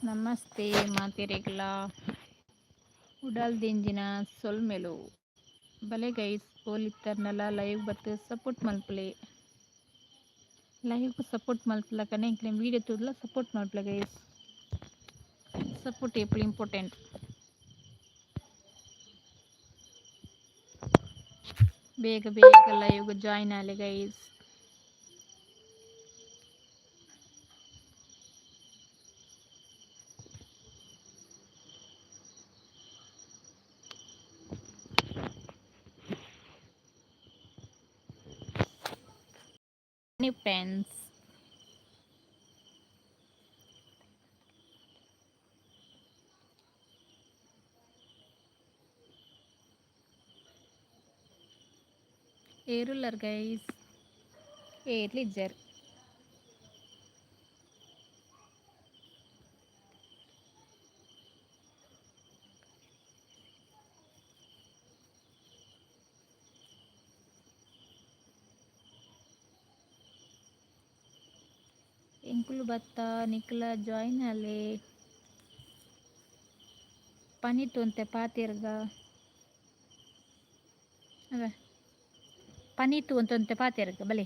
ನಮಸ್ತೆ ಮಾತೆರೆಗ್ಲ, ಉಡಲ್ ದಿಂಜಿನ ಸೊಲ್ಮೆಲು. ಬಲೆ ಗೈಸ್, ಓಲಿತ್ತರ್ನಲ ಲೈವ್ ಬತ್ತು ಸಪೋರ್ಟ್ ಮಲ್ಪಲೆ. ಲೈವ್ ಸಪೋರ್ಟ್ ಮಲ್ಪಲಕನೆ ಎಂಕ್ಲೆ ವೀಡಿಯೋ ತೂದಲ ಸಪೋರ್ಟ್ ಮಲ್ಪಲೆ ಗೈಸ್. ಸಪೋರ್ಟ್ ಏಪಲ ಇಂಪಾರ್ಟೆಂಟ್. ಬೇಗ ಬೇಗ ಲೈವ್ ಜಾಯಿನ್ ಆಲೆ ಗೈಸ್. ಫ್ರೆಂಡ್ಸ್, ಏರುಲ್ಲರ್ ಗೈಸ್? ಏರ್ಲಿಜ್ಜರ್. ಎಂಕುಲು ಬತ್ತ, ನಿಕ್ಲ ಜಾಯಿನ್ ಆಲೆ. ಪನಿತ್ ಒಂತೆ ಪಾತೆರ್ಗ ಅದ, ಪನಿತ್ ಒಂತೊಂತೆ ಪಾತೆರ್ಗ ಬಲೆ.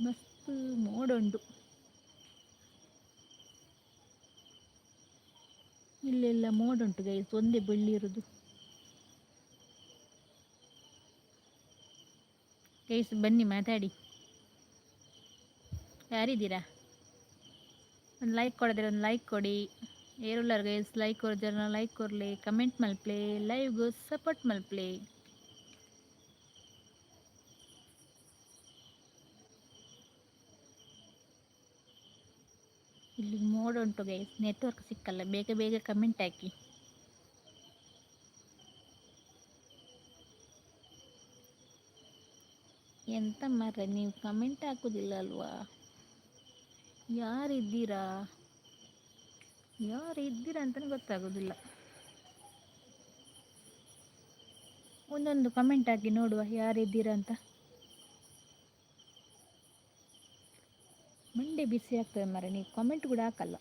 ಮಸ್ತ್ ಮೋಡ ಉಂಡು. ಇಲ್ಲೆಲ್ಲ ಮೋಡ ಉಂಟು ಗೈಸ್, ಒಂದೇ ಬೊಳ್ಳಿ ಇರುದು. ಗೈಸ್, ಬನ್ನಿ, ಮಾತಾಡಿ. ಯಾರಿದ್ದೀರಾ? ಒಂದು ಲೈಕ್ ಕೊಡದ್ರೆ ಒಂದು ಲೈಕ್ ಕೊಡಿ. ಏರುಲ್ಲರ್ ಗೈಸ್? ಲೈಕ್ ಕೊರ್ಜರ್ ಲೈಕ್ ಕೊರ್ಲೆ, ಕಮೆಂಟ್ ಮಲ್ಪ್ಲೆ, ಲೈವ್ಗೆ ಸಪೋರ್ಟ್ ಮಲ್ಪ್ಲೆ. ಇಲ್ಲಿ ಮೋಡ ಉಂಟು ಗೈಸ್, ನೆಟ್ವರ್ಕ್ ಸಿಕ್ಕಲ್ಲ. ಬೇಗ ಬೇಗ ಕಮೆಂಟ್ ಹಾಕಿ. ಎಂತ ಮಾರ್ರೆ, ನೀವು ಕಮೆಂಟ್ ಹಾಕೋದಿಲ್ಲ ಅಲ್ವಾ? ಯಾರಿದ್ದೀರಾ, ಯಾರು ಇದ್ದೀರಾ ಅಂತಲೇ ಗೊತ್ತಾಗೋದಿಲ್ಲ. ಒಂದೊಂದು ಕಮೆಂಟ್ ಹಾಕಿ, ನೋಡುವ ಯಾರಿದ್ದೀರಾ ಅಂತ. ಮಂಡೆ ಬಿಸಿ ಆಗ್ತದೆ ಮಾರ್ರೆ, ನೀವು ಕಮೆಂಟ್ ಕೂಡ ಹಾಕಲ್ಲ.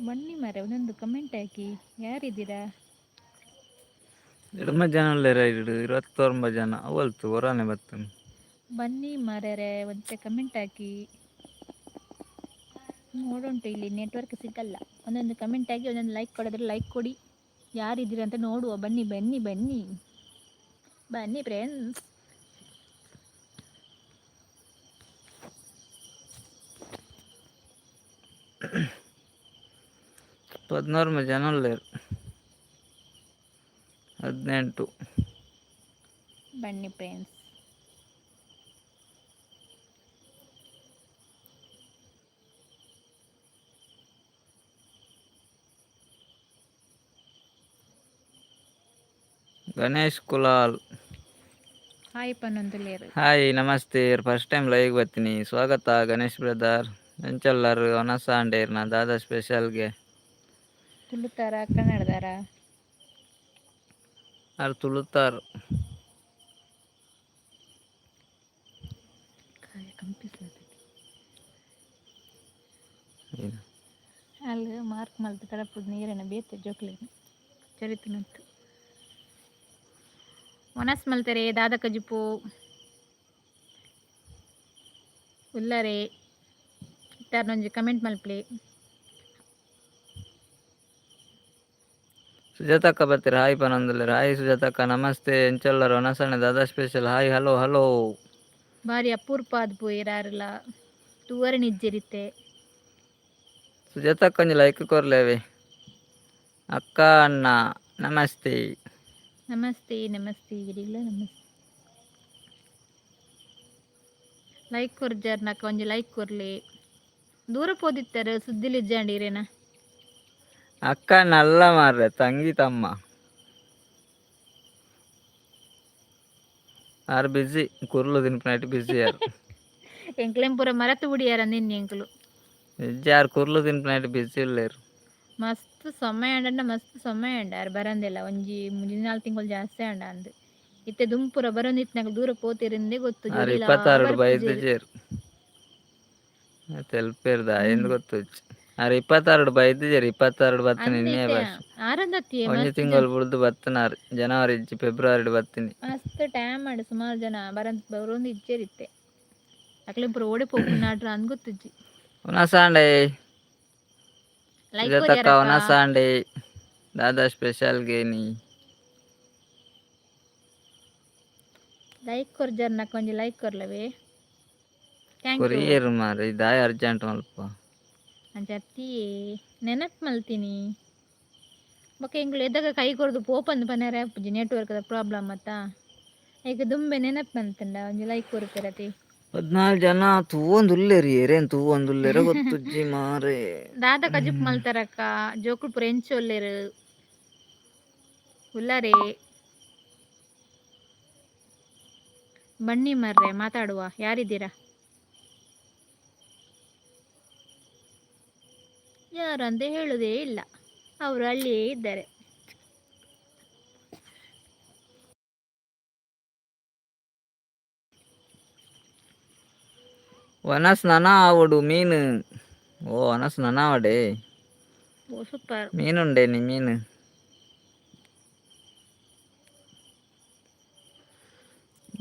ಬನ್ನಿ ಮಾರ್ರೆ, ಒಂದೊಂದು ಕಮೆಂಟ್ ಹಾಕಿ. ಯಾರಿದ್ದೀರಾ? ಎಡ್ಮ ಜನ ಉಲ್ಲೆರ್ ಇಡು, 29 ಜನ. ಅವಲ್ತು ಒರಾನೆ ಬತ್ತುಂಡು. ಬನ್ನಿ ಮಾರ್ಯಾರೆ, ಒಂತೆ ಕಮೆಂಟ್ ಹಾಕಿ. ಮೋಡುಂಟು ಇಲ್ಲಿ, ನೆಟ್ವರ್ಕ್ ಸಿಗಲ್ಲ. ಒಂದೊಂದು ಕಮೆಂಟ್ ಹಾಕಿ, ಒಂದೊಂದು ಲೈಕ್ ಕೊಡೋದ್ರೆ ಲೈಕ್ ಕೊಡಿ. ಯಾರಿದ್ದೀರಾ ಅಂತ ನೋಡುವ. ಬನ್ನಿ ಬನ್ನಿ ಬನ್ನಿ ಬನ್ನಿ ಫ್ರೆಂಡ್ಸ್. 19 ಜನ ಉಲ್ಲೆರ್, 18. ಬನ್ನಿ ಫ್ರೆಂಡ್ಸ್. ಗಣೇಶ್ ಕುಲಾಲ್. ಹಾಯ್ ಪನ್ನೊಂದುಲ್ಲೇರು. ಹಾಯ್, ನಮಸ್ತೆ. ಫಸ್ಟ್ ಟೈಮ್ ಲೈವ್ ಬರ್ತೀನಿ. ಸ್ವಾಗತ ಗಣೇಶ್ ಬ್ರದರ್. ಎಂಚಲ್ಲರ್? ವನಸ ಅಂಡೇರ್ನ? ದಾದಾ ಸ್ಪೆಷಲ್ಗೆ? ತುಳುತಾರ, ಕನ್ನಡದಾರ? ಆರ್ ತುಳುತಾರ್. ಕಂಪಿಸ್ಲತ್ತೈತಿ. ಅಲ್ಲಿ ಮಾರ್ಕ್ ಮಲ್ತ್ ಕಡಪುಡ್ ನೀರನ್ನ ಬೇತೆ ಜೋಕ್ಲೇನು ಚರಿತನಂತು. ವನಸ್ ಮಲ್ತಾರೆ, ದಾದ ಕಜಿಪು ಉಲ್ಲರೆ? ಇತ್ತಾರನೊಂಜಿ ಕಮೆಂಟ್ ಮಲ್ಪ್ಲೆ. ಸುಜಾತಕ್ಕ ಬರ್ತೀರ, ಹಾಯ್ ಪನೊಂದುಲ್ಲೆರ್. ಹಾಯ್ ಸುಜಾತಕ್ಕ, ನಮಸ್ತೆ. ಎಂಚಲ್ಲರ್? ವನಸಣ್ಣ ದಾದಾ ಸ್ಪೆಷಲ್? Hi, hello hello. ಬಾರಿ ಅಪೂರ್ಪ ಆದ್ ಪೋಯೆರ್. ತೂವರೆ ನಿಜ್ಜೆರಿತ್ತೆ. ಸುಜಾತಕ್ಕ, ಒಂಜಿ ಲೈಕ್ ಕೊರ್ಲೇವೆ. ಅಕ್ಕ, ಅಣ್ಣ, ನಮಸ್ತೆ. ನಮಸ್ತೆ ನಮಸ್ತೆ, ಇರಿಗ್ಲ ನಮಸ್ತೆ. ಲೈಕ್ ಕೊರ್ಜಾರ್ ನಕ ಒಂಜಿ ಲೈಕ್ ಕೊರ್ಲಿ. ದೂರ ಪೋದಿತ್ತಾರೆ, ಸುದ್ದಿಲಿ ಇಜ್ಜಾಂಡಿರೇನ? ಅಕ್ಕ ನಲ್ಲ ಮಾರ್ರೆ, ತಂಗಿ ತಮ್ಮ ಆರ್ ಬಿಜಿ. ಕುರ್ಲು ತಿನ್ಪಿನೈಟ್ ಬಿಜಿ ಯಾರು. ಎಂಕ್ಲೆನ್ ಪೂರ ಮರತ್ ಬುಡಿಯಾರ ನಿನ್ನೆ ಎಂಕುಲು. ಇಜ್ಜಾರ್ ಕುರ್ಲು ತಿನ್ಪಿನೈಟ್ ಬಿಸಿ ಉಲ್ಲೆರ್. ಮಸ್ತ್ ಸಮಯ ಆಂಡ, ಮಸ್ತ್ ಸಮಯ ಆಂಡ ಆರ್ ಬರಂದಿಲ್ಲ. ಒಂಜಿ ಮೂಜಿ ನಾಲ್ ತಿಂಗಳು ಜಾಸ್ತಿ ಆಂಡ ಅಂದ್. ಇತ್ತೆ ದುಂಪುರ ಬರೊಂದಿತ್ತಿನಕುಲು ದೂರ ಪೋತೆರಿಂದೇ ಗೊತ್ತು. ಆರ್ ಜೋಡಿಲಾ 26ಡ್ ಬರ್ಪುಜೆರ್. ಬೈದಿಜೆರ್. ತೆಲ್ಪೇರ್ ದಾಯೆಂದ್ ಗೊತ್ತುಜ್ಜಿ. ಆರ್ 26ಡ್ ಬೈದಿಜೆರ್, 26ಡ್ ಬತ್ತಿನ ಅಂದ್ ಇನ್ನೇ ಇತ್ತೆ ವರ್ಷ. ಆರಂದತ್ತಿ ಒಂಜಿ ಮಸ್ತ್ ಜನ ತಿಂಗಳು ಬುಡ್ದು ಬತ್ತಿನಾರ್, ಜನವರಿ ಇಜ್ಜಿ ಫೆಬ್ರವರಿಡ್ ಬತ್ತಿನಿ. ಮಸ್ತ್ ಟೈಮ್ ಆಂಡ್. ಸುಮಾರು ಜನ ಬರಂದ್ ಬರೊಂದು ಇಜ್ಜೆರ್ ಇತ್ತೆ. ಅಕ್ಲೆ ಪೂರ ಓಡೆ ಪೋಪುನಾಡ್ರ ಅಂದ್ ಗೊತ್ತುಜ್ಜಿ. ವನಸಾಂಡೆ. ಲೈಕ್ ಸುಜಾತಕ್ಕ. ಕೊರ್ಯಾರಕ್ಕ. ವನಸಾಂಡೆ, ದಾದಾ ಸ್ಪೆಷಲ್ ಗೇನಿ? ಲೈಕ್ ಕೊರ್ಜರ್ನಕ್ಕ, ಒಂಜಿ ಲೈಕ್ ಕೊರ್ಲವೆ. Thank you. Courier ಮಾರೆ, ದಾಯ ಅರ್ಜೆಂಟ್ ಮಲ್ಪ? ಅಂಚತ್ತಿ ನೆನಪು ಮಲ್ತೀನಿ. ಬೊಕ ಎಂಕುಲು ಎದಗ ಕೈ ಕೊರ್ದು ಪೋಪಂದು ಪನರೆ ಆಪುಜಿ, ನೆಟ್ವರ್ಕ್ದ ಪ್ರಾಬ್ಲಮ್ ಅತ್ತಾ. ಐಕ್ ದುಂಬೆ ನೆನಪು ಮಲ್ತಂಡ ಒಂಜಿ ಲೈಕ್ ಕೊರ್ಪೆರತಿ. 14 ಜನ ತೂವೊಂದುಲ್ಲೆರ್, ಏರೇನ್ ತೂವೊಂದುಲ್ಲೆರ ಗೊತ್ತುಜ್ಜಿ ಮಾರೆ. ದಾದ ಕಜಿಪ್ ಮಲ್ತಾರಕ್ಕ? ಜೋಕುಲು ಪೂರ ಎಂಚ ಉಲ್ಲೆರ್? ಉಲ್ಲಾರೆ? ಬನ್ನಿ ಮರ್ರೆ, ಮಾತಾಡುವ. ಯಾರಿದ್ದೀರಾ? ಯಾರಂತ ಹೇಳುವುದೇ ಇಲ್ಲ, ಅವರು ಅಲ್ಲಿಯೇ ಇದ್ದಾರೆ. ವನಸ್ ನನ ಆವೊಡು ಮೀನು. ಓ, ವನಸ್ ನನ ಆವಡೆ. ಓ, ಸೂಪರ್. ಮೀನುಂಡೆ ನೀ ಮೀನು.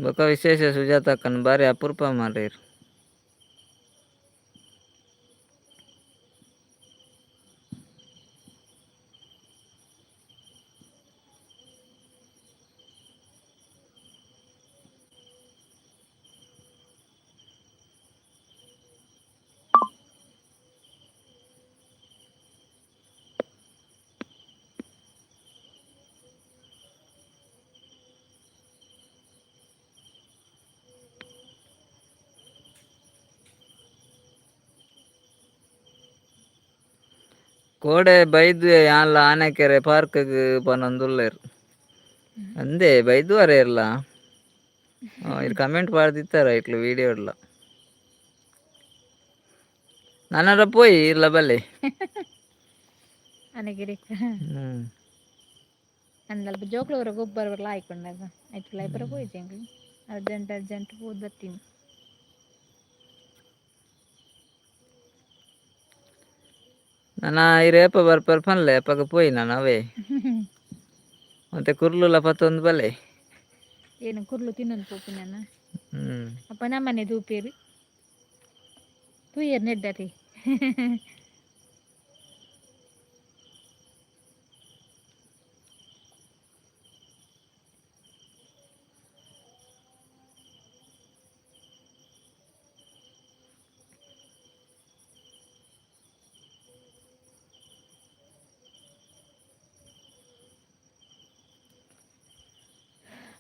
ಬೊಕ ವಿಶೇಷ ಸುಜಾತಕ್ಕನ? ಬಾರಿ ಅಪರೂಪ ಮಾರ್ರೆ. ಕೋಡೆ ಬೈದ್ವೆ ಯಾನ್ಲ ಆನೆಕೆರೆ ಪಾರ್ಕ್ಗ್ ಪನೊಂದುಲ್ಲೆರ್. ಅಂದೆ ಬೈದುವರೆ ಇರ್ಲ. ಇರ್ ಕಮೆಂಟ್ ಪಾಡ್ದಿತ್ತಾರ ಇಟ್ಲು ವೀಡಿಯೋಡ್ಲ. ನನರ ಪೋಯಿ ಇರ್ಲ ಬಲ್ಲೆ. ಅನಗಿರಿ. ಹ್ಮ್. ಅಂದಲ್ಪ ಜೋಕ್ಲವರ ಗೊಬ್ಬರ ಬರ್ಲ ಆಯ್ಕೊಂಡಾಗ ಆಯ್ತು, ಲೈಬ್ರ ಪೋಯಿಜೆ. ಅರ್ಜೆಂಟ್ ಅರ್ಜೆಂಟ್ ಪೋದು ಬರ್ತೀನಿ. ನನ್ನ ಇರ್ ಏಪ ಬರ್ಪರ್ ಪನ್ಲೆ, ಅಪಗ ಪೋಯಿ ನಾನು ಅವೇ. ಮತ್ತೆ ಕುರ್ಲುಲ ಪತ್ತೊಂದು ಬಲ್ಲೆ. ಏನು ಕುರ್ಲು ತಿನ್ನೊಂದು ಪೋಪಿನ? ಹ್ಮ್. ಅಪ್ಪ ನಮ್ಮನೆ ತೂಪೇರು ತೂಯರ್ ನೆಡ್ಡತಿ.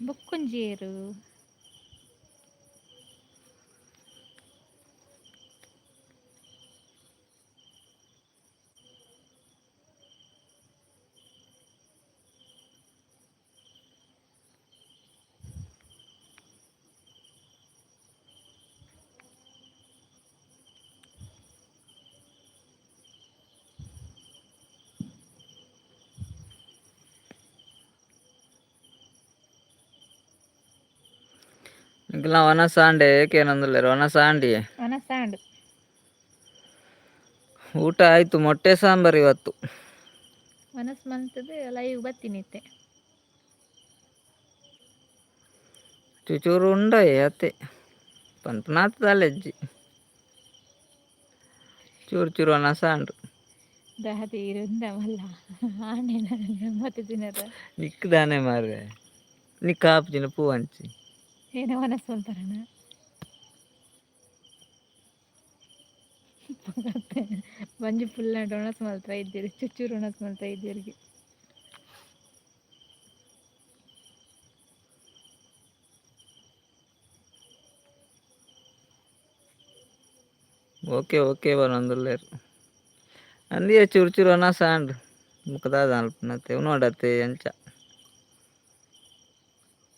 ಬೊಕ್ಕೊಂಜಿಯರು. ನಿಕಲ್ನ ವನಸಾಂಡೆ ಏಕೇನೊಂದುಲ್ಲೆರ್ ವನಸಾಂಡಿಯೇ. ವನಸಾಂಡ್. ಊಟ ಆಯ್ತು, ಮೊಟ್ಟೆ ಸಾಂಬಾರ್ ಇವತ್ತು. ವನಸ್ ಮಂತದ ಲೈವ್ ಬತ್ತೀನಿ ಇತ್ತೆ. ಚುಚೂರು ಉಂಡಯೆ ಅತ್ತೆ, ಪನ್ಪುನಾತ್ ದಾಲ ಇಜ್ಜಿ, ಚೂರು ಚೂರು ವನಸಾಂಡ್. ದಾದ ಇರುಂದಮಲ್ಲ ಆಂಡೆ ಮತ್ತೆ ತಿನ್ನರ. ನಿಕ್ ದಾನೆ ಮಾರ್ರೆ, ನಿಕ್ ಆಪುಜಿನ ಪೂ ಅಂಚಿ. ಏನೋ ವನಸ್ ಮಲ್ಪರನ? ಒಂಜಿ ಫುಲ್ ಒಣಸ್ ಮಲ್ತಾ ಇದ್ದೀರಿ, ಚುಚ್ಚೂರು ಒಣಸ್ ಮಲ್ತಾ ಇದ್ದೀರಿಗೆ. Okay okay ಪನೊಂದುಲ್ಲೆರ್. ಅಂದಿಯೇ ಚೂರು ಚೂರು ವನಸಾಂಡ್, ಬೊಕ ದಾದ ಮನ್ಪುನತೆ ಉನೋಡತೆ. ಅಂಚ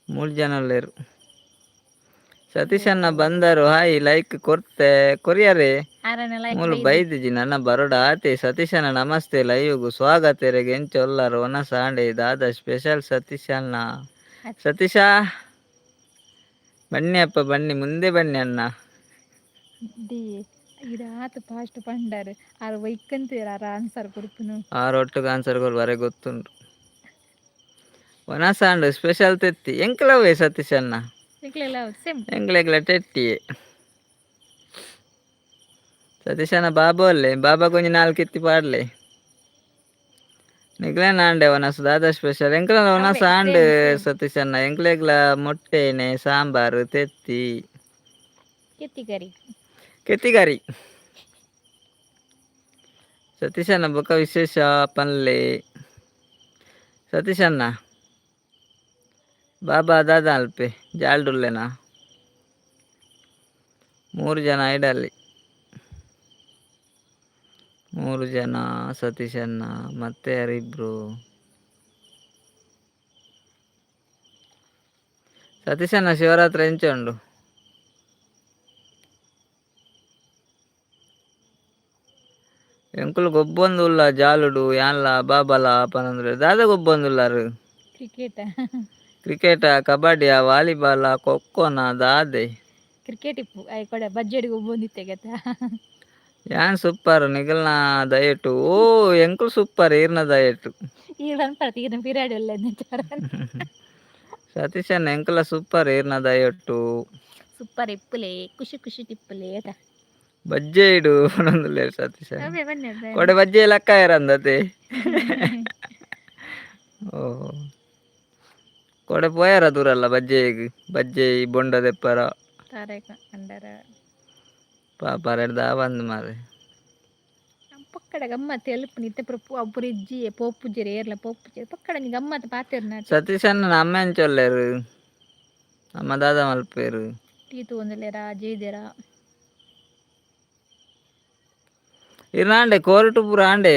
ಮೂಜಿ ಜನ ಉಲ್ಲೆರ್. ಸತೀಶಣ್ಣ ಬಂದರು, ಹಾಯ್, ಲೈಕ್ ಕೊರ್ತೆ ಕೊರಿಯರೇ. ಆರನ ಲೈಕ್. ಮೂಲು ಬೈದಿಜಿ ನನ್ನ ಬರೋಡ ಆತೆ. ಸತೀಶಣ್ಣ ನಮಸ್ತೆ, ಲೈವ್ಗು ಸ್ವಾಗತ. ಎರೆಗ್ ಎಂಚ ಉಲ್ಲರ್? ಒನಸ್ ಆಂಡೆ? ದಾದ ಸ್ಪೆಷಲ್ ಸತೀಶಣ್ಣ? ಸತೀಶ ಬನ್ನಿ ಅಪ್ಪ, ಬನ್ನಿ, ಮುಂದೆ ಬನ್ನಿ ಅಣ್ಣ. ಡಿ ಇದಾತು ಫಾಸ್ಟ್ ಪಂಡರ್ ಆರ್ ವೈಕಂತೀರ ಆರ್ ಆನ್ಸರ್ ಕೊಡ್ಪುನು. ಆರೊಟ್ಟುಗೆ ಆನ್ಸರ್ ಕೊರು ಬರೆ ಗೊತ್ತುಂಟು. ಒನಸ್ ಆಂಡ್, ಸ್ಪೆಷಲ್ ತೆತ್ತಿ ಎಂಕ್ಲವೇ ಸತೀಶಣ್ಣ? ಎಂಕ್ಲೆಲ್ಲ ಸೇಮ್. ಎಂಕ್ಲೆಗ್ಲ ತೆಟ್ಟಿಯೇ. ಸತೀಶನ ಬಾಬು ಅಲ್ಲೇ, ಬಾಬಾ ಕೊಂಜಿ ನಾಲ್ಕು ಎತ್ತಿ ಪಾಡ್ಲೆ. ನಿಗ್ಲೇನ ಆಂಡೆ ಒನಸ್? ದಾದ ಸ್ಪೆಷಲ್? ಎಂಕ್ಲ ಒನಸ್ ಆಂಡ್ ಸತೀಶಣ್ಣ. ಎಂಕ್ಲೆಗ್ಲ ಮೊಟ್ಟೆನೆ, ಸಾಂಬಾರು, ತೆತ್ತಿ. ಕೆತ್ತಿಗರಿ. ಕೆತ್ತಿಗಾರಿ. ಸತೀಶಣ್ಣ, ಬೊಕ ವಿಶೇಷ ಪನ್ಲೆ ಸತೀಶಣ್ಣ. ಬಾಬಾ ದಾದ ಅಲ್ಪೆ ಜಾಲ್ಡುಲ್ಲೆನಾ? ಮೂರು ಜನ ಐಡಲ್ಲಿ, ಮೂರು ಜನ. ಸತೀಶಣ್ಣ ಮತ್ತೆ ಯಾರಿಬ್ರು? ಸತೀಶಣ್ಣ, ಶಿವರಾತ್ರಿ ಎಂಚ ಉಂಡು? ಎಂಕುಲು ಗೊಬ್ಬೊಂದುಲ್ಲ ಜಾಲುಡು. ಯಾನ್ಲ ಬಾಬಲ ಪನಂದ್ರೆ ದಾದ ಗೊಬ್ಬೊಂದುಲ್ಲಾರು? ಕ್ರಿಕೆಟ್. ಕ್ರಿಕೆಟ, ಕಬಡ್ಡಿಯ, ವಾಲಿಬಾಲ, ಖೋಖೋನ, ದಾದೆ? ಕ್ರಿಕೆಟ್ ಇಪ್ಪು I ಕೊಡೆ ಬಜ್ಜೆಡ್ ಗೊಬ್ಬೊಂದಿತ್ತೆ ಗತ. ಯಾನ್ ಸೂಪರ್, ನಿಗಲ್ನ ದಯಟು. ಓ, ಎಂಕುಲು ಸೂಪರ್, ಈರ್ನ ದಯಟು. ಈ ಪನ್ಪರ ಈರ್ನ ಪಿರಾಡಿ ಒಲ್ಲೆ. ಸತೀಶಣ್ಣ, ಎಂಕುಲ ಸೂಪರ್, ಈರ್ನ ದಯಟು. ಸೂಪರ್ ಇಪ್ಪುಲೆ, ಖುಷಿ ಖುಷಿ ಟಿಪ್ಪುಲೆ ಅತ. ಬಜ್ಜೆ ಇಡು ಪನೊಂದುಲ್ಲೆರ್ ಸತೀಶಣ್ಣ. ಅವೇ ಬನ್ನಿ. ಕೊಡೆ ಬಜ್ಜೆ ಲಕ್ಕ ಇರಂದತೆ. ಓ, ಕೊಡೆ ಪೋಯಾರ ದೂರಲ್ಲ ಬಜ್ಜೆಗ್? ಬಜ್ಜೆ ಬೊಂಡ ದೆಪ್ಪರ. ತಾರೇಕ ಅಂಡರ. ಪಾಪ ದಾವಂದ್ ಮಾರೆ. ಪಕ್ಕಡ ಗಮ್ಮತ್ ಎಲ್ಪು ನಿತ್ತೆ ಪೂರ ಪೂರ ಇಜ್ಜಿ, ಪೋಪುಜೆರ್ ಏರ್ಲ ಪೋಪುಜೆರ್. ಪಕ್ಕಡ ಒಂಜಿ ಗಮ್ಮತ್ ಪಾತೆರ್ನ. ಸತೀಶಣ್ಣ, ಅಮ್ಮ ಎಂಚೊಲ್ಲೆರ್? ಅಮ್ಮ ದಾದ ಮಲ್ಪೇರು? ಟೀ ತೂವೊಂದುಲ್ಲೆರಾ, ಜೈದೆರಾ. ಇರ್ನಾಂಡೆ ಕೋರ್ಟು ಪೂರ ಆಂಡೆ.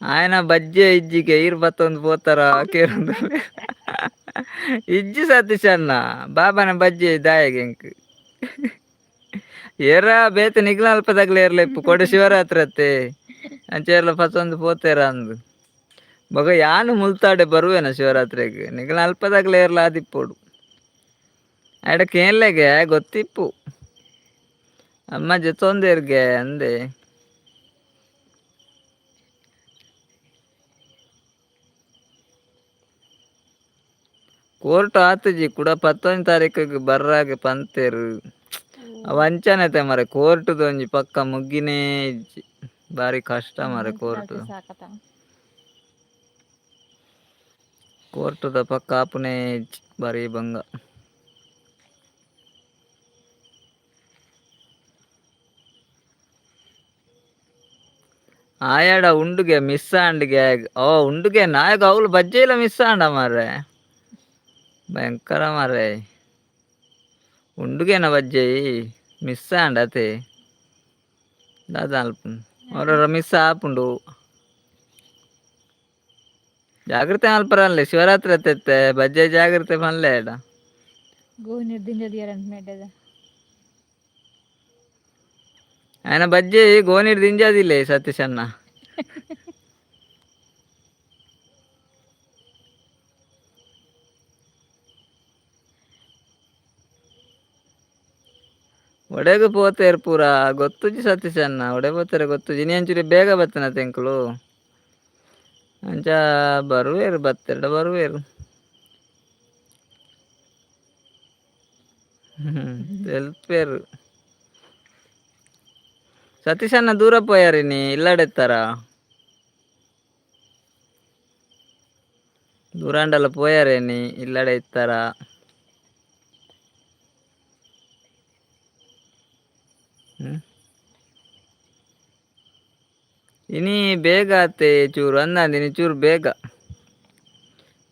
ಆಯನ ಬಜ್ಜೆ ಇಜ್ಜಿಗೆ, ಈರ್ ಬತ್ತೊಂದು ಪೋತಾರ ಕೇರೊಂದು ಇಜ್ಜಿ. ಸತೀಶಣ್ಣ, ಬಾಬಾನ ಬಜ್ಜೆ ದಾಯೆಗೆ ಎಂಕ್? ಏರ ಬೇತೆ ನಿಗ್ಲ ಅಲ್ಪದಾಗ್ಲ ಏರ್ಲ ಇಪ್ಪು. ಕೊಡೆ ಶಿವರಾತ್ರಿ ಅತ್ತೆ, ಅಂಚ ಏರ್ಲ ಪತ್ತೊಂದು ಪೋತೇರ ಅಂದು. ಬೊಕ ಯಾನು ಮುಲ್ತಾಡೆ ಬರುವೇನ ಶಿವರಾತ್ರಿಗೆ. ನಿಗ್ಲ ಅಲ್ಪದಾಗ್ಲ ಏರ್ಲ ಆದಿಪ್ಪೊಡು. ಆಯ್ಡ ಕೇನ್ಲೆಗೆ ಗೊತ್ತಿಪ್ಪು, ಅಮ್ಮ ಜೊತೊಂದೇರ್ಗೆ ಅಂದೆ. ಕೋರ್ಟ್ ಆತುಜಿ, ಕುಡ 19 ತಾರೀಕಿಗೆ ಬರ್ರಾಗೆ ಪಂತೇರು. ಅವ ಅಂಚನೆತೆ ಮರೆ. ಕೋರ್ಟುದ ಒಂಜಿ ಪಕ್ಕ ಮುಗ್ಗಿನೇ ಇಜ್ಜಿ, ಬಾರಿ ಕಷ್ಟ ಮಾರೆ ಕೋರ್ಟ್. ಸಾಕತ. ಕೋರ್ಟುದ ಪಕ್ಕ ಆಪುನೇ ಇಜ್ಜಿ, ಬಾರಿ ಬಂಗ. ಆಯಾಡ ಉಂಡುಗೆ ಮಿಸ್ ಆಂಡ್ಗೆ. ಓ, ಉಂಡುಗೆ ನಾಯಕ ಅವ್ಲು ಬಜ್ಜೆ ಇಲ್ಲ ಮಿಸ್ ಆಂಡ ಮಾರ್ರೆ. ಭಯಂಕರ ಮಾರ್ರೆ. ಉಂಡುಗೆನ ಬಜ್ಜೆ ಮಿಸ್ ಆಂಡ ಅತೆ. ದಾದ ಅಲ್ಪ ಅವರ ಮಿಸ್ ಆಪುಂಡು. ಜಾಗ್ರತೆ ಮಲ್ಪರಲ್ಲೆ, ಶಿವರಾತ್ರಿ ಅತ್ತೆತ್ತೆ, ಬಜ್ಜೆ ಜಾಗ್ರತೆ ಪನ್ಲೆ ಅಡ. ಗೋನಿರ್ ದಿಂಜದಿಯರಂತ ಮೇಡದ. ఆయన ಬಜ್ಜೆ ಗೋನಿಡ್ ದಿಂಜಾದಿಲ್ಲ ಸತೀಶಣ್ಣ. ಒಡೆಗ್ ಪೋತೇರ್ ಪೂರ ಗೊತ್ತುಜಿ ಸತೀಶಣ್ಣ, ಒಡೆ ಪೋತೇರ ಗೊತ್ತುಜಿ. ಇನಿ ಒಂಚೂರು ಬೇಗ ಬತ್ತನ ತೆಂಕುಲು, ಅಂಚ ಬರುವೇರು, ಬತ್ತೆರಡ ಬರುವೇರು ತೆಲ್ಪೇರು. ಸತೀಶಣ್ಣ, ದೂರ ಪೋಯಾರಿನಿ ಇಲ್ಲಡೆತ್ತಾರ? ದೂರಾಂಡಲ ಪೋಯಾರೇನಿ, ಇಲ್ಲಡೆ ಇತ್ತಾರ? ಹ್ಮ್? ಇನಿ ಬೇಗ ಆತೆ ಚೂರು ಅಂದಂದು. ಇನಿ ಚೂರು ಬೇಗ,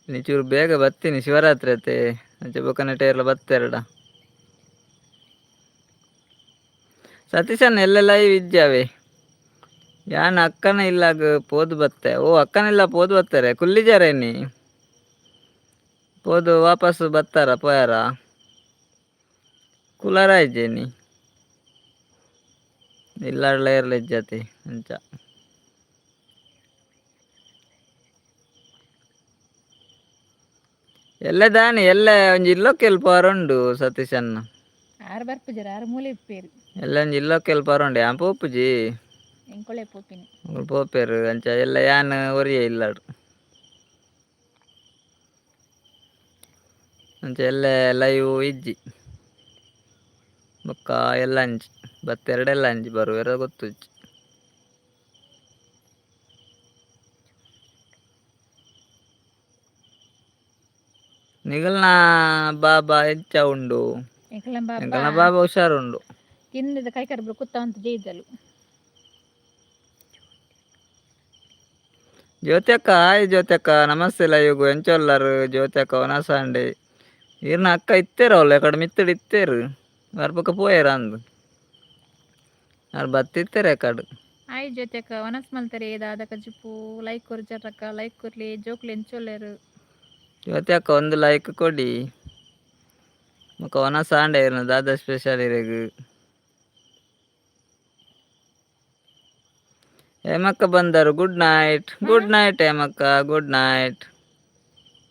ಇನಿ ಚೂರು ಬೇಗ ಬತ್ತೀನಿ. ಶಿವರಾತ್ರಿ ಅತ್ತೆ, ಅಂಚೆ ಬೊಕ್ಕನ ಟೇರ್ಲ ಬತ್ತೆರಡ. ಸತೀಶಣ್ಣ, ಎಲ್ಲ ಲೈವ್ ಇಜ್ಜಾವೆ? ಯಾನ್ ಅಕ್ಕನ ಇಲ್ಲಾಗ ಪೋದು ಬತ್ತೆ. ಓ, ಅಕ್ಕನ ಇಲ್ಲ ಪೋದು ಬತ್ತಾರೆ ಕುಲ್ಲಿಜಾರೇನಿ? ಪೋದು ವಾಪಸ್ ಬತ್ತಾರ ಪೋಯಾರ? ಕುಲಾರ ಇಜ್ಜೇನಿ ಇಲ್ಲಾಡ್ಲ ಇರ್ಲ ಇಜ್ಜತಿ ಅಂಚ. ಎಲ್ಲೆ ದಾನಿ ಎಲ್ಲೆ ಒಂಜಿ ಇಲ್ಲೊಕ್ಕೆಲ್ ಪೋರುಂಡು ಸತೀಶನ್ನ. ಆರು ಬರ್ಪುಜರ, ಆರು ಮೂಲೆ ಇಪ್ಪೇರು. ಎಲ್ಲ ಒಂಜಿ ಇಲ್ಲೊಕ್ಕೆಲ್ ಪೋರುಂಡು, ಯಾನ್ ಪೋಪುಜಿ. ಎಂಕೊಳೆ ಪೋಪಿನಿ. ಅವ್ರು ಪೋಪೆರು ಅಂಚ ಎಲ್ಲ, ಯಾನ್ ಒರಿಯೆ ಇಲ್ಲಾಡು ಅಂಚ. ಎಲ್ಲ ಲೈವ್ ಇಜ್ಜಿ ಬೊಕ್ಕ ಎಲ್ಲ ಅಂಚಿ ಬತ್ತೆರಡೆಲ್ಲ ಅಂಚಿ ಬರುವೆರ ಗೊತ್ತುಜ್ಜಿ. ನಿಗಲ್ನ ಬಾಬಾ ಎಂಚ ಉಂಡು? ಎಂಕಲ್ನ ಬಾಬಾ. ಎಂಕಲ್ನ ಬಾಬಾ ಹುಷಾರುಂಡು. ತಿಂದದ ಕೈ ಕರ್ಬ ಕುತ್ತ ಅಂತ ಜೈದಲು. ಜ್ಯೋತಿ ಅಕ್ಕ, ಹಾಯ್ ಜ್ಯೋತಿ ಅಕ್ಕ, ನಮಸ್ತೆ. ಲೈವ್ಗು ಎಂಚೊಲ್ಲರು ಜ್ಯೋತಿ ಅಕ್ಕ? ವನಸಾಂಡೆ ಈರ್ನ ಅಕ್ಕ ಇತ್ತೇರು ಅವಳು ಎಕಡೆ ಮಿತ್ತಡು ಇತ್ತೇರು, ಬರ್ಪಕ್ಕ ಪೋಯೇರ ಅಂದು ಆರು ಬತ್ತಿತ್ತೇರು ಎಕಡು. ಆಯ್ ಜ್ಯೋತಿ ಅಕ್ಕ, ವನಸ್ ಮಲ್ತಾರೆ ದಾದ ಕಜಿಪು? Like ಕೊರು ಜರಕ್ಕ, like ಕೊರ್ಲಿ. ಜೋಕ್ಲು ಎಂಚೊಲ್ಲೇರು? ಜ್ಯೋತಿ ಅಕ್ಕ, ಒಂದು ಲೈಕ್ ಕೊಡಿ. ಬೊಕ್ಕ ವನಸಾಂಡೆ ಇರ್ನ ದಾದ ಸ್ಪೆಷಲ್ ಇರೆಗ್? ಹೇಮಕ್ಕ ಬಂದರು. Good night, good night ಹೇಮಕ್ಕ, good night.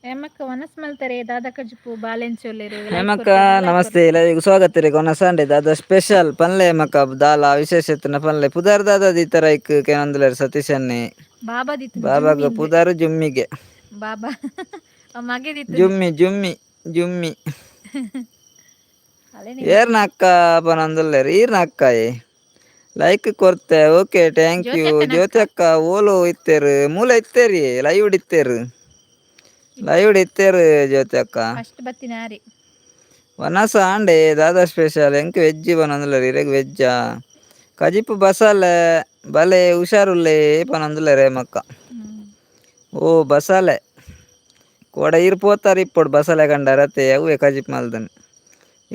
ಹೇಮಕ್ಕ, ವನಸ್ ಮಲ್ತಾರೆ ದಾದ ಕಜಿಪು? ಬಾಲೆ ಎಂಚೊಲ್ಲೇರು? ಹೇಮಕ್ಕ ನಮಸ್ತೆ, ಲೈವ್ಗೆ ಸ್ವಾಗತ ರೀ. ವನಸಾಂಡೆ ದಾದ ಸ್ಪೆಷಲ್ ಪನ್ಲೆ ಹೇಮಕ್ಕ, ದಾಲ ವಿಶೇಷತ್ನ ಪನ್ಲೆ. ಪುದರ್ ದಾದ ಈ ತರ ಇಕ್ ಕೇನಂದುಲೇರ್ ಸತೀಶನ್ನೇ. ಬಾಬಾ ದಿತ್ತು. ಬಾಬಾಗ ಪುದರ್ ಜುಮ್ಮಿಗೆ. ಬಾಬಾ ಮಗೆ ದಿತ್ತು. ಜುಮ್ಮಿ ಜುಮ್ಮಿ ಜುಮ್ಮಿ. ಅಲೇನೆ. ಏರ್ನ ಅಕ್ಕ ಪನಂದುಲ್ಲೇರ್ ಈರ್ನ ಅಕ್ಕಾಯೆ? ಲೈಕ್ ಕೊರ್ತೆ, okay, thank you. ಜ್ಯೋತಿ ಅಕ್ಕ ಓಲು ಇತ್ತೇರು? ಮೂಲ ಇತ್ತೇರಿ, ಲೈವ್ ಇತ್ತೇರು, ಲೈವ್ ಇತ್ತೇರು ಜ್ಯೋತಿ ಅಕ್ಕ. ಫಸ್ಟ್ ಬತ್ತಿನಾರಿ. ವನಸ ಆಂಡೆ ದಾದಾ ಸ್ಪೆಷಲ್? ಎಂಕ್ ವೆಜ್ ಪನೊಂದುಲ್ಲೆರ್, ಇರೆಗ್ ವೆಜ್ಜಾ? ಕಜಿಪು ಬಸಾಲೆ ಬಲೆ ಹುಷಾರುಲ್ಲೆ ಪನೊಂದುಲ್ಲೆರ್ ಹೇಮಕ್ಕ. ಓ ಬಸಾಲೆ ಕೋಡ ಇರ್ ಪೋತಾರ ಇಪ್ಪೊಡು ಬಸಾಲೆ ಕಂಡಾರ ಅತ್ತೆ, ಅವೇ ಕಜಿಪು ಮಲ್ದನ್.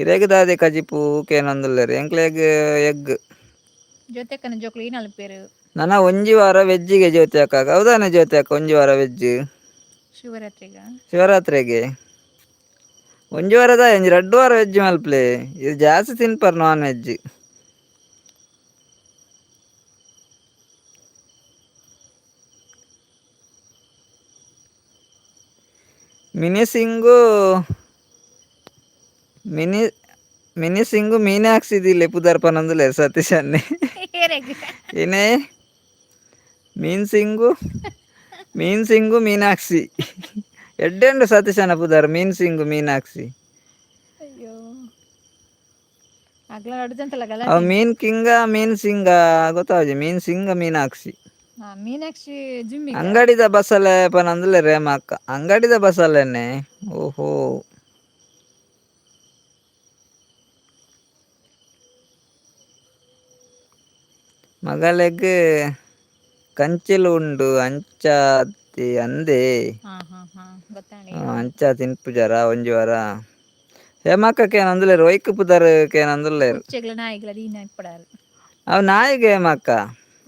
ಇರೆಗ್ ದಾದೆ ಕಜಿಪು ಕೇನೊಂದುಲ್ಲೆರ್. ಎಂಕ್ಲೆಗ್ ಎಗ್. ಜ್ಯೋತಿ ಅಕ್ಕನ ಜೋಕ್ಲು ಈ ನಲ್ಪೇರು. ನನ ಒಂಜಿ ವಾರ ವೆಜ್ಜಿಗೆ ಜ್ಯೋತಿ ಅಕ್ಕ, ಹೌದಾನೆ ಜ್ಯೋತಿ ಅಕ್ಕ? ಒಂಜಿ ವಾರ ವೆಜ್. ಶಿವರಾತ್ರಿಗ. ಶಿವರಾತ್ರಿಗೆ ಒಂಜಿ ವಾರದ, ಒಂಜಿ ರಡ್ಡು ವಾರ ವೆಜ್ ಮಲ್ಪ್ಲೆ. ಇದು ಜಾಸ್ತಿ ತಿನ್ಪರ್ non veg. Mini Singh mini mini Singh Meenakshi ದಿಲ್ಲೆ ಪುದರ್ ಪನೊಂದುಲ್ಲೆರ್ ಸತೀಶ್ ಅನ್ನೆ. ಏನೇ ಮೀನ್ ಸಿಂಗು, ಮೀನ್ ಸಿಂಗು ಮೀನಾಕ್ಷಿ ಎಡ್ಡೆಂಡು ಸತೀಶನ ಪುದರ್, ಮೀನ್ ಸಿಂಗು ಮೀನಾಕ್ಷಿ. ಅಯ್ಯೋ, ಅಗ್ಲ ಅಡ್ಜಂತಲ್ಲ. ಅವು ಗಲಾಟೆ. ಮೀನ್ ಕಿಂಗ ಮೀನ್ ಸಿಂಗ ಗೊತ್ತಾವಜಿ, ಮೀನ್ ಸಿಂಗ ಮೀನಾಕ್ಷಿ. ಹಾ, ಮೀನಾಕ್ಷಿ ಜುಮ್ಮಿ. ಅಂಗಡಿದ ಬಸಲೆ ಪನಂದುಲ್ಲೆ ರೇಮ ಅಕ್ಕ. ಅಂಗಡಿದ ಬಸಲೆನೆ, ಓಹೋ. ಮಗಲೆಗ್ ಕಂಚಿಲ್ ಉಂಡು ಅಂಚಾತಿ ಅಂದೆ. ಹಾ ಹಾ ಹಾ ಗೊತ್ತಾಂಡಿ. ಅಂಚ ತಿನ್ಪುಜಾರ ಒಂಜಿ ವಾರ ಹೇಮಕ್ಕ ಕೇನೊಂದುಲ್ಲೆರ್. ಒಯ್ಕ್ ಪುದರ್ ಕೇನೊಂದುಲ್ಲೆರ್. ಪುಚ್ಚೆಗ್ಲ ನಾಯಿಗ್ಲ ದೀನ ಇಪ್ಪಡಾರು. ಅವು ನಾಯಿಗೆ ಹೇಮಕ್ಕ.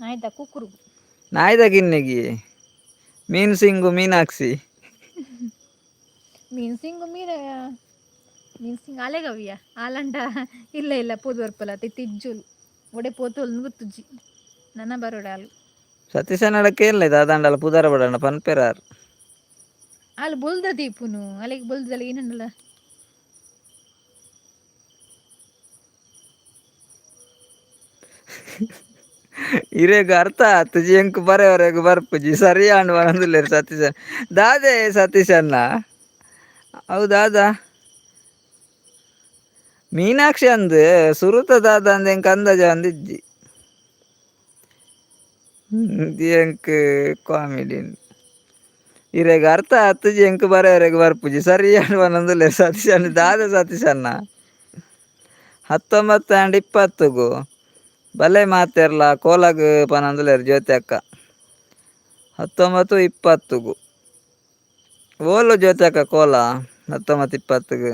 ನಾಯ್ದ ಕುಕ್ಕುರು. ನಾಯಿದ ಗಿನ್ನೆಗಿ ಮೀನ್ ಸಿಂಗು ಮೀನಾಕ್ಷಿ. ಮೀನ್ ಸಿಂಗು ಮೀನ ಮೀನ್ ಸಿಂಗ್ ಅಲೆಗವಿಯ ಆಲಂಡ ಇಲ್ಲ ಇಲ್ಲ ಪೋದು ಬರ್ಪಲ ತಿಜ್ಜುಲು ಒಡೆ ಪೋತುಲ್ ಗೊತ್ತುಜ್ಜಿ ನನ್ನ ಬರೋಡಾಲು. ಸತೀಶನಡ ಕೇಳಲೆ ದಾದಾಂಡಲ ಪುದರ ಬಡಣ್ಣ ಪನ್ಪೆರಾರ್. ಅಲ್ಲಿ ಬೊಲ್ದ ದೀಪುನು ಅಲ್ಲಿಗೆ ಬೊಲ್ದಲ್ಲ ಏನಂಡಲ್ಲ. ಇರೆಗ್ ಅರ್ಥ ಆತುಜಿ, ಎಂಕ್ ಬರೆವರೆಗ್ ಬರ್ಪುಜಿ. ಸರಿ ಆಂಡ್ ಪನೊಂದುಲ್ಲೆರ್ ಸತೀಶ. ದಾದೆ ಸತೀಶಣ್ಣ ಅವು ದಾದಾ ಮೀನಾಕ್ಷಿ ಅಂದ್ ಸುರುತ ದಾದ ಅಂದ್ ಎಂಕ್ ಅಂದಾಜ ಅಂದಿಜ್ಜಿ. ಎಂಕ್ ಕಾಮಿಡಿ. ಇರೆಗ್ ಅರ್ಥ ಆತುಜಿ, ಎಂಕ್ ಬರೆವರೆಗ್ ಬರ್ಪುಜಿ. ಸರಿ ಆಂಡ್ ಪನೊಂದುಲ್ಲೆರ್ ಸತೀಶಣ್ಣ. ದಾದ ಸತೀಶಣ್ಣ? 19 ಆಂಡ್ 20ಗು ಬಲೆ ಮಾತೆರ್ಲ ಕೋಲಗ್ ಪನೊಂದುಲ್ಲೆರ್ ಜ್ಯೋತಿ ಅಕ್ಕ. 19 20ಗು ಓಲು ಜ್ಯೋತಿ ಅಕ್ಕ ಕೋಲ 19 20ಗ್?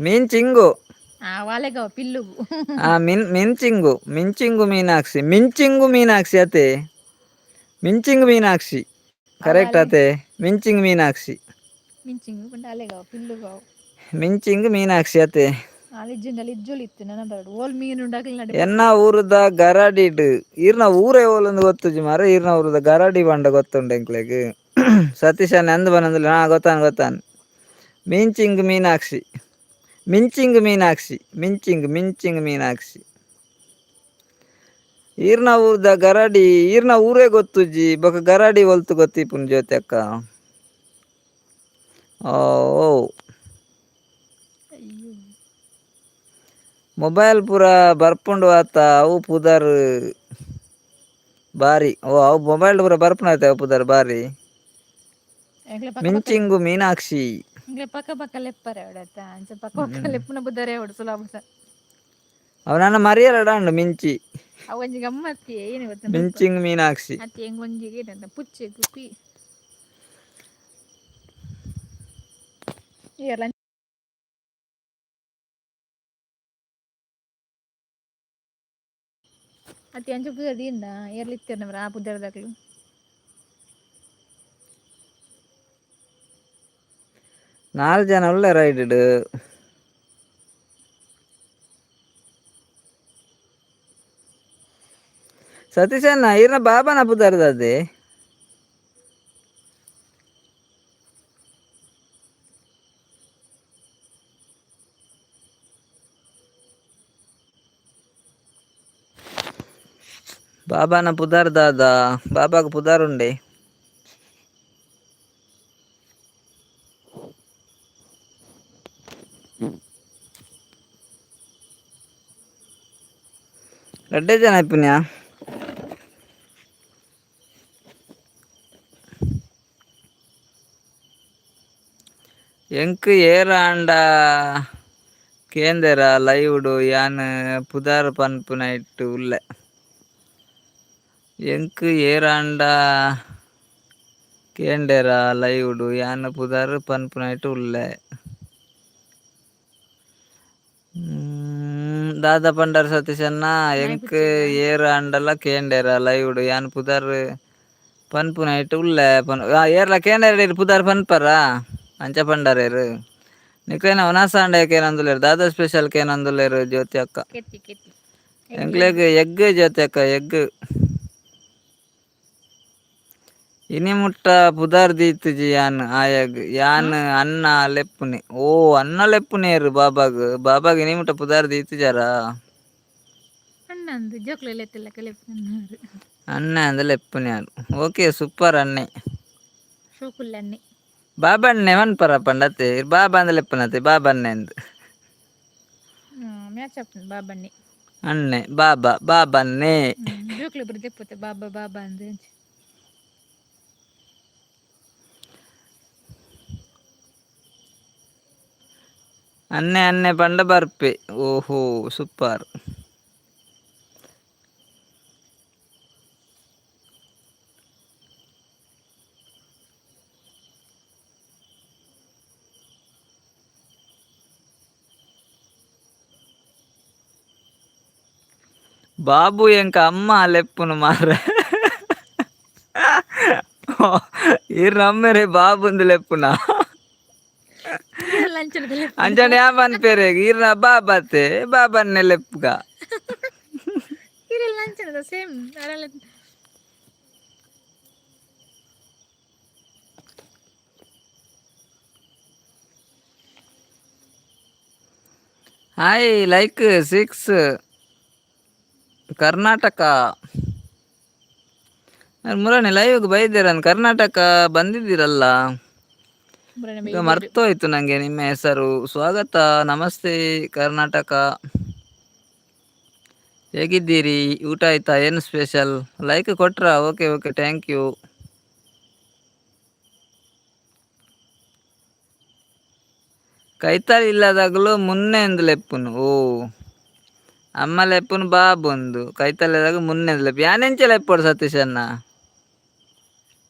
ಮೀನ್ ಚಿಂಗು. ಆ ವಾಲೆಗವ ಪಿಲ್ಲುಗು. ಆ ಮಿನ್ ಮಿಂಚಿಂಗು ಮಿಂಚಿಂಗು ಮೀನಾಕ್ಷಿ, ಮಿಂಚಿಂಗು ಮೀನಾಕ್ಷಿ ಅತೆ, ಮಿಂಚಿಂಗ್ ಮೀನಾಕ್ಷಿ ಕರೆಕ್ಟ್. ಅವಾಲೆ. ಅತೆ, ಮಿಂಚಿಂಗ್ ಮೀನಾಕ್ಷಿ. ಮಿಂಚಿಂಗು ಪಂಡ ಅಲೆಗವ ಪಿಲ್ಲುಗವು. ಮಿಂಚಿಂಗ್ ಮೀನಾಕ್ಷಿ ಅತೆ. ಆಲಿಜ್ಜಿಂಡಲ ಇಜ್ಜೊಲು ಇತ್ತು ನನ ಬರಡು ಓಲ್ ಮೀನು ಉಂಡಾಕಲ್ ನಡೆ. ಎನ್ನ ಊರುದ ಗರಡಿಡ್, ಈರ್ನ ಊರೇ ಓಲೊಂದು ಗೊತ್ತುಜಿ ಮಾರ, ಈರ್ನ ಊರುದ ಗರಡಿ ಪಂಡ ಗೊತ್ತುಂಡು ಎಂಕ್ಲೆಗ್. ಸತೀಶ್ ಅಂದ್ ಬನಂದಿಲ್ಲ. ಹಾ, ಗೊತ್ತಾನ್ ಗೊತ್ತಾನ್. ಮಿಂಚಿಂಗ್ ಮೀನಾಕ್ಷಿ, ಮಿಂಚಿಂಗ್ ಮೀನಾಕ್ಷಿ, ಮಿಂಚಿಂಗ್ ಮಿಂಚಿಂಗ್ ಮೀನಾಕ್ಷಿ. ಈರ್ನ ಊರ್ದ ಗರಡಿ, ಈರ್ನ ಊರೇ ಗೊತ್ತುಜಿ, ಬೊಕ ಗರಡಿ ಒಲ್ತು ಗೊತ್ತಿಪ್ಪುನು ಜ್ಯೋತಿ ಅಕ್ಕ. ಓ ಓ. ಅಯ್ಯೋ. ಮೊಬೈಲ್ ಪೂರ ಬರ್ಪುಂಡು ಆತ ಅವು ಪುದರ್ ಬಾರಿ. ಓ, ಅವು ಮೊಬೈಲ್ ಪೂರ ಬರ್ಪುಂಡು ಆತ ಅವು ಪುದರ್ ಬಾರಿ. ಎಂಕ್ಲೆ ಪಕ್ಕ ಪಕ್ಕ. ಮಿಂಚಿಂಗು ಮೀನಾಕ್ಷಿ. ಎಂಕ್ಲೆ ಪಕ್ಕ ಪಕ್ಕ ಲೆಪ್ಪರೆ ಅವಡತ್ತ, ಅಂಚ ಪಕ್ಕ ಪಕ್ಕ ಲೆಪ್ಪುನ ಬುದರೆ ಅವಡು ಸುಲಭ. ಅವು ನನ್ನ ಮರಿಯಲಡ ಮಿಂಚಿ. ಅವು ಒಂಜಿ ಗಮ್ಮತ್ತಿ ಏನು ಗೊತ್ತ? ಮಿಂಚಿಂಗ್ ಮೀನಾಕ್ಷಿ. ಅತ್ತೆ ಎಂಗ್ ಒಂಜಿಗೆ ಏನಂತ ಪುಚ್ಚೆ ಪಿ ಏರ್ಲ. ಅತ್ತೆ ಅಂಚ ಪುದರ್ ದಿಂಡ ಏರ್ಲ ಇತ್ತೆರ್ ಆ ಪುದರ್ದಾಕ್ಲು. ನಾಲ್ ಜನ ಉಳ್ಳೆ ರೈಡ್. ಸತೀಶಣ್ಣ, ಈರ್ನ ಬಾಬಾನ ಪುದರ್ದದೆ? ಬಾಬಾನ ಪುದರ್ ದಾದ? ಬಾಬಾಗ ಪುದರ್ ಉಂಡೆ? ರಡ್ಡೆ ಜನ ಇಪ್ಪುನ್ಯಾ? ಎಂಕ್ ಏರಾಂಡ ಕೇಂದೆರ ಲೈವ್ಡ್, ಯಾನ್ ಪುದರ್ ಪನ್ಪುನೈಟ್ ಉಲ್ಲೆ. ಎಂಕ್ ಏರಾಂಡ ಕೇಂಡೆರ ಲೈವ್ಡ್, ಯಾನ್ ಪುದರ್ ಪನ್ಪುನೈಟ್ ಉಲ್ಲೆ. ದಾದ ಪಂಡರ್ ಸತೀಶಣ್ಣ? ಎಂಕ್ ಏರ್ ಆಂಡಲ ಕೇಂಡೆರ ಲೈವ್ಡ್, ಯಾನ್ ಪುದರ್ ಪನ್ಪುನೈಟ್ ಉಲ್ಲೆ ಪನ್. ಏರ್ಲ ಕೇಂಡೆರ ಪುದರ್ ಪನ್ಪರ, ಅಂಚ ಪಂಡರೇರು. ನಿಕ್ಲೆನ ವನಸಾಂಡ ಕೇನೊಂದುಲ್ಲೆರ್. ದಾದ ಸ್ಪೆಷಲ್ ಕೇನೊಂದುಲ್ಲೆರ್ ಜ್ಯೋತಿ ಅಕ್ಕ. ಕೆತ್ತಿ ಕೆತ್ತಿ. ಎಂಕ್ಲೆಗ್ ಎಗ್ ಜ್ಯೋತಿ ಅಕ್ಕ, ಎಗ್. ಇನಿ ಮುಟ್ಟ ಪುದರ್ ದೀತುಜಿ ಯಾನ್ ಆಯಗ್, ಯಾನ್ ಅನ್ನ ಲೆಪ್ಪುನೆ. ಓ, ಅನ್ನ ಲೆಪ್ಪುನೇರು ಬಾಬಾಗ್. ಬಾಬಾಗ್ ಇನಿ ಮುಟ್ಟ ಪುದರ್ ದೀತುಜಾರ? ಅಣ್ಣಂದು ಜೋಕ್ಲೆಲ್ಲ ಎತ್ತಿಲ್ಲ ಲೆಪ್ಪುನಾರು. ಅಣ್ಣ ಅಂದ್ ಲೆಪ್ಪುನೆ. Okay, super ಅಣ್ಣೆ. ಶೋಕುಲ್ಲ ಅಣ್ಣೆ. ಬಾಬಣ್ಣೆ ಪನ್ಪರ ಪಂಡತೆ, ಬಾಬಾ ಅಂದ್ ಲೆಪ್ಪುನತೆ, ಬಾಬಣ್ಣೆ ಅಂದ್. ಮ್ಯಾಚ್ ಆಪುಂಡು ಬಾಬಣ್ಣೆ. ಅಣ್ಣೆ ಬಾಬಾ, ಬಾಬನ್ನೇ. ಜೋಕ್ಲೆ ಬುರ ದೆಪ್ಪುತ್ತೆ ಬಾಬಾ ಬಾಬಾ ಅಂದ್. ಅಣ್ಣೆ ಅಣ್ಣೆ ಪಂಡ ಬರ್ಪೆ. ಓಹೋ, ಸೂಪರ್. ಬಾಬು ಎಂಕ ಅಮ್ಮ ಲೆಪ್ಪುನು ಮಾರ್ರೆ. ಈರ್ ನಮ್ಮೆರೆ ಬಾಬುಂದು ಲೆಪ್ಪುನ? ಅಂಚನೆ ಯಾ ಪನ್ಪೆರೆ, ಈರ್ನ ಬಾಬಾತೆ, ಬಾಬನ್ನೆ ಲೆಪ್ಪುಗ. ಇರೆಲ್ಲ ಅಂಚನದ ಸೇಮ್ ಅರಲ್ಲ. Hi, like 6, Karnataka. ಮುರಾಣಿ ಲೈವ್ಗೆ ಬೈದಿರ, ಕರ್ನಾಟಕ ಬಂದಿದ್ದೀರಲ್ಲ. ಈಗ ಮರ್ತೋಯ್ತು ನಂಗೆ ನಿಮ್ಮ ಹೆಸರು. ಸ್ವಾಗತ, ನಮಸ್ತೆ ಕರ್ನಾಟಕ. ಹೇಗಿದ್ದೀರಿ? ಊಟ ಆಯ್ತಾ? ಏನು ಸ್ಪೆಷಲ್? ಲೈಕ್ ಕೊಟ್ರಾ? Okay okay, thank you. ಕೈತಲ್ ಇಲ್ಲದಾಗಲು ಮುನ್ನೆ ಎಂದು ಲೆಪ್ಪುನು. ಓ, ಅಮ್ಮ ಲೆಪ್ಪುನು ಬಾಬುಂದು, ಕೈತಲ್ ಮುನ್ನೆ ಲೆಪ್ಪು. ಯಾನೆಂಚ ಲೆಪ್ಪೋಡು ಸತೀಶಣ್ಣ?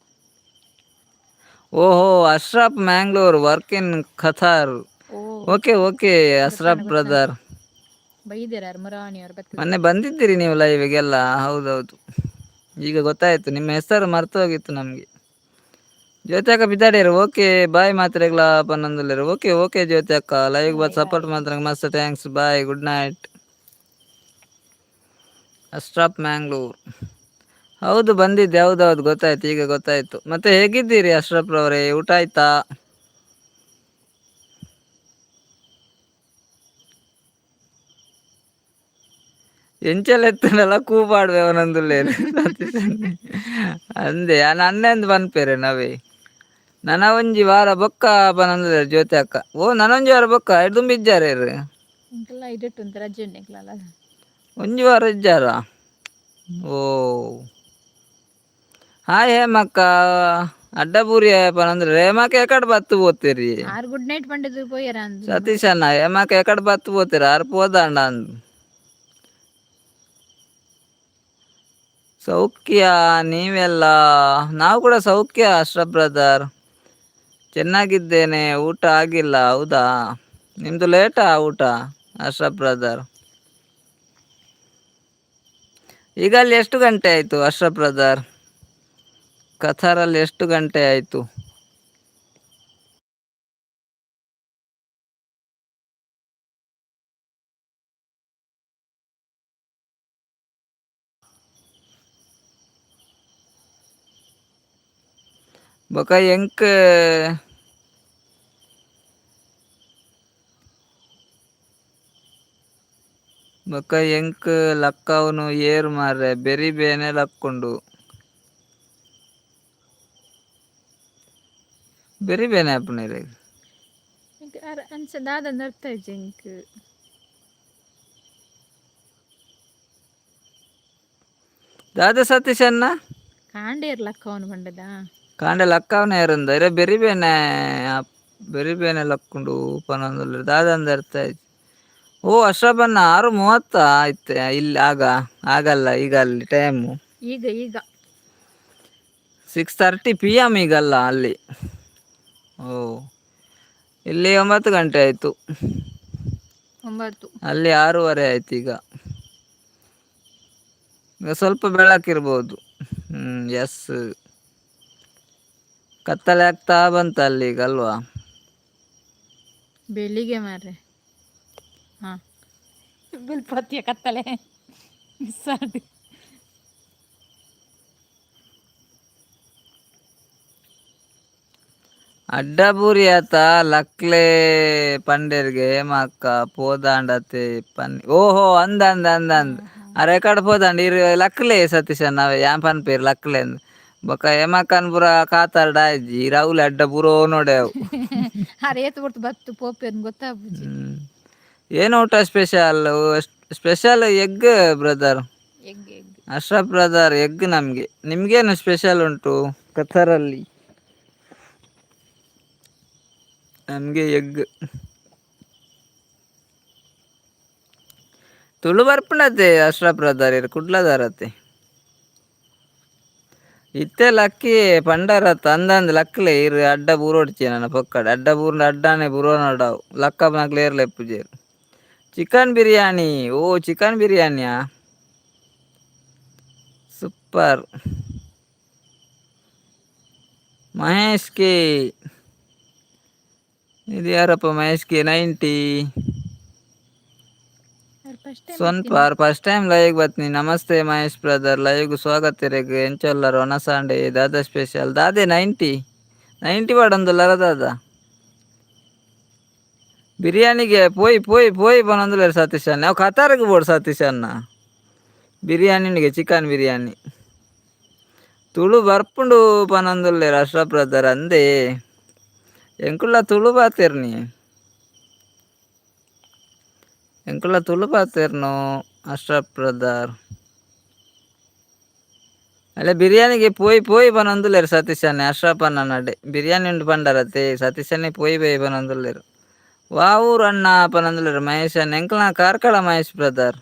ಓಹೋ, Ashraf Mangalore, work in Qatar. O. Okay okay Ashraf brother. ಬೈದೇರಾರು ಮುರಾನಿಯವರು ಬರ್ತದೆ. ಮೊನ್ನೆ ಬಂದಿದ್ದೀರಿ ನೀವು ಲೈವಿಗೆಲ್ಲ? ಹೌದೌದು, ಈಗ ಗೊತ್ತಾಯಿತು. ನಿಮ್ಮ ಹೆಸರು ಮರ್ತು ಹೋಗಿತ್ತು ನಮಗೆ. ಜ್ಯೋತಿ ಅಕ್ಕ ಬಿದ್ದಾಡಿರು. ಓಕೆ ಬಾಯ್ ಮಾತ್ರೆಗ್ಲ ಪನ್ನೊಂದುಲ್ಲೆರ್. ಓಕೆ ಓಕೆ ಜ್ಯೋತಿ ಅಕ್ಕ, ಲೈವ್ ಬಾಯ್ ಸಪೋರ್ಟ್ ಬಾಯ್. ಮಾತ್ರ ಮಸ್ತ್ thanks. Bye, good night. Ashraf Mangalore. ಹೌದು, ಬಂದಿದ್ದೆ. ಹೌದೌದು, ಗೊತ್ತಾಯ್ತು, ಈಗ ಗೊತ್ತಾಯ್ತು. ಮತ್ತೆ ಹೇಗಿದ್ದೀರಿ ಅಶ್ರಫ್ ರವರೇ? ಊಟ ಆಯ್ತಾ? ಎಂಚೆಲ್ಲ ಎತ್ತನಲ್ಲ ಕೂಪಾಡುವೆ ಅವನೊಂದುಲ್ಲೇರು ಅಂದೆ ನನ್ನೆಂದು ಪನ್ಪೇರೆ ನವೇ. ನನ ಒಂಜಿ ವಾರ ಬೊಕ್ಕ ಪನೊಂದುಲ್ಲೆರ್ ಜ್ಯೋತಿ ಅಕ್ಕ. ಓ, ನನೊಂಜಿ ವಾರ ಬೊಕ್ಕ ದುಂಬು ಇಜ್ಜಾರೇರು. ಇಂಕಲ್ಲ ಇಡಿಟ್ಟು ಅಂತ ರಜೆ ಉಂಟು ಎಂಕ್ಲಲ್ಲ. ಒಂಜಿ ವಾರ ಇಜ್ಜಾರ? ಓ, ಹಾಯ್ ಹೇಮಕ್ಕ. ಅಡ್ಡಪೂರಿ ಪನೊಂದುಲ್ಲೆರ್. ಹೇಮಕ್ಕ ಎಕಡೆ ಬತ್ತು ಪೋತೀರಿ? ಆರು ಗುಡ್ ನೈಟ್ ಪಂಡದು ಪೋಯರ ಅಂದು. ಸತೀಶ್ ಅಣ್ಣ, ಹೇಮಕ್ಕ ಎಕಡೆ ಬತ್ತು ಪೋತೀರ? ಆರು ಪೋದಾಂಡ ಅಂದು. ಸೌಖ್ಯ, ನೀವೆಲ್ಲ? ನಾವು ಕೂಡ ಸೌಖ್ಯ ಅಶ್ರಫ್ ಬ್ರದರ್. ಚೆನ್ನಾಗಿದ್ದೇನೆ. ಊಟ ಆಗಿಲ್ಲ? ಹೌದಾ? ನಿಮ್ಮದು ಲೇಟಾ ಊಟ ಅಶ್ರಫ್ ಬ್ರದರ್? ಈಗ ಅಲ್ಲಿ ಎಷ್ಟು ಗಂಟೆ ಆಯಿತು ಅಶ್ರಫ್ ಬ್ರದರ್? ಕಥಾರಲ್ಲಿ ಎಷ್ಟು ಗಂಟೆ ಆಯಿತು? ಬೊಕ ಎಂಕ್ ಬೊಕ ಎಂಕ್ ಲಕ್ಕವುನು ಏರ್ ಮಾರ್ರೆ? ಬೆರಿ ಬೇನೆ ಲಕ್ಕುಂಡು. ಬೆರಿ ಬೇನೆ ಆಪುಂಡು. ಎಂಕ್ ಅಂಚ ದಾದ ಅರ್ಥ ಆಯ್ತು ಎಂಕ್. ದಾದ ಸತೀಶ್ ಅಣ್ಣ? ಕಾಂಡೇರ್ ಲಕ್ಕವನು ಪಂಡದ. ಕಾಂಡೆ ಲಕ್ಕವನ ಏರಂದ ಇರೆ ಬೆರಿ ಬೇನೆ ಬೆರಿ ಬೇನೆ ಲಕ್ಕುಂಡು ಪನೊಂದುಲ್ಲೆರ್. ದಾದ ಅಂದ್ ಅರ್ಥ ಆಯ್ತು. ಓ ಅಶ್ರಫ್ ಅಣ್ಣ, 6:30 ಆಯ್ತು ಇಲ್ಲಿ. ಆಗ ಆಗಲ್ಲ, ಈಗ ಅಲ್ಲಿ ಟೈಮು? ಈಗ ಈಗ. 6:30 PM ಈಗಲ್ಲ ಅಲ್ಲಿ? ಓ, ಇಲ್ಲಿ 9 ಗಂಟೆ ಆಯಿತು. 9. ಅಲ್ಲಿ 6:30 ಆಯ್ತು ಈಗ. ಈಗ ಸ್ವಲ್ಪ ಬೆಳಕಿರ್ಬೋದು. ಹ್ಞೂ, ಎಸ್, ಕತ್ತಲೆ ಆಗ್ತಾ ಬಂತ ಅಲ್ಲಿ ಈಗ ಅಲ್ವಾ? ಬೆಳಿಗ್ಗೆ ಮಾರ್ರೆ. ಹಾ ಬಿಲ್ಪತ್ತಿಯ ಕತ್ತಲೆ ಮಿಸ್ ಆದ. ಅಡ್ಡಬೂರಿ ಆತ ಲಕ್ಲೆ ಪಂಡೇರ್ಗೆ ಹೇಮಕ್ಕ ಪೋದಾಂಡತೆ ಪನ್ನಿ. ಓಹೋ, ಅಂದ ಅಂದ ಅಂದ ಅಂದ್ ಅರೆ ಕಡೆ ಪೋದಾಂಡ ಇರು ಲಕ್ಲೆ ಸತೀಶ್ ನಾವೇ ಯಾನ್ ಪನ್ಪೇರು ಲಕ್ಲೆ ಅಂದ್. ಬೊಕ ಹೇಮಕ್ಕನ್ ಪೂರ ಕಾತಾರ್ಡ ಆಯ್ಜಿ ರೌಲೆ ಅಡ್ಡ ಪೂರೋ ನೋಡೆ ಅವು. ಅರೆ ಏತ್ ಹೊರ್ತು ಬತ್ತು ಪೋಪೆ ಅಂತ ಗೊತ್ತಾಗ್ಬುಜಿ. ಹ್ಮ್. ಏನು ಊಟ special? Special egg brother. Egg egg. Ashraf brother, egg ನಮಗೆ. ನಿಮಗೇನು ಸ್ಪೆಷಲ್ ಉಂಟು ಕಥರಲ್ಲಿ? ನಮಗೆ ಎಗ್. ತುಳು ಬರ್ಪುಂಡತೆ ಅಶ್ರಫ್ ಬ್ರದರ್? ಇರು ಕುಡ್ಲದಾರತೆ. ಇತ್ತೆ ಲಕ್ಕಿ ಪಂಡರತ್ತ ಅಂದಂದು ಲಕ್ಲೆ ಇರು ಅಡ್ಡ ಬೂರೋಡ್ಚಿ ನನ್ನ ಪೊಕ್ಕಡೆ. ಅಡ್ಡ ಬೂರ್ನ ಅಡ್ಡಾನೆ ಬೂರೋ ನೋಡವು ಲಕ್ಕಪ್ಪನಕ್ಲೆ ಏರ್ಲೆ ಪೂಜೆರು. ಚಿಕನ್ ಬಿರಿಯಾನಿ. ಓ, ಚಿಕನ್ ಬಿರಿಯಾನಿಯಾ? ಸೂಪರ್. ಮಹೇಶ್ ಕೆ, ಇದು ಯಾರಪ್ಪ ಮಹೇಶ್ K 90? First time. ಸೊನ್ಪಾರ್ first time live ಬತ್ನಿ. ನಮಸ್ತೆ ಮಹೇಶ್ ಬ್ರದರ್, ಲೈವ್ ಸ್ವಾಗತ ಇರೆಗ್. ಎಂಚೊಲ್ಲರ್? ಒನಸಾಂಡೆ ದಾದ ಸ್ಪೆಷಲ್? ದಾದೆ 90 90 ಪಾಡೊಂದುಲ್ಲರ ದಾದ? ಬಿರಿಯಾನಿಗೆ ಪೋಯ್ ಪೋಯ್ ಪೋಯ್ ಪನೊಂದುಲ್ಲೆರ್ ಸತೀಶ್ ಅಣ್ಣ. ಅವು ಕತಾರ್ಗ್ ಬೋಡು ಸತೀಶ್ ಅಣ್ಣ ಬಿರಿಯಾನಿಗೆ, ಚಿಕನ್ ಬಿರಿಯಾನಿ. ತುಳು ಬರ್ಪುಂಡು ಪನೊಂದುಲ್ಲೆರ್ ಅಶ್ರಫ್ ಬ್ರದರ್. ಅಂದೇ, ಎಂಕುಲ್ಲ ತುಳು ಪಾತೆರ್ನಿ, ಎಂಕುಲ್ಲ ತುಳು ಪಾತೆರ್ನು ಅಶ್ರಫ್ ಬ್ರದರ್. ಅಲ್ಲ, ಬಿರಿಯಾನಿಗೆ ಪೋಯ್ ಪೋಯ್ ಪನೊಂದುಲ್ಲೆರ್ ಸತೀಶ್ ಅಣ್ಣೆ. ಅಶ್ರಫ್ ಅಣ್ಣ ನಡೆ ಬಿರಿಯಾನಿ ಉಂಡು ಪಂಡರತೆ ಸತೀಶ್ ಅಣ್ಣೆ. ಪೋಯ್ ಪೋಯ್ ಪನೊಂದುಲ್ಲೆರ್. ವಾ ಊರು ಅಣ್ಣ ಪನೊಂದುಲ್ಲೆರ್ ಮಹೇಶ್ ಅಣ್ಣ. ಎಂಕಲ್ನ ಕಾರ್ಕಳ ಮಹೇಶ್ ಬ್ರದರ್.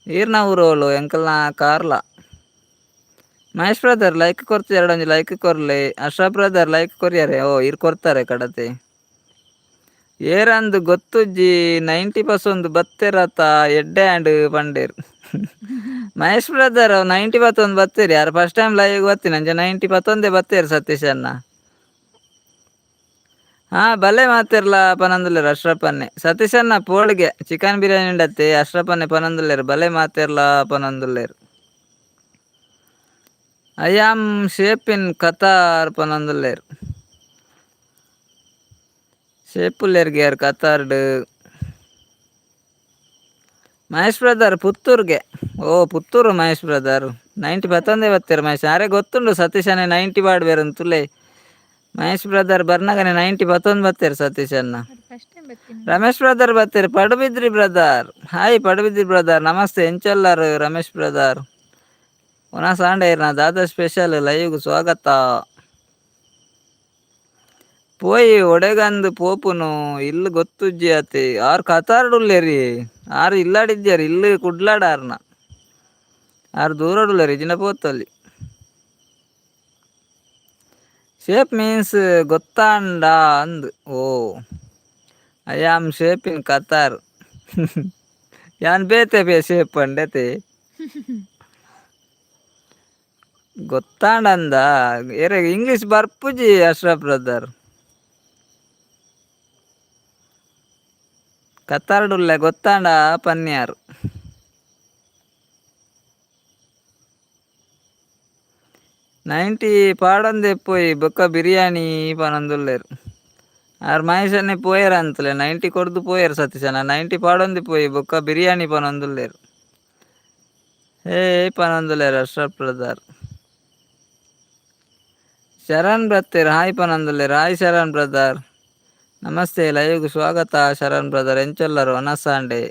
ಈರ್ನ ಊರು? ಎಂಕಲ್ನ ಕಾರ್ಲ. ಮಹೇಶ್ ಬ್ರದರ್ ಲೈಕ್ ಕೊರ್ತು, ಎರಡೊಂಜಿ ಲೈಕ್ ಕೊರ್ಲೆ. ಅಶ್ರಫ್ ಬ್ರದರ್ ಲೈಕ್ ಕೊರಿಯರೆ. ಓ, ಇರ್ ಕೊರ್ತಾರೆ ಕಡತೆ. ಏರಂದು ಗೊತ್ತುಜ್ಜಿ 90 ಪಸೊಂದು ಬತ್ತೆರತ ಎಡ್ಡೆ ಆಂಡ್ ಪಂಡೇರು. ಮಹೇಶ್ ಬ್ರದರ್ 90 ಪತ್ತೊಂದು ಬತ್ತೇರಿ. ಯಾರು first time live ಬತ್ತೀನಿ ಅಂಚ 90 ಪತ್ತೊಂದೇ ಬತ್ತೇರು ಸತೀಶ್ ಅಣ್ಣ. ಹಾ, ಬಲೆ ಮಾತಿರ್ಲ ಪನಂದುಲ್ಲೇರು ಅಶ್ರಪ್ಪನ್ನೆ. ಸತೀಶ್ ಅಣ್ಣ ಪೋಳಿಗೆ ಚಿಕನ್ ಬಿರಿಯಾನಿ ಉಂಡತ್ತೆ. ಅಶ್ರಪ್ಪನ್ನೆ ಪನಂದುಲ್ಲೇರು, ಬಲೆ ಮಾತಿರ್ಲ ಪನಂದುಲ್ಲೇರು. I am shape in Qatar ಪನಂದುಲ್ಲೇರು. ಶೇಪುಲ್ಲೇರ್ಗೆ ಯಾರು ಕತಾರ್ಡ್? ಮಹೇಶ್ ಬ್ರದರ್ ಪುತ್ತೂರ್ಗೆ. ಓ, ಪುತ್ತೂರು ಮಹೇಶ್ ಬ್ರದರ್. 90 ಪತ್ತೊಂದೇ ಬತ್ತೀರ ಮಹೇಶ್. ಅರೆ ಗೊತ್ತುಂಡು ಸತೀಶನೇ 90 ಪಾಡ್ಬೇರು ತುಲೆ. ಮಹೇಶ್ ಬ್ರದರ್ ಬರ್ನಗನೆ 90 ಪತ್ತೊಂದು ಬತ್ತೀರ ಸತೀಶ್ ಅಣ್ಣ. ಫಸ್ಟ್ ಟೈಮ್ ಬರ್ತೀನಿ. ರಮೇಶ್ ಬ್ರದರ್ ಬತ್ತೀರಿ. Padubidri brother, hi. Padubidri brother ನಮಸ್ತೆ. ಎಂಚೊಲ್ಲಾರು ರಮೇಶ್ ಬ್ರದರ್? ಒನಸ್ ನಾ ದಾದಾ ಸ್ಪೆಷಲ್ ಲೈವ್ಗೆ ಸ್ವಾಗತ. ಪೋಯಿ ಒಡೆಗಂದು ಪೋಪುನು ಇಲ್ಲು ಗೊತ್ತುಜ್ಜಿ ಅತಿ. ಆರು ಕತಾರ್ಡುಲ್ಲೇರಿ, ಆರು ಇಲ್ಲಾಡಿದ್ಯಾರ. ಇಲ್ಲು ಕುಡ್ಲಾಡ ಆರ್ನ. ಆರು ದೂರಡುಲ್ಲೇರಿ ಜಿನ ಪೋತಲ್ಲಿ. ಶೇಪ್ ಮೀನ್ಸ್ ಗೊತ್ತಾಂಡ ಅಂದ್. ಓ, I am shape in Qatar. ಯಾನ್ ಬೇತೆ ಬೇ ಶೇಪ್ ಅಂಡೆತೆ ಗೊತ್ತಾಂಡಂದ. ಏರೆ ಇಂಗ್ಲೀಷ್ ಬರ್ಪುಜಿ ಅಶ್ರಫ್ ಬ್ರದರ್. ಕತಾರ್ಡುಲ್ಲೆ ಗೊತ್ತಾಂಡ ಪನ್ಯಾರ್. 90 ಪಾಡೊಂದೆ ಪೋಯಿ ಬೊಕ್ಕ ಬಿರಿಯಾನಿ ಪನೊಂದುಲ್ಲೆರ್. ಆರ್ ಮಹೇಶನ್ನೇ ಪೋಯೆರ್ ಅಂತಲೆ. 90 ಕೊರ್ದು ಪೋಯೆರ್ ಸತೀಶಣ್ಣ. 90 ಪಾಡೊಂದೆ ಪೋಯಿ ಬೊಕ್ಕ ಬಿರಿಯಾನಿ ಪನೊಂದುಲ್ಲೆರ್. ಏ ಪನೊಂದುಲ್ಲೆರ್ ಅಶ್ರಫ್ ಬ್ರದರ್. ಶರಣ್ ಬತ್ತೆರ್, ಹಾಯ್ ಪನೊಂದುಲ್ಲೆರ್. ಹಾಯ್ ಶರಣ್ ಬ್ರದರ್, ನಮಸ್ತೆ. ಲೈವ್ಗೆ ಸ್ವಾಗತ ಶರಣ್ ಬ್ರದರ್. ಎಂಚೊಲ್ಲರು ಒನಸಾಂಡೆ?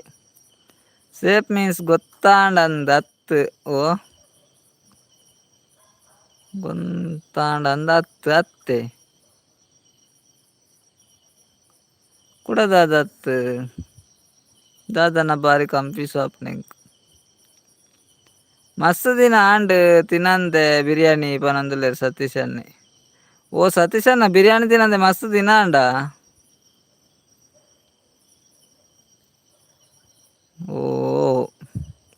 ಸೇಫ್ ಮೀನ್ಸ್ ಗೊತ್ತಾಂಡಂದ್ ಅತ್. ಓ, ಗೊತ್ತಾಂಡಂದ್ ಅತ್ ಅತ್ತೆ ಕುಡ ದಾದತ್ ದಾದನ ಬಾರಿ ಕನ್ಫ್ಯೂಸ್ ಆಪುನೆಂಕ್. ಮಸ್ತ್ ದಿನ ಆಂಡ್ ತಿನಂದೆ ಬಿರಿಯಾನಿ ಪನೊಂದುಲ್ಲೆರ್ ಸತೀಶ್ ಅಣ್ಣೆ. ಓ ಸತೀಶ್ ಅಣ್ಣ, ಬಿರಿಯಾನಿ ತಿನಂದೆ ಮಸ್ತ್ ದಿನ ಆಂಡ. ಓ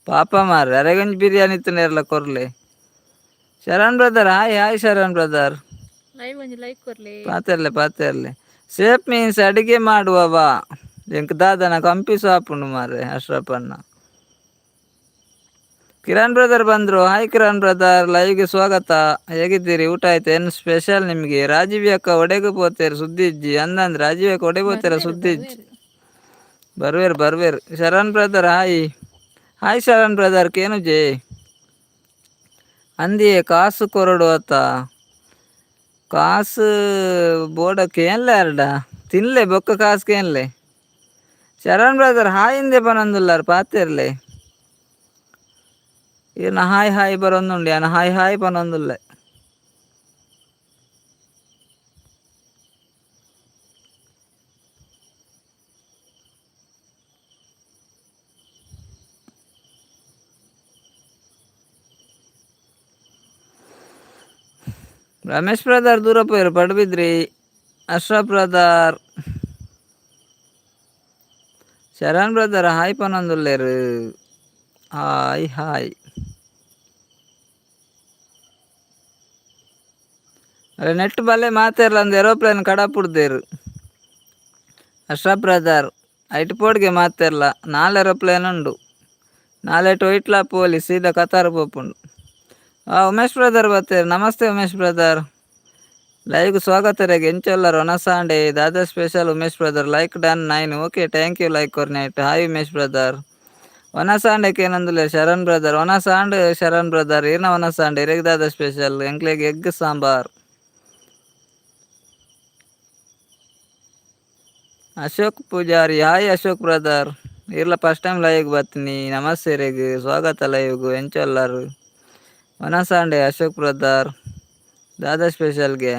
ಪಾಪ ಮಾರ್ರೆ, ಅರೆಗೊಂಜಿ ಬಿರಿಯಾನಿ ತಿನ್ನೆರ್ಲ ಕೊರ್ಲೆ. Sharan brother hi. Hi Sharan brother. Live ಒಂಜಿ ಲೈಕ್ ಕೊರ್ಲೆ. ಪಾತೆರ್ಲೆ ಪಾತೆರ್ಲೆ. ಸೇಫ್ ಮೀನ್ಸ್ ಅಡಿಗೆ ಮಾಡುವವ. ಎಂಕ್ ದಾದನ ಕಂಪ್ಯೂಸ್ ಆಪುಂಡು ಮಾರ್ರೆ ಅಶ್ರಫ್ ಅಣ್ಣ. ಕಿರಣ್ ಬ್ರದರ್ ಬಂದರು. ಹಾಯ್ ಕಿರಣ್ ಬ್ರದರ್, ಲೈವ್ಗೆ ಸ್ವಾಗತ. ಹೇಗಿದ್ದೀರಿ? ಊಟ ಆಯ್ತು? ಏನು ಸ್ಪೆಷಲ್ ನಿಮಗೆ? ರಾಜೀವ್ ಅಕ್ಕ ಒಡೆಗೆ ಪೋತೇರು, ಸುದ್ದಿ ಇಜ್ಜಿ ಅಂದಂದ್ರೆ. ರಾಜೀವ್ ಅಕ್ಕ ಒಡೆ ಪೋತೇರ, ಸುದ್ದಿ ಇಜ್ಜಿ. ಬರ್ವೇರು ಬರ್ವೇರು. Sharan brother hi. Hi Sharan brother. ಕೇನುಜೆ ಅಂದಿಯೇ ಕಾಸು ಕೊರಡು ಅತ್ತ. ಕಾಸು ಬೋಡಕ್ಕೆ ಏನ್ಲೆ ಅರ್ಡ ತಿನ್ಲೆ ಬೊಕ್ಕ ಕಾಸು ಕೇನ್ಲೆ. ಶರಣ್ ಬ್ರದರ್ ಹಾಯ್ ಇಂದೆ ಪನೊಂದುಲ್ಲಾರ್ ಪಾತೆರ್ಲೆ. ಈರ್ನ ಹಾಯ್ ಹಾಯ್ ಬರೊಂದುಂಡು, ಯಾನ ಹಾಯ್ ಹಾಯ್ ಪನೊಂದುಲ್ಲೆ. ರಮೇಶ್ ಬ್ರದರ್ ದೂರ ಪೋಯರು Padubidri. Ashraf brother, Sharan brother hi ಪನೊಂದುಲ್ಲೆರ್. Hi hi. ಅರೆ ನೆಟ್ ಬಲ್ಲೆ ಮಾತೆರ್ಲ ಅಂದ್ ಏರೋಪ್ಲೇನ್ ಕಡಪುಡ್ದೇರು. ಅಶ್ರಫ್ ಬ್ರದರ್ ಐಟ್ ಪೋಡ್ಗೆ ಮಾತೆರ್ಲ. ನಾಲ್ ಏರೋಪ್ಲೇನ್ ಉಂಡು, ನಾಲೆಟ್ ಒಯ್ಟ್ಲಾ ಪೋಲಿ, ಸೀದಾ ಕತಾರ್ ಪೋಪುಂಡು. ಉಮೇಶ್ ಬ್ರದರ್ ಬತ್ತೇರು. ನಮಸ್ತೆ ಉಮೇಶ್ ಬ್ರದರ್, ಲೈವ್ಗೆ ಸ್ವಾಗತ ರೇಗ್. ಎಂಚೊಲ್ಲರ್ ಒನಸಾಂಡೆ? ದಾದಾ special Umesh brother? Like done 9. Okay, thank you like ಕೊರ್ನೆಟ್. Hi Umesh brother. ಒನಸಾಂಡೆ ಕೇನೊಂದುಲ್ಲೆರ್ Sharan brother. ಒನಸಾಂಡ್ Sharan brother, ಈರ್ನ ಒನಸಾಂಡೆ? ಇರೆಗ್ ದಾದಾ ಸ್ಪೆಷಲ್? ಎಂಕ್ಲೆಗ್ egg sambar. Ashok Pujari hi Ashok brother. ಇರ್ಲ first time live ಬತ್ತೀನಿ. ನಮಸ್ತೆ ರೇಗ್, ಸ್ವಾಗತ ಲೈವ್ಗ್. ಎಂಚೊಲ್ಲರು ಒನಸಾಂಡೆ ಅಶೋಕ್ ಬ್ರದರ್? ದಾದಾ ಸ್ಪೆಷಲ್ಗೆ?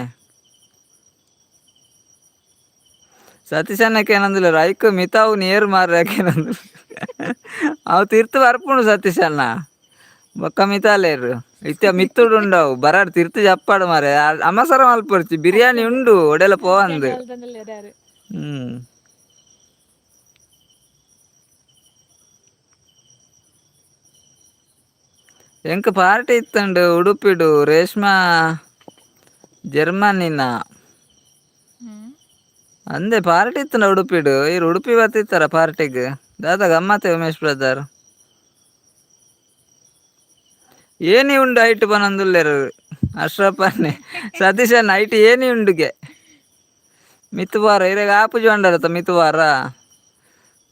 ಸತೀಶಣ್ಣಕ್ಕೆ ಏನಂದಿಲ್ಲ ಐಕ್ ಮಿತಾವು ನೇರು ಮಾರ್ರೆ. ಅವು ತಿರ್ತು ಬರ್ಪುಂಡು ಸತೀಶಣ್ಣ. ಬೊಕ್ಕ ಮಿತಾಲೇರು ಇತ್ತೆ ಮಿತ್ತುಡು ಉಂಡವು ಬರಾಡ್ ತಿರ್ತು ಜಪ್ಪಾಡು ಮಾರೆ. ಅಮಸರ ಮಲ್ಪೊರ್ಚಿ, ಬಿರಿಯಾನಿ ಉಂಡು ಒಡೆಲ ಪೋವಂದು. ಹ್ಮ್. ಎಂಕ್ ಪಾರ್ಟಿ ಇತ್ತಂಡು ಉಡುಪಿಡು ರೇಷ್ಮಾ ಜರ್ಮನಿನ. ಅಂದೆ ಪಾರ್ಟಿ ಇತ್ತಂಡ ಉಡುಪಿಡು, ಇರು ಉಡುಪಿ ಬತ್ತಿತ್ತಾರ ಪಾರ್ಟಿಗ್. ದಾದ ಗಮ್ಮತ್ತೆ ಉಮೇಶ್ ಬ್ರದರ್. ಏನಿ ಉಂಡು ಐಟ್ ಪನೊಂದುಲ್ಲೆರ್ ಅಶ್ರಪ್ಪನ್ನೆ ಸತೀಶಣ್ಣ ಐಟ್ ಏನಿ ಉಂಡುಗೆ ಮಿತ್ತುವಾರ ಇರೆಗ್ ಆಪುಜಿ ಪಂಡರತ್ತ ಮಿತ್ತುವಾರ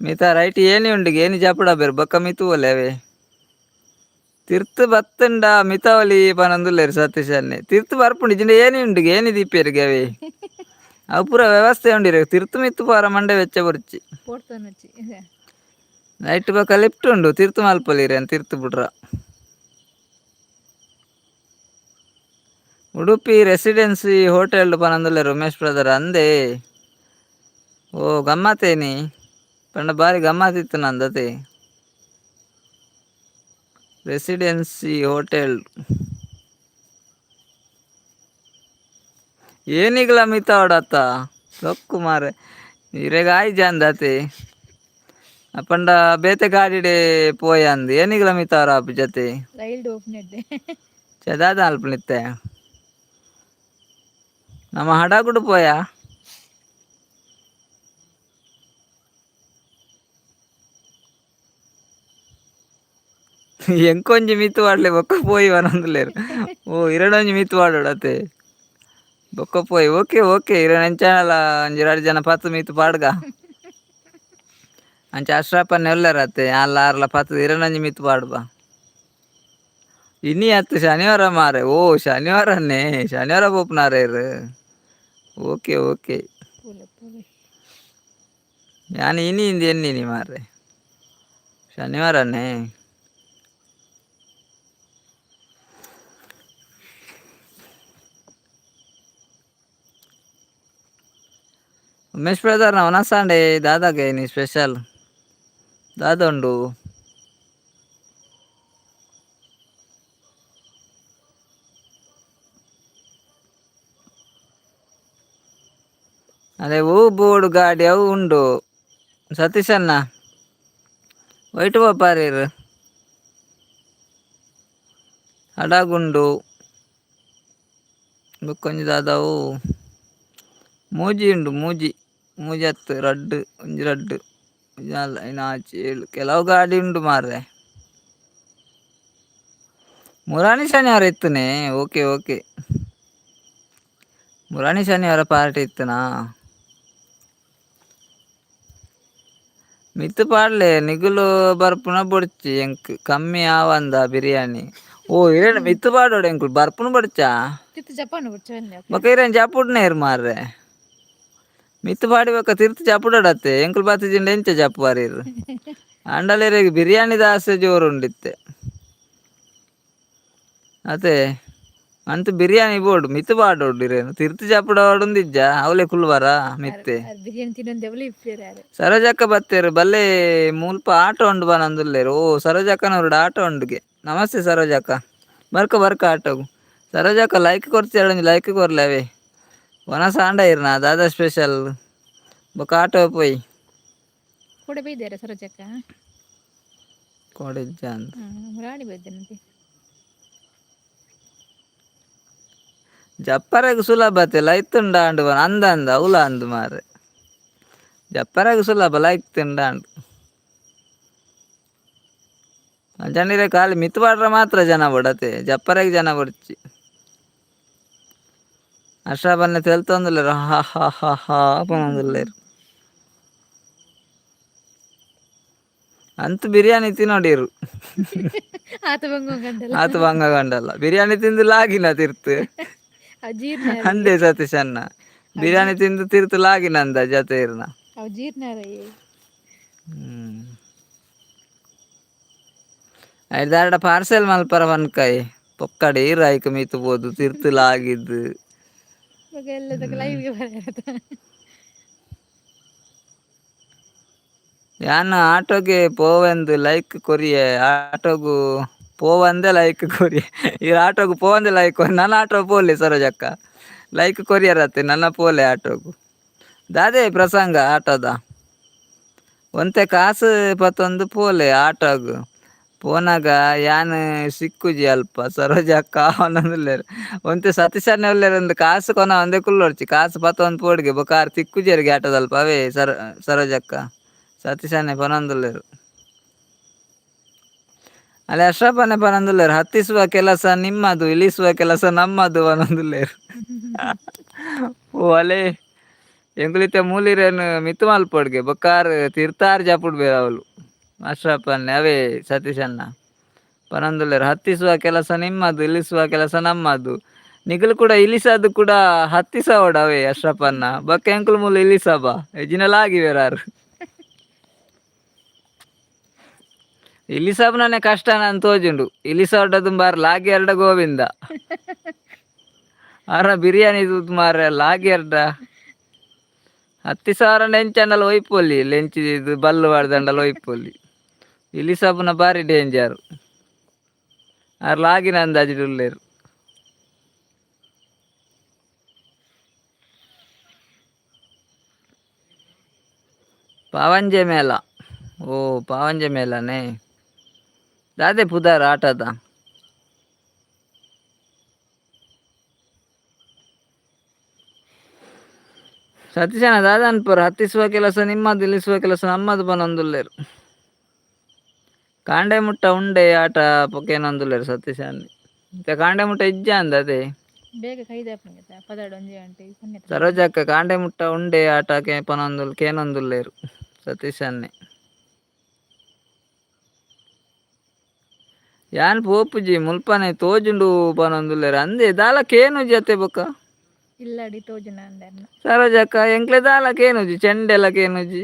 ಮಿತಾರ ಐಟ್ ಏನಿ ಉಂಡುಗೆ ಏನಿ ಜಪುಡ ಬೇರು ಬೊಕ್ಕ ಮಿತ್ತುವೊಲೆ ಅವೇ ತಿರ್ತು ಬತ್ತುಂಡ ಮಿತಾವಲಿ ಪನೊಂದುಲ್ಲೆರ್ ಸತೀಶನ್ನೆ ತಿರ್ತು ಬರ್ಪುಂಡು ಇಜ್ಜಿಂಡ ಏನಿ ಉಂಡುಗೆ ಏನಿ ದೀಪೇರಿಗೆ ಅವೇ ಅವು ಪೂರ ವ್ಯವಸ್ಥೆ ಉಂಡಿರ ತಿರ್ತು ಮಿತ್ತು ಪಾರ ಮಂಡೆ ವೆಚ್ಚ ಬೊರ್ಚಿ. ನೈಟ್ ಬೊಕ್ಕ ಲಿಫ್ಟ್ ಉಂಡು ತಿರ್ತು ಮಲ್ಪೊಲಿರೆ ತಿರ್ತು ಬುಡ್ರ. ಉಡುಪಿ ರೆಸಿಡೆನ್ಸಿ ಹೋಟೆಲ್ ಪನೊಂದುಲ್ಲೆರ್ ಉಮೇಶ್ ಬ್ರದರ್ ಅಂದೆ. ಓ ಗಮ್ಮತ್ತೇನಿ ಪಂಡ ಬಾರಿ ಗಮ್ಮತ್ ಇತ್ತು ನಂದತೆ ರೆಸಿಡೆನ್ಸಿ ಹೋಟೆಲ್. ಏನಿಗ್ಲ ಮಿತಾವಡತ್ತ ಲೊಕ್ಕು ಮಾರೆ ಇರೆಗ್ ಆಯ್ಜ ಅಂದತೆ ಅಪಂಡ ಬೇತೆ ಗಾಡಿಡೆ ಪೋಯಂದ್ ಏನಿಗ್ಲ ಮಿತಾವರ ಆಪು ಜತೆ. ರೈಲ್ಡ್ ಓಪನ್. ದಾದ ಅಲ್ಪನಿತ್ತೆ ನಮ್ಮ ಹಡಗುಡು ಪೋಯ. ಎಂಕೊಂಜಿ ಮಿತ್ತು ವಾಡ್ಲೆ ಬೊಕ್ಕ ಪೋಯಿ ವನೊಂದುಲ್ಲೆರ್. ಓ ಇರಡೊಂಜಿ ಮಿತ್ತು ವಾಡೋಡತೆ ಬೊಕ್ಕ ಪೋಯಿ. ಓಕೆ ಓಕೆ ಇರನ ಎಂಚಾನಲ ಒಂಜಿ ರಡ್ಡ್ ಜನ ಪತ್ತ್ ಮಿತ್ತು ಪಾಡ್ಗ ಅಂಚ ಅಶ್ರಪ್ಪನ್ನೆ ಉಲ್ಲೆರತ್ತೆ ಯಾನ್ಲ ಆರ್ಲ ಪತ್ತ್ ಇರನೊಂಜಿ ಮಿತ್ತು ಪಾಡ್ಬ. ಇನಿ ಅತ್ತ್ ಶನಿವಾರ ಮಾರೆ. ಓ ಶನಿವಾರನ್ನೇ ಶನಿವಾರ ಪೋಪುನಾರೆ ಇರ್. ಓಕೆ ಓಕೆ ಯಾನ್ ಇನಿ ಇಂದ್ ಎನ್ನಿನಿ ಮಾರ್ರೆ ಶನಿವಾರನೇ. ಉಮೇಶ್ ಬ್ರದರ್ ವನಸಾಂಡೆ ದಾದಾಗೆ ಇನಿ ಸ್ಪೆಷಲ್ ದಾದ ಉಂಡು? ಅದೇ ಹೂ ಬೋರ್ಡ್ ಗಾಡಿ ಅವು ಉಂಡು ಸತೀಶಣ್ಣ ವೈಟ್ ಪೋಪಾರೀರ್ ಹಡಗುಂಡು ಬೊಕ್ಕೊಂಜಿ ದಾದವು ಮೂಜಿ ಉಂಡು ಮೂಜಿ ಮೂಜಿ ಅತ್ತ್ ರಡ್ಡ್ ಒಂಜಿ ರಡ್ಡ್ ಒಂಜಿ ನಾಲ್ ಐನ್ ಆಜಿ ಏಳು ಕೆಲವು ಗಾಡಿ ಉಂಡು ಮಾರ್ರೆ. ಮುರಾನಿ ಶನಿವಾರ ಇತ್ತನೆ. ಓಕೆ ಓಕೆ ಮುರಾನಿ ಶನಿವಾರ ಪಾರ್ಟಿ ಇತ್ತನಾ. ಮಿತ್ತು ಪಾಡ್ಲೆ ನಿಗುಲು ಬರ್ಪುನ ಬೊಡ್ಚಿ ಎಂಕ್ ಕಮ್ಮಿ ಆವಂದ ಬಿರಿಯಾನಿ. ಓ ಇರೇನ ಮಿತ್ತು ಪಾಡೋಡು ಎಂಕುಲು ಬರ್ಪುನ ಬೊಡ್ಚಾ. ಬೊಕ ಇರೇನ್ ಜಪುಡ್ನೇರ್ ಮಾರ್ರೆ ಮಿತ್ತು ಪಾಡಿ ಬೊಕ ತಿರ್ತು ಜಪುಡಡತ್ತೆ ಎಂಕುಲು ಬತ್ತಿಜಿಂಡ ಎಂಚ ಜಪ್ಪುವರ್ ಇರ್. ಆಂಡಲ ಇರೆಗ್ ಬಿರಿಯಾನಿದ ಆಸೆ ಜೋರು ಉಂಡಿತ್ತೆ ಅತೆ ಅಂತು ಬಿರಿಯಾನಿ ಬೋಡು ಮಿತ್ತು ಪಾಡೋಡು ಇರೇನು ತಿರ್ತು ಜಪುಡೋಡುಂದಿಜ್ಜ ಅವಲೆ ಕುಲ್ವರ ಮಿತ್ತೆ. ಬಿರಿಯಾನಿ ತಿನ್ನೊಂದು ಎವಲಿ ಇಪ್ಪೇರು. ಸರೋಜಕ್ಕ ಬತ್ತೇರು ಬಲ್ಲೆ ಮುಲ್ಪ ಆಟೋ ಉಂಡು ಬನಂದುಲ್ಲೇರು. ಓ ಸರೋಜಕ್ಕನವರುಡು ಆಟೋ ಉಂಡುಗೆ. ನಮಸ್ತೆ ಸರೋಜಕ್ಕ ಬರ್ಕ ಬರ್ಕ ಆಟೋಗು. ಸರೋಜಕ್ಕ ಲೈಕ್ ಕೊರ್ತಿಯಾಳ ಒಂಜಿ ಲೈಕ್ ಕೊರ್ಲೆ ಅವೇ ವನಸ ಆಂಡ ಇರ್ನಾ ದಾದಾ ಸ್ಪೆಷಲ್ ಬೊಕ ಆಟೋ ಪೋಯಿ. ಕೂಡ ಬೈದಾರೆ ಸರೋಜಕ್ಕ. ಕೋಡಿಜ್ಜ ಅಂದ್. ಮುರಾಣಿ ಬೈದೇನಂತೆ. ಜಪ್ಪರೆಗ್ ಸುಲಭತೆ ಲೈಕ್ ಉಂಡಾಂಡ್ ಅಂದ ಅಂದ ಅವುಲ ಅಂದ್ ಮಾರ್ರೆ ಜಪ್ಪರೆಗ್ ಸುಲಭ ಲೈಕ್ ತಿಂಡಾಂಡ್ ಅಂಚಂಡಿರೆ ಖಾಲಿ ಮಿತ್ತು ಪಾಡ್ರ ಮಾತ್ರ ಜನ ಬಡತೆ ಜಪ್ಪರೆಗ್ ಜನ ಬೊಡ್ಚಿ. ಅಶ್ರಪ್ಪನ್ನೆ ತೆಲ್ತೊಂದುಲ್ಲೆರ್ ಹಾ ಹಾ ಹಾ ಹಾ ಪನೊಂದುಲ್ಲೆರ್. ಅಂತು ಬಿರಿಯಾನಿ ತಿನ್ನೋಡಿರು. ಆತ ಬಂಗ ಗಂಡಲ್ಲ. ಆತು ಬಂಗ ಗಂಡಲ್ಲ ಬಿರಿಯಾನಿ ತಿಂದು ಲಾಗಿನ ತಿರ್ತು. ಅಜೀರ್ಣ. ಅಂದೆ ಸತೀಶ್ ಅಣ್ಣ ಬಿರಿಯಾನಿ ತಿಂದು ತಿರ್ತು ಲಾಗಿನ ಅಂದ ಜೊತೆ ಇರ್ನ. ಅವು ಜೀರ್ಣ. ಐದಾರಡ ಪಾರ್ಸೆಲ್ ಮಲ್ಪರ ಪನ್ಕಾಯಿ ಪೊಕ್ಕಡೆ ಇರು ಐಕ್ ಮೀತು ಪೋದು ತಿರ್ತು ಲಾಗಿದ್ದು. ಎಲ್ಲದಕ್ಕೆ ಲೈವ್ಗೆ ಬರತ್ತ. ಯಾನ್ ಆಟೋಗೆ ಪೋವೆಂದು ಲೈಕ್ ಕೊರಿಯೆ ಆಟೋಗು ಪೋವಂದೆ ಲೈಕ್ ಕೊರಿಯೆ ಈ ಆಟೋಗು ಪೋವಂದೆ ಲೈಕ್ ನನ್ನ ಆಟೋ ಪೋಲೆ ಸರೋಜಕ್ಕ ಲೈಕ್ ಕೊರಿಯರತ್ತೆ ನನ್ನ ಪೋಲೆ ಆಟೋಗು ದಾದೆ ಪ್ರಸಂಗ ಆಟೋದ ಒಂತೆ ಕಾಸು ಪತ್ತೊಂದು ಪೋಲೆ ಆಟೋಗು. ಪೋನಾಗ ಯಾನ್ ಸಿಕ್ಕುಜಿ ಅಲ್ಪ ಸರೋಜಕ್ಕ ಅವನೊಂದುಲ್ಲೆರ್ ಒಂತೆ ಸತೀಶಣ್ಣ ಉಲ್ಲೆರ್ ಒಂದು ಕಾಸು ಕೊನ ಒಂದೇ ಕುಲ್ಲೊಡ್ಚಿ ಕಾಸು ಪತ್ತೊಂದು ಪೋಡಿಗೆ ಬೊಕ ಆರ್ ತಿಕ್ಕುಜೆರ್ ಆಟದಲ್ಪ ಅವೇ ಸರೋಜಕ್ಕ ಸತೀಶಣ್ಣೆ ಪನೊಂದುಲ್ಲೆರ್. ಅಲ್ಲಿ ಅಶ್ರಪ್ಪನೆ ಪನೊಂದುಲ್ಲೆರ್ ಹತ್ತಿಸುವ ಕೆಲಸ ನಿಮ್ಮದು ಇಳಿಸುವ ಕೆಲಸ ನಮ್ಮದು ಪನೊಂದುಲ್ಲೆರ್. ಓ ಅಲೆ ಎಂಕುಲಿತ್ತೆ ಮೂಲಿರೇನು ಮಿತ್ತು ಮಲ್ಪೊಡ್ಗೆ ಬೊಕ್ಕಾರ್ ತೀರ್ಥಾರ್ ಜಪುಡ್ಬೇರ್ ಅವಳು ಅಶ್ರಪ್ಪಣ್ಣೆ ಅವೇ ಸತೀಶಣ್ಣ ಪನೊಂದುಲ್ಲೆರ್ ಹತ್ತಿಸುವ ಕೆಲಸ ನಿಮ್ಮದು ಇಳಿಸುವ ಕೆಲಸ ನಮ್ಮದು. ನಿಕುಲು ಕೂಡ ಇಳಿಸದು ಕೂಡ ಹತ್ತಿಸವಡ ಅವೇ ಅಶ್ರಪ್ಪಣ್ಣ ಬೊಕ್ಕ ಎಂಕುಲು ಮೂಲು ಇಳಿಸಬ ಎಜಿನಲಾಗಿವೆರಾರು ಇಲಿಸಬ್ನೇ ಕಷ್ಟ ನಾನು ತೋಜುಂಡು. ಇಲಿಸೋಡದು ಬಾರ್ ಲಾಗಿ ಎರಡ ಗೋವಿಂದ. ಆರ ಬಿರಿಯಾನಿ ತೂತು ಮಾರ್ರೆ ಲಾಗಿ ಎರಡ 10,000 ಲೆಂಚಂಡಲ ಒಯ್ಪೊಲಿ ಲೆಂಚ್ ಇದು ಬಲ್ಲು ಬಾರ್ದಂಡಲ ಒಯ್ಪೊಲಿ. ಇಲಿಸಬುನ ಬಾರಿ ಡೇಂಜರ್. ಆರ್ ಲಾಗಿನ ಅಂದಾಜು ಉಲ್ಲೆರ್. ಪಾವಂಜೆ ಮೇಳ. ಓ ಪಾವಂಜೆ ಮೇಳನೇ. ದಾದೆ ಪುದಾರ್ ಆಟದ. ಸತೀಶನ ದಾದ ಅನ್ಪರ್ ಹತ್ತಿಸುವ ಕೆಲಸ ನಿಮ್ಮದು ಇಳಿಸುವ ಕೆಲಸ ನಮ್ಮದು ಪನೊಂದುಲ್ಲೆರ್. ಕಾಂಡೆ ಮುಟ್ಟ ಉಂಡೆ ಆಟ ಪೊಕೇನೊಂದುಲ್ಲೆರ್ ಸತೀಶನ್. ಇತ್ತೆ ಕಾಂಡೆ ಮುಟ್ಟ ಇಜ್ಜ ಅಂದ ಅದೇ. ಬೇಗ ಕೈದಾಪುಂಡು ಪದಾಡು ಒಂಜಿ ಗಂಟೆ ಪುಣ್ಯ. ಸರೋಜಕ್ಕ ಕಾಂಡೆ ಮುಟ್ಟ ಉಂಡೆ ಆಟ ಕೆ ಪನೊಂದುಲ್ ಕೇನೊಂದುಲ್ಲೆರ್ ಸತೀಶನ್ನೆ. ಯಾನ್ ಪೋಪುಜಿ ಮುಲ್ಪನೆ ತೋಜುಂಡು ಪನೊಂದುಲ್ಲೆರ್ ಅಂದೆ ದಾಲ ಕೇನುಜಿ ಅತ್ತೆ ಬೊಕ್ಕ. ಇಲ್ಲಡಿ ತೋಜುನ ಅಂದೆರ್ನ. ಸರೋಜಕ್ಕ ಎಂಕ್ಲೆ ದಾಲ ಕೇನುಜಿ ಚೆಂಡೆಲ ಕೇನುಜಿ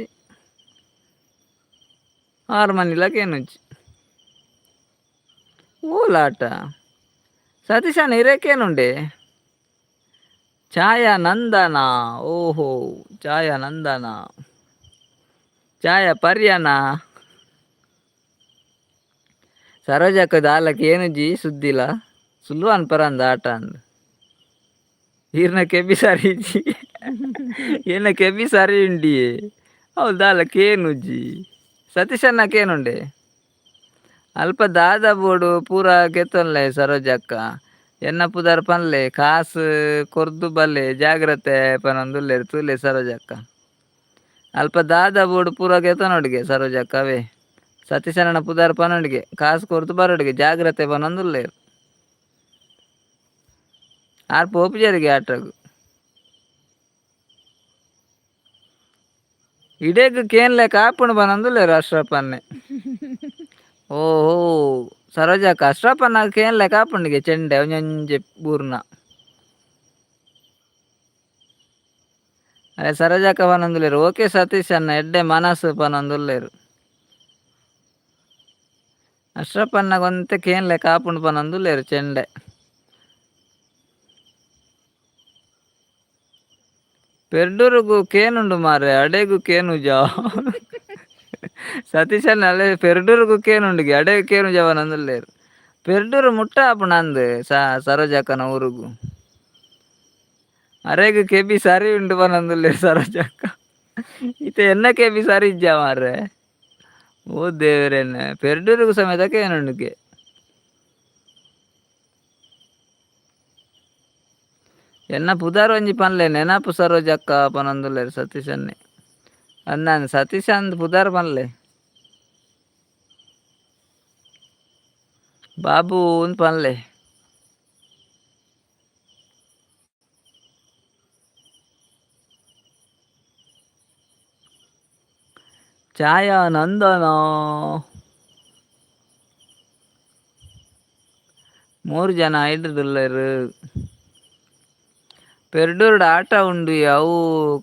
ಹಾರ್ಮೋನಿಲ ಕೇನುಜಿ. ಓಲಾಟ ಸತೀಶನ ಇರೇಕೇನುಂಡೆ ಛಾಯಾ ನಂದನ. ಓಹೋ ಛಾಯಾ ನಂದನ ಛಾಯಾ ಪರ್ಯನ. ಸರೋಜಕ್ಕ ದಾಲ ಕೇನುಜಿ ಸುದ್ದಿಲ ಸುಲ್ಲು ಅನ್ಪರಂದ ಆಟ ಅಂದ್. ಈರ್ನ ಕೆಬಿ ಸರಿ ಇಜ್ಜಿ ಏನ ಕೆಬಿ ಸರಿ ಉಂಡಿಯೇ ಅವು ದಾಲ ಕೇನುಜಿ. ಸತೀಶಣ್ಣ ಕೇನುಂಡೆ ಅಲ್ಪ ದಾದ ಬೋಡು ಪೂರ ಕೆತ್ತೊನ್ಲೆ ಸರೋಜಕ್ಕ ಎನ್ನ ಪುದರ್ ಪನ್ಲೆ ಕಾಸು ಕೊರ್ದು ಬಲ್ಲೆ ಜಾಗ್ರತೆ ಪನೊಂದುಲ್ಲೆರ್ ತೂಲೆ ಸರೋಜಕ್ಕ. ಅಲ್ಪ ದಾದ ಬೋಡು ಪೂರ ಕೆತ್ತೊನೊಡುಗೆ ಸರೋಜಕ್ಕ ಅವೇ ಸತೀಶಣ್ಣನ ಪುದರ್ ಪನೊಡುಗೆ ಕಾಸು ಕೊರ್ದು ಬರೊಡುಗೆ ಜಾಗ್ರತೆ ಪನೊಂದುಲ್ಲೆರ್. ಆರ್ ಪೋಪುಜೆರ್ಗೆ ಆಟಗ್. ಇಡೇಗ್ ಕೇನ್ಲೆ ಕಾಪುಂಡು ಪನೊಂದುಲ್ಲೆರ್ ಅಶ್ರಪ್ಪಣ್ಣೆ. ಓಹೋ ಸರೋಜಕ್ಕ ಅಶ್ರಪ್ಪಣ್ಣ ಕೇನ್ಲೆ ಕಾಪುಂಡಿಗೆ ಚೆಂಡೆ ಒಂಜೊಂಜಿ ಬೂರ್ನ. ಅರೆ ಸರೋಜಕ್ಕ ಪನೊಂದುಲ್ಲೆರ್ ಓಕೆ ಸತೀಶ್ ಅಣ್ಣ ಎಡ್ಡೆ ಮನಸ್ಸು ಪನೊಂದುಲ್ಲೆರ್. ಅಶ್ರಪ್ಪಣ್ಣಗ್ ಒಂತೆ ಕೇನ್ಲೆ ಕಾಪುಂಡು ಪನೊಂದುಲ್ಲೆರ್ ಚೆಂಡೆ. ಪೆರ್ಡೂರುಗು ಕೇನುಂಡು ಮಾರ್ರೆ ಅಡೆಗು ಕೇನುಜ. ಸತೀಶಣ್ಣ ಅಲ್ಲೇ ಪೆರ್ಡೂರುಗು ಕೇನುಂಡುಗೆ ಅಡೆಗ್ ಕೇನುಜ ಪನೊಂದುಲ್ಲೆರ್. ಪೆರ್ಡೂರು ಮುಟ್ಟ ಆಪುಂಡು ಅಂದ್ ಸರೋಜಕ್ಕನ ಊರುಗು. ಅರೆಗ್ ಕೆಬಿ ಸರಿ ಉಂಡು ಪನೊಂದುಲ್ಲೆರ್ ಸರೋಜಕ್ಕ. ಇತ್ತೆ ಎನ್ನ ಕೆಬಿ ಸರಿ ಇಜ್ಜ ಮಾರ್ರೆ. ಓ ದೇವರೇನೆ ಪೆರ್ಡೂರುಗು ಸಮೇತ ಕೇನುಂಡುಗೆ. ಎನ್ನ ಪುದರ್ ಒಂಜಿ ಪನ್ಲೆ ನೆನಪು ಸರೋಜಕ್ಕ ಪನೊಂದುಲ್ಲೆರ್ ಸತೀಶನ್ನೆ. ಅಂದ್ ಸತೀಶ್ ಅಂದ್ ಪುದರ್ ಪನ್ಲೆ. ಬಾಬು ಅಂದ್ ಪನ್ಲೆ. ಛಾಯಾ ನಂದನ. ಮೂರು ಜನ ಐಡ್ದುಲ್ಲೆರ್. ಪೆರ್ಡೂರ್ಡ್ ಆಟ ಉಂಡು ಅವು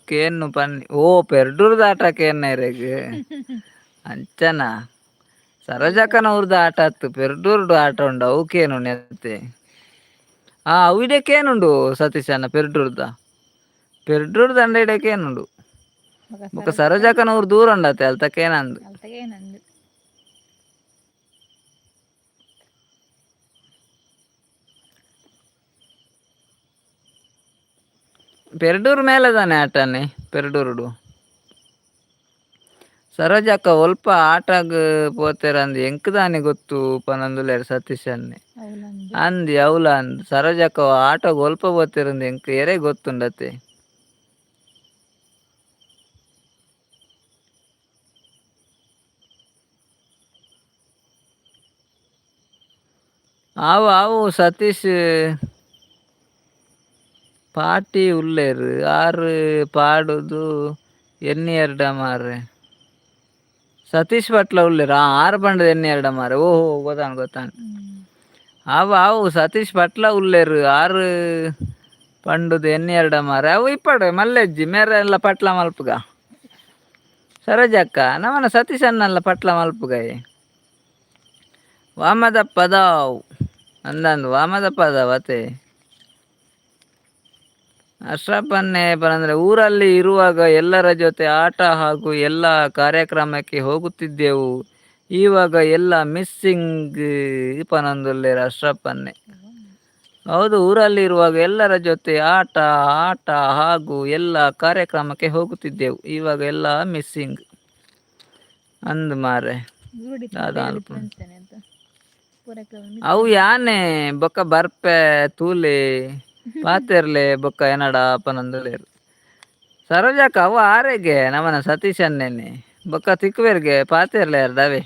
ಕೇನ್ನು ಪನ್ನಿ. ಓ ಪೆರ್ಡೂರ್ದ ಆಟ ಕೇನ್ನೆರೆಗ್ ಅಂಚನ ಸರೋಜಕ್ಕನ ಊರ್ದ ಆಟ ಅತ್ತು ಪೆರ್ಡೂರ್ಡ್ ಆಟ ಉಂಡು ಅವು ಕೇನು ನೆತ್ತೆ. ಆ ಅವು ಇಡೆ ಕೇನುಂಡು ಸತೀಶಣ್ಣ ಪೆರ್ಡೂರ್ದ. ಪೆರ್ಡೂರ್ದ ಅಂಡ ಇಡೆ ಕೇನುಂಡು. ಬೊಕ್ಕ ಸರೋಜಕ್ಕನ ಊರು ದೂರ ಉಂಡತ್ತೆ ಅಲ್ತ ಕೇನಂದು. ಅಲ್ತ ಕೇನಂದು. ಪೆರ್ಡೂರು ಮೇಲೆದಾನೆ ಆಟನೆ ಪೆರ್ಡೂರುಡು. ಸರೋಜಕ್ಕ ಒಲ್ಪ ಆಟಗ್ ಪೋತೆರಂದು ಎಂಕ್ ದಾನೆ ಗೊತ್ತು ಪನೊಂದುಲ್ಲೆರ್ ಸತೀಶ್ ಅಣ್ಣೆ. ಅವ್ಲಂದು ಅಂದ್ ಅವ್ಲ ಅಂದ್ ಸರೋಜಕ್ಕ ಆಟಗ್ ಒಲ್ಪ ಪೋತೆರಂದು ಎಂಕ್ ಎರೆ ಗೊತ್ತುಂಡತೆ. ಆವು ಆವು ಸತೀಶ್ ಪಾರ್ಟಿ ಉಲ್ಲೆರ್ ಆರ್ ಪಾಡುದು ಎನ್ನಿಯೆರ್ಡ ಮಾರ್ರೆ. ಸತೀಶ್ ಭಟ್ಲ ಉಲ್ಲೆರ್ ಆರು ಪಂಡದ ಎನ್ನಿಯೆರ್ಡ ಮಾರ್ರೆ. ಓಹೋ ಗೊತ್ತಾಂಡ್ ಗೊತ್ತಾಂಡ್. ಅವು ಅವು ಸತೀಶ್ ಭಟ್ಲ ಉಲ್ಲೆರ್ ಆರು ಪಂಡುದು ಎನ್ನಿಯೆರ್ಡ ಮಾರ್ರೆ. ಅವು ಇಪ್ಪಡು ಮಲ್ಲೆಜ್ಜಿ ಮೇರೆ ಎಲ್ಲ ಪಟ್ಲ ಮಲ್ಪುಗ. ಸರೋಜಕ್ಕ ನಮನ ಸತೀಶ್ ಅಣ್ಣಲ್ಲ ಪಟ್ಲ ಮಲ್ಪುಗಾಯಿ. ವಾಮದ ಪದಾವ್ ಅಂದಂದು ವಾಮದ ಪದಾವ್ ಅತೆ. ಅಶ್ರಪ್ಪನ್ನೇ ಪನಂದ್ರೆ ಊರಲ್ಲಿ ಇರುವಾಗ ಎಲ್ಲರ ಜೊತೆ ಆಟ ಹಾಗೂ ಎಲ್ಲ ಕಾರ್ಯಕ್ರಮಕ್ಕೆ ಹೋಗುತ್ತಿದ್ದೆವು, ಇವಾಗ ಎಲ್ಲ ಮಿಸ್ಸಿಂಗ್ ಪನೊಂದುಲ್ಲೆರ್ ಅಶ್ರಪ್ಪನ್ನೇ. ಹೌದು, ಊರಲ್ಲಿ ಇರುವಾಗ ಎಲ್ಲರ ಜೊತೆ ಆಟ ಆಟ ಹಾಗೂ ಎಲ್ಲ ಕಾರ್ಯಕ್ರಮಕ್ಕೆ ಹೋಗುತ್ತಿದ್ದೆವು, ಇವಾಗ ಎಲ್ಲ ಮಿಸ್ಸಿಂಗ್ ಅಂದ್ ಮಾರ್ರೆ. ದಾದ ಅಲ್ಪ. ಅವು ಯಾನೆ ಬೊಕ್ಕ ಬರ್ಪೆ ತೂಲೆ ಪಾತೆರ್ಲೆ ಬೊಕ್ಕ ಎನಡ ಪನೊಂದುಲ್ಲೆರ್. ಸರೋಜಕ್ಕ ಅವು ಆರೆಗೆ ನಮನ ಸತೀಶ್ ಅಣ್ಣೆನೆ ಬೊಕ್ಕ ತಿಕ್ಕುವೆರ್ಗೆ ಪಾತೆರ್ಲೆ ಅರ್ದವೇ.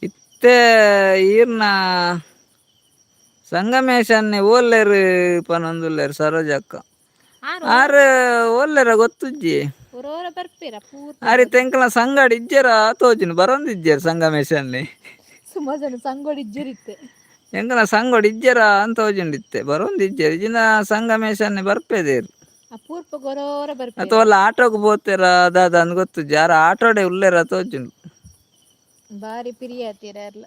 ಇತ್ತೆ ಈರ್ನ ಸಂಗಮೇಶನ್ನೆ ಓಲ್ಲೆರ್ ಪನೊಂದುಲ್ಲೆರ್ ಸರೋಜಕ್ಕ. ಆರ್ ಓಲ್ಲೆರ ಗೊತ್ತುಜ್ಜಿ. ಆರಿ ತೆಂಕಲ ಸಂಗಡಿ ಇಜ್ಜೆರ ತೋಜುನು ಬರೊಂದಿಜ್ಜೆರ್ ಸಂಗಮೇಶನ್ನೆ. ಸುಮಾರು ಜನ ಸಂಗೋಡಿ ಇಜ್ಜೆರಿತ್ತೆ. ಎಂಕಲ ಸಂಗೋಡಿ ಇಜ್ಜೆರ ಅಂತ ತೋಜುಂಡಿತ್ತೆ ಬರೊಂದಿಜ್ಜೆರ್ ಇಜಿನ ಸಂಗಮೇಶನ್ನೆ ಬರ್ಪೆದೇರು. ಅಥವಾ ಅಲ್ಲ ಆಟೋಗ್ ಪೋತೆರ ದಾದ ಅಂದ್ ಗೊತ್ತುಜ್ಜಿ, ಆರ್ ಆಟೋಡೆ ಉಲ್ಲೆರ ತೋಜುಂಡು. ಬಾರಿ ಪಿರಿಯಾತೀರ ಅರ್ಲ.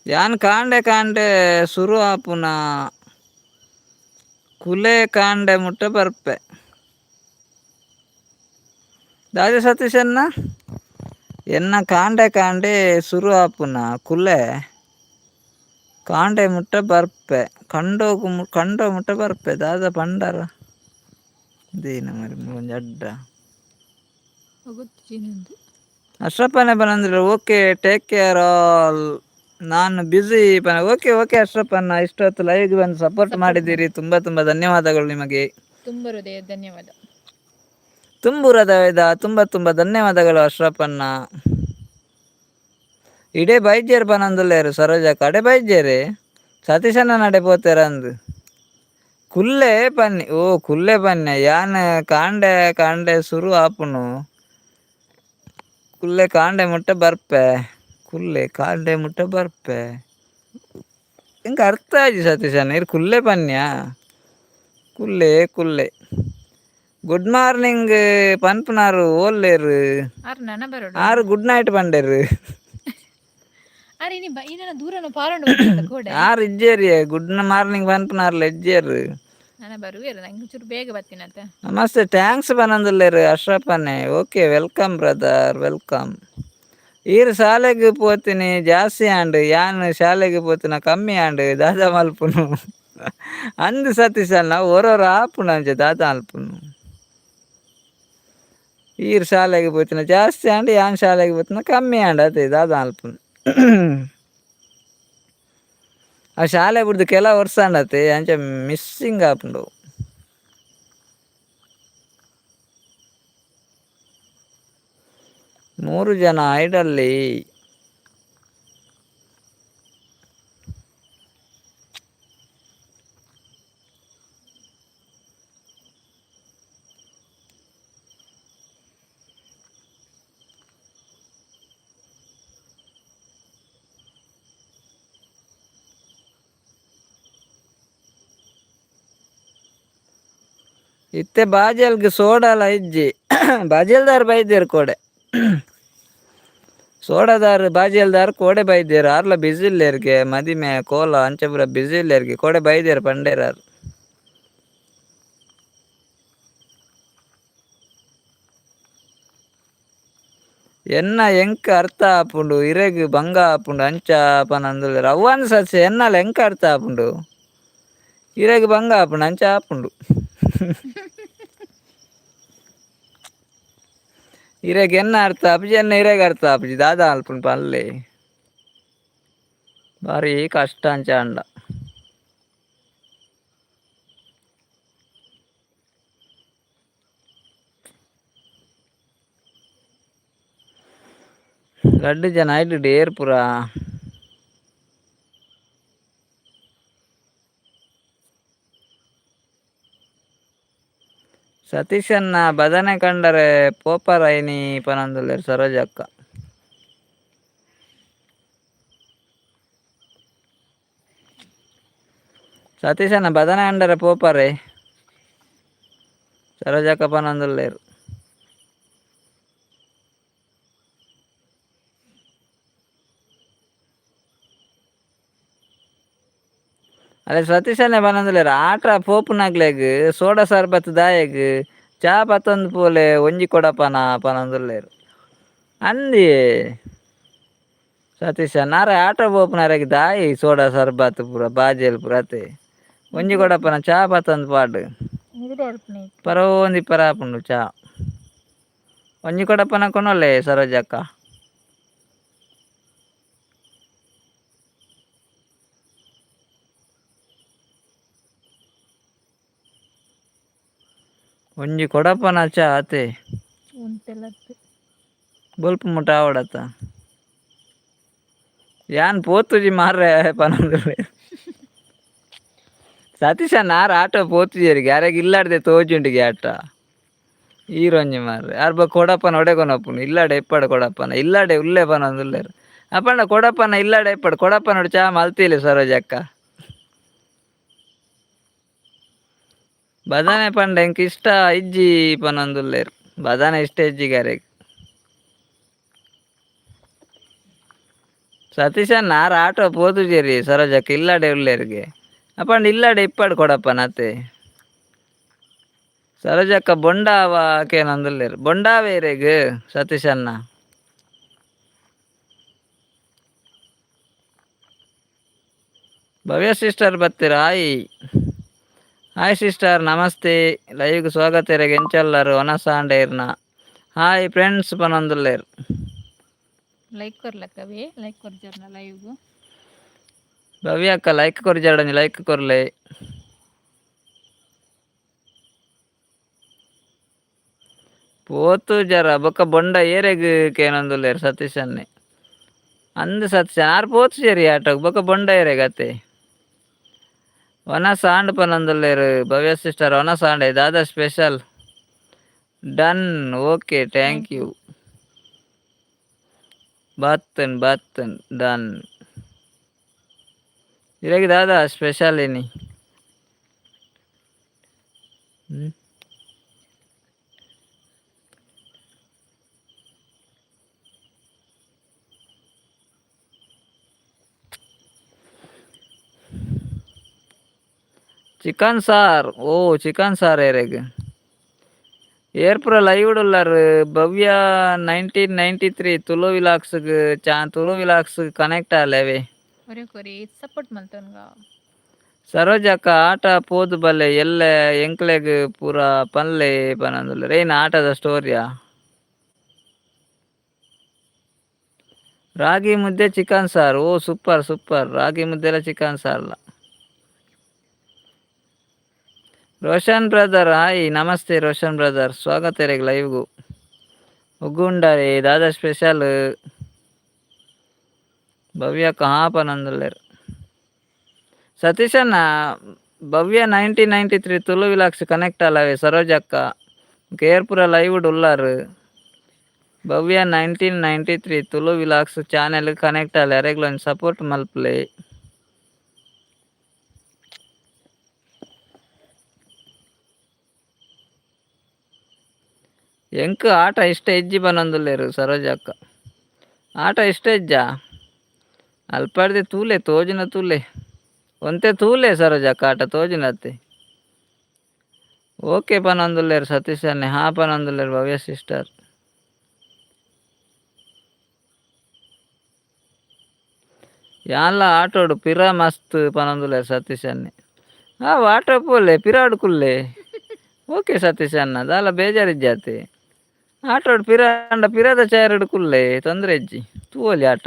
ಯಾನ್ ಕಾಂಡೆ ಕಾಂಡೆ ಸುರು ಆಪುನ ಕುಲೆ ಕಾಂಡೆ ಮುಟ್ಟ ಬರ್ಪೆ. ದಾದ ಸತೀಶಣ್ಣ ಎನ್ನ ಕಾಂಡೆ ಕಾಂಡೆ ಸುರು ಆಪುನ ಕುಲೆ ಕಾಂಡೆ ಮುಟ್ಟ ಬರ್ಪೆ, ಕಂಡೋಗು ಕಂಡೋ ಮುಟ್ಟ ಬರ್ಪೆ. ದಾದ ಪಂಡಾರ ದೀನ ಮರಿ ಒಂಜಿ ಅಡ್ಡ. ಅಶ್ರಪ್ಪನೆ ಬನಂದ್ರೆ ಓಕೆ ಟೇಕ್ ಕೇರ್ ಆಲ್, ನಾನು ಬ್ಯುಸಿ. ಓಕೆ ಓಕೆ ಅಶ್ರಪ್ಪಣ್ಣ, ಇಷ್ಟೊತ್ತು ಲೈವ್ಗೆ ಬಂದು ಸಪೋರ್ಟ್ ಮಾಡಿದ್ದೀರಿ, ತುಂಬ ತುಂಬ ಧನ್ಯವಾದಗಳು ನಿಮಗೆ. ತುಂಬ ಹೃದಯ ಧನ್ಯವಾದ. ತುಂಬು ಹೃದಯದ ತುಂಬ ತುಂಬ ಧನ್ಯವಾದಗಳು ಅಶ್ರಪ್ಪಣ್ಣ. ಇಡೇ ಬೈಜೇರು ಪನೊಂದುಲ್ಲೆರ್ ಸರೋಜಕ್ಕ, ಅಡೆ ಬೈಜೇರೆ ಸತೀಶಣ್ಣ ನಡೆ ಪೋತೆರ್ ಅಂದ್. ಕುಲ್ಲೆ ಪನ್ನಿ ಓ ಕುಲ್ಲೆ ಪನ್ನೆ ಯಾನ್ ಕಾಂಡೆ ಕಾಂಡೆ ಸುರು ಆಪುನು ಕುಲ್ಲೆ ಕಾಂಡೆ ಮುಟ್ಟ ಬರ್ಪೆ, ಕುಲ್ಲೆ ಕಾಂಡೆ ಮುಟ್ಟ ಬರ್ಪೆ. ಎಂಕ್ ಅರ್ಥ ಆಜಿ ಸತೀಶಣ್ಣ, ಇರ್ ಕುಲ್ಲೆ ಪನ್ಯಾ ಕುಲ್ಲೆ ಕುಲ್ಲೆ. ಗುಡ್ ಮಾರ್ನಿಂಗ್ ಪನ್ಪುನಾರು ಓಲ್ಲೇರು ಆರು ಗುಡ್ ನೈಟ್ ಪಂಡೇರು. ಆರು ಇಜ್ಜೇರಿಯೇ ಗುಡ್ ಮಾರ್ನಿಂಗ್ ಪನ್ಪುನಾರ್ಲ ಇಜ್ಜೇರು. ನಮಸ್ತೆ thanks ಪನೊಂದುಲ್ಲೆರ್ ಅಶ್ರಪ್ಪನ್ನೆ. Okay welcome brother welcome. ಈರ್ ಶಾಲೆಗ್ ಪೋತಿನಿ ಜಾಸ್ತಿ ಆಂಡ್, ಯಾನ್ ಶಾಲೆಗ್ ಪೋತಿನ ಕಮ್ಮಿ ಆಂಡ್, ದಾದ ಮಲ್ಪುನು ಅಂದ್ ಸತೀಶಣ್ಣ. ಒರೊರ ಆಪುಂಡು ಅಂಚ ದಾದ ಮಲ್ಪುನು. ಈರ್ ಶಾಲೆಗ್ ಪೋತಿನ ಜಾಸ್ತಿ ಆಂಡ್, ಯಾನ್ ಶಾಲೆಗ್ ಪೋತಿನ ಕಮ್ಮಿ ಆಂಡ್ ಅತೆ ದಾದ ಮಲ್ಪುನು. ಆ ಶಾಲೆ ಬುಡ್ದು ಕೆಲ ವರ್ಷ ಆಂಡತೆ ಅಂಚ ಮಿಸ್ಸಿಂಗ್ ಆಪುಂಡು. ಮೂರು ಜನ ಐಡಲ್ಲಿ. ಇತ್ತೆ ಬಾಜೆಲ್ಗ್ ಸೋಡಾಲ ಇಜ್ಜಿ. ಬಾಜೆಲ್ದಾರ್ ಬೈದೇರ್ ಕೋಡೆ. ಸೋಡಾದಾರ್ ಬಾಜೆಲ್ದಾರ್ ಕೋಡೆ ಬೈದೇರ್. ಆರ್ಲ ಬಿಸಿ ಇಲ್ಲೇರ್ಗೆ, ಮದಿಮೆ ಕೋಲ ಅಂಚ ಪೂರ ಬಿಸಿ ಇಲ್ಲೇರ್ಗೆ, ಕೋಡೆ ಬೈದೇರ್ ಪಂಡೇರಾರ್. ಎನ್ನ ಎಂಕ್ ಅರ್ಥ ಆಪುಂಡು, ಇರೆಗ್ ಬಂಗ ಆಪುಂಡು ಅಂಚ ಪನೊಂದುಲ್ಲೆರ್. ಅವ್ವಂದ್ ಸಸ್ಯ ಎನ್ನಲ ಎಂಕ್ ಅರ್ಥ ಆಪುಂಡು, ಇರೆಗ್ ಬಂಗ ಆಪುಂಡು ಅಂಚ ಆಪುಂಡು. ಇರೆಗ್ ಎನ್ನ ಅರ್ಥ ಆಪುಜಿ, ಎನ್ನ ಇರೆಗ್ ಅರ್ಥ ಆಪುಜಿ. ದಾದ ಅಲ್ಪುಂಡು ಪನ್ಲೆ, ಬಾರಿ ಕಷ್ಟ ಅಂಚ ಆಂಡ. ರಡ್ಡ್ ಜನ ಐಟ್ ಏರ್ ಪೂರ. ಸತೀಶನ್ನ ಬದನೆ ಕಂಡರೆ ಪೋಪರೈನಿ ಪನೊಂದುಲ್ಲೆರ್ ಸರೋಜಕ್ಕ. ಸತೀಶನ್ನ ಬದನೆ ಕಂಡರೆ ಪೋಪರೆ ಸರೋಜಕ್ಕ ಪನೊಂದುಲ್ಲೆರ್. ಅದೇ ಸತೀಶನ್ನೇ ಪನೊಂದುಲ್ಲೆರ್ ಆಟ ಪೋಪುನಕ್ಲೆಗ್ ಸೋಡಾ ಸರ್ಬತ್ ದಾಯೆಗ್, ಚಾ ಪತ್ತೊಂದು ಪೋಲೆ ಒಂಜಿ ಕೊಡಪನ ಪನೊಂದುಲ್ಲೆರ್. ಅಂದಿಯೇ ಸತೀಶ ನಾರೆ ಆಟೋ ಪೋಪುನರೆಗ್ ದಾಯಿ ಸೋಡಾ ಸರ್ಬತ್ ಪೂರ ಬಾಜೆಲ್ ಪೂರ ಅತೆ, ಒಂಜಿ ಕೊಡಪನ ಚಾ ಪತ್ತೊಂದು ಪಾಡ್ ಪರೋಂದಿ ಪರ ಆಪುಂಡು ಚಾ. ಒಂಜಿ ಕೊಡಪನ ಕೊನೊಲೆ ಸರೋಜಕ್ಕ. ಒಂಜಿ ಕೊಡಪನ ಚಾ ಅತೆ. ಬೊಲ್ಪು ಮುಟ ಆವಡತ್ತ ಯಾನ್ ಪೋತುಜಿ ಮಾರ್ರೆ ಪನೊಂದುಲ್ಲೆರ್. ಸತೀಶ ನಾರ್ ಆಟೋ ಪೋತುಜೆರ್, ಯಾರೆಗ್ ಇಲ್ಲಾಡ್ದೆ ತೋಜುಂಡುಗೆ ಆಟ. ಈರೊಂಜಿ ಮಾರ್ರೆ ಆರ್ ಬೊಕ್ಕ ಕೊಡಪನ ಒಡೆ ಕೊನೊಪುನು, ಇಲ್ಲಾಡೆ ಇಪ್ಪಡ್ ಕೊಡಪನ, ಇಲ್ಲಾಡೆ ಉಲ್ಲೆ ಪನೊಂದುಲ್ಲೆರ್. ಅಪಂಡ ಕೊಡಪನ ಇಲ್ಲಾಡೆ ಇಪ್ಪಡ್, ಕೊಡಪನೋಡು ಚಾ ಮಲ್ತಿಲೆ ಸರೋಜಕ್ಕ. ಬದನೆ ಪಂಡ ಎಂಕ್ ಇಷ್ಟ ಇಜ್ಜಿ ಪನೊಂದುಲ್ಲೆರ್. ಬದನೆ ಇಷ್ಟ ಇಜ್ಜಿ ಅರೆಗ್. ಸತೀಶ ನಾರ್ ಆಟೋ ಪೋತುಜೆರಿ ಸರೋಜಕ್ಕ, ಇಲ್ಲಾಡೆ ಉಲ್ಲೆರ್ಗೆ. ಅಪಂಡ ಇಲ್ಲಾಡೆ ಇಪ್ಪಡ್ ಕೊಡಪನ ಅತೆ. ಸರೋಜಕ್ಕ ಬೊಂಡಾವ ಕೇನೊಂದುಲ್ಲೆರ್. ಬೊಂಡಾವೆ ಇರೆಗ್ ಸತೀಶಣ್ಣ. ಭವ್ಯ ಸಿಸ್ಟರ್ ಬತ್ತೀರ, hi hi sister, ನಮಸ್ತೆ. ಲೈವ್ಗೆ ಸ್ವಾಗತ ಇರೆಗ್. ಎಂಚಲ್ಲರು ಒನಸಾಂಡೇರ್ನ. ಹಾಯ್ ಫ್ರೆಂಡ್ಸ್ ಪನೊಂದುಲ್ಲೆರ್. ಲೈಕ್ ಕೊರ್ಲಕ್ಕವೇ, ಲೈಕ್ ಕೊರ್ಜರ್ನ ಲೈವ್ಗು. ಭವ್ಯ ಅಕ್ಕ ಲೈಕ್ ಕೊರ್ಜಾಡಂಜಿ ಲೈಕ್ ಕೊರ್ಲೆ. ಪೋತು ಜರ ಬೊಕ್ಕ ಬೊಂಡ ಏರೆಗ್ ಕೇನೊಂದುಲ್ಲೆರ್ ಸತೀಶನ್ನೇ. ಅಂದ್ ಸತೀಶ ಆರ್ ಪೋತುಜೆರ್ ಆಟೋಗ್, ಬೊಕ್ಕ ಬೊಂಡ ಏರೆಗ್ ಅತೆ. ವನಸ್ ಆಂಡ್ ಪನೊಂದುಲ್ಲೆರ್ ಭವ್ಯ ಸಿಸ್ಟರ್. ವನಸ್ ಆಂಡೆ ದಾದಾ special? Done, okay, thank you. ಬತ್ತನ್ ಬತ್ತನ್ done. ಇರೆಗ್ ದಾದಾ ಸ್ಪೆಷಲ್ ಇನಿ? Chicken sir, ಓ ಚಿಕನ್ ಸಾರ್ ಏರೆಗ್? ಏರ್ಪುರ ಲೈವ್ ಉಳ್ಳಾರ್. ಭವ್ಯ 1993 ತುಳು ವಿಲಾಕ್ಸ್ಗ್ ಚಾ ತುಳು ವಿಲಾಕ್ಸ್ ಕನೆಕ್ಟ್ ಆಲೆವೆ. ಒರೆ ಕೊರಿ ಸಪೋರ್ಟ್ ಮಲ್ತೊನ್ಗ. ಸರೋಜಕ್ಕ ಆಟ ಪೋದು ಬಲ್ಲೆ ಎಲ್ಲೆ ಎಂಕ್ಲೆಗ್ ಪೂರ ಪನ್ಲೆ ಪನೊಂದುಲ್ಲೆರ್. ಏನ್ ಆಟದ ಸ್ಟೋರಿಯಾ? ರಾಗಿ ಮುದ್ದೆ ಚಿಕನ್ ಸಾರು, ಓ ಸೂಪರ್ ಸೂಪರ್. ರಾಗಿ ಮುದ್ದೆಲ ಚಿಕನ್ ಸಾರ್ಲ. ರೋಷನ್ ಬ್ರದರ್ ಹಾಯ್, ನಮಸ್ತೆ ರೋಷನ್ ಬ್ರದರ್, ಸ್ವಾಗತ ಇರೆಗ್ ಲೈವ್ಗು. ಉಗ್ಗುಂಡಾರೆ ದಾದಾ ಸ್ಪೆಷಲ್? ಭವ್ಯಕ್ಕ ಹಾ ಪನೊಂದುಲ್ಲೆರ್. ಸತೀಶಣ್ಣ ಭವ್ಯ 1993 ತುಳು ವಿಲಾಕ್ಸ್ ಕನೆಕ್ಟ್ ಆಲವೆ ಸರೋಜಕ್ಕ. ಕೇರ್ಪುರ ಲೈವ್ ಉಲ್ಲಾರ್. Bhavya 1993 Tulu vlogs channel connect ಆಲೆ, ಅರೆಗ್ಲ ಒಂಜಿ ಸಪೋರ್ಟ್ ಮಲ್ಪುಲೆ. ಎಂಕ್ ಆಟ ಇಷ್ಟ ಇಜ್ಜಿ ಪನೊಂದುಲ್ಲೆರ್ ಸರೋಜಕ್ಕ. ಆಟ ಇಷ್ಟ ಇಜ್ಜಾ? ಅಲ್ಪಡ್ದೆ ತೂಲೆ ತೋಜುನ ತೂಲೆ. ಒಂತೆ ತೂಲೆ ಸರೋಜಕ್ಕ ಆಟ ತೋಜುನತ್ತೆ. ಓಕೆ ಪನೊಂದುಲ್ಲೆರ್ ಸತೀಶ್ ಅಣ್ಣೆ, ಹಾ ಪನೊಂದುಲ್ಲೆರ್ ಭವ್ಯ ಸಿಸ್ಟರ್. ಯಾನ್ಲ ಆಟೋಡು ಪಿರ ಮಸ್ತ್ ಪನೊಂದುಲ್ಲೆರ್ ಸತೀಶ್ ಅಣ್ಣೆ. ಹಾ ಆಟೋ ಪೋಲೆ ಪಿರಾಡ್ ಕುಲ್ಲೆ. ಓಕೆ ಸತೀಶ್ ಅಣ್ಣ ದಾಲ ಬೇಜಾರಿಜ್ಜಾತೆ. ಆಟೋಡು ಪಿರ ಅಂಡ ಪಿರದ ಚೇರ್ಡ್ ಕುಲ್ಲೆ ತೊಂದರೆ ಇಜ್ಜಿ ತೂವೊಲಿ ಆಟ.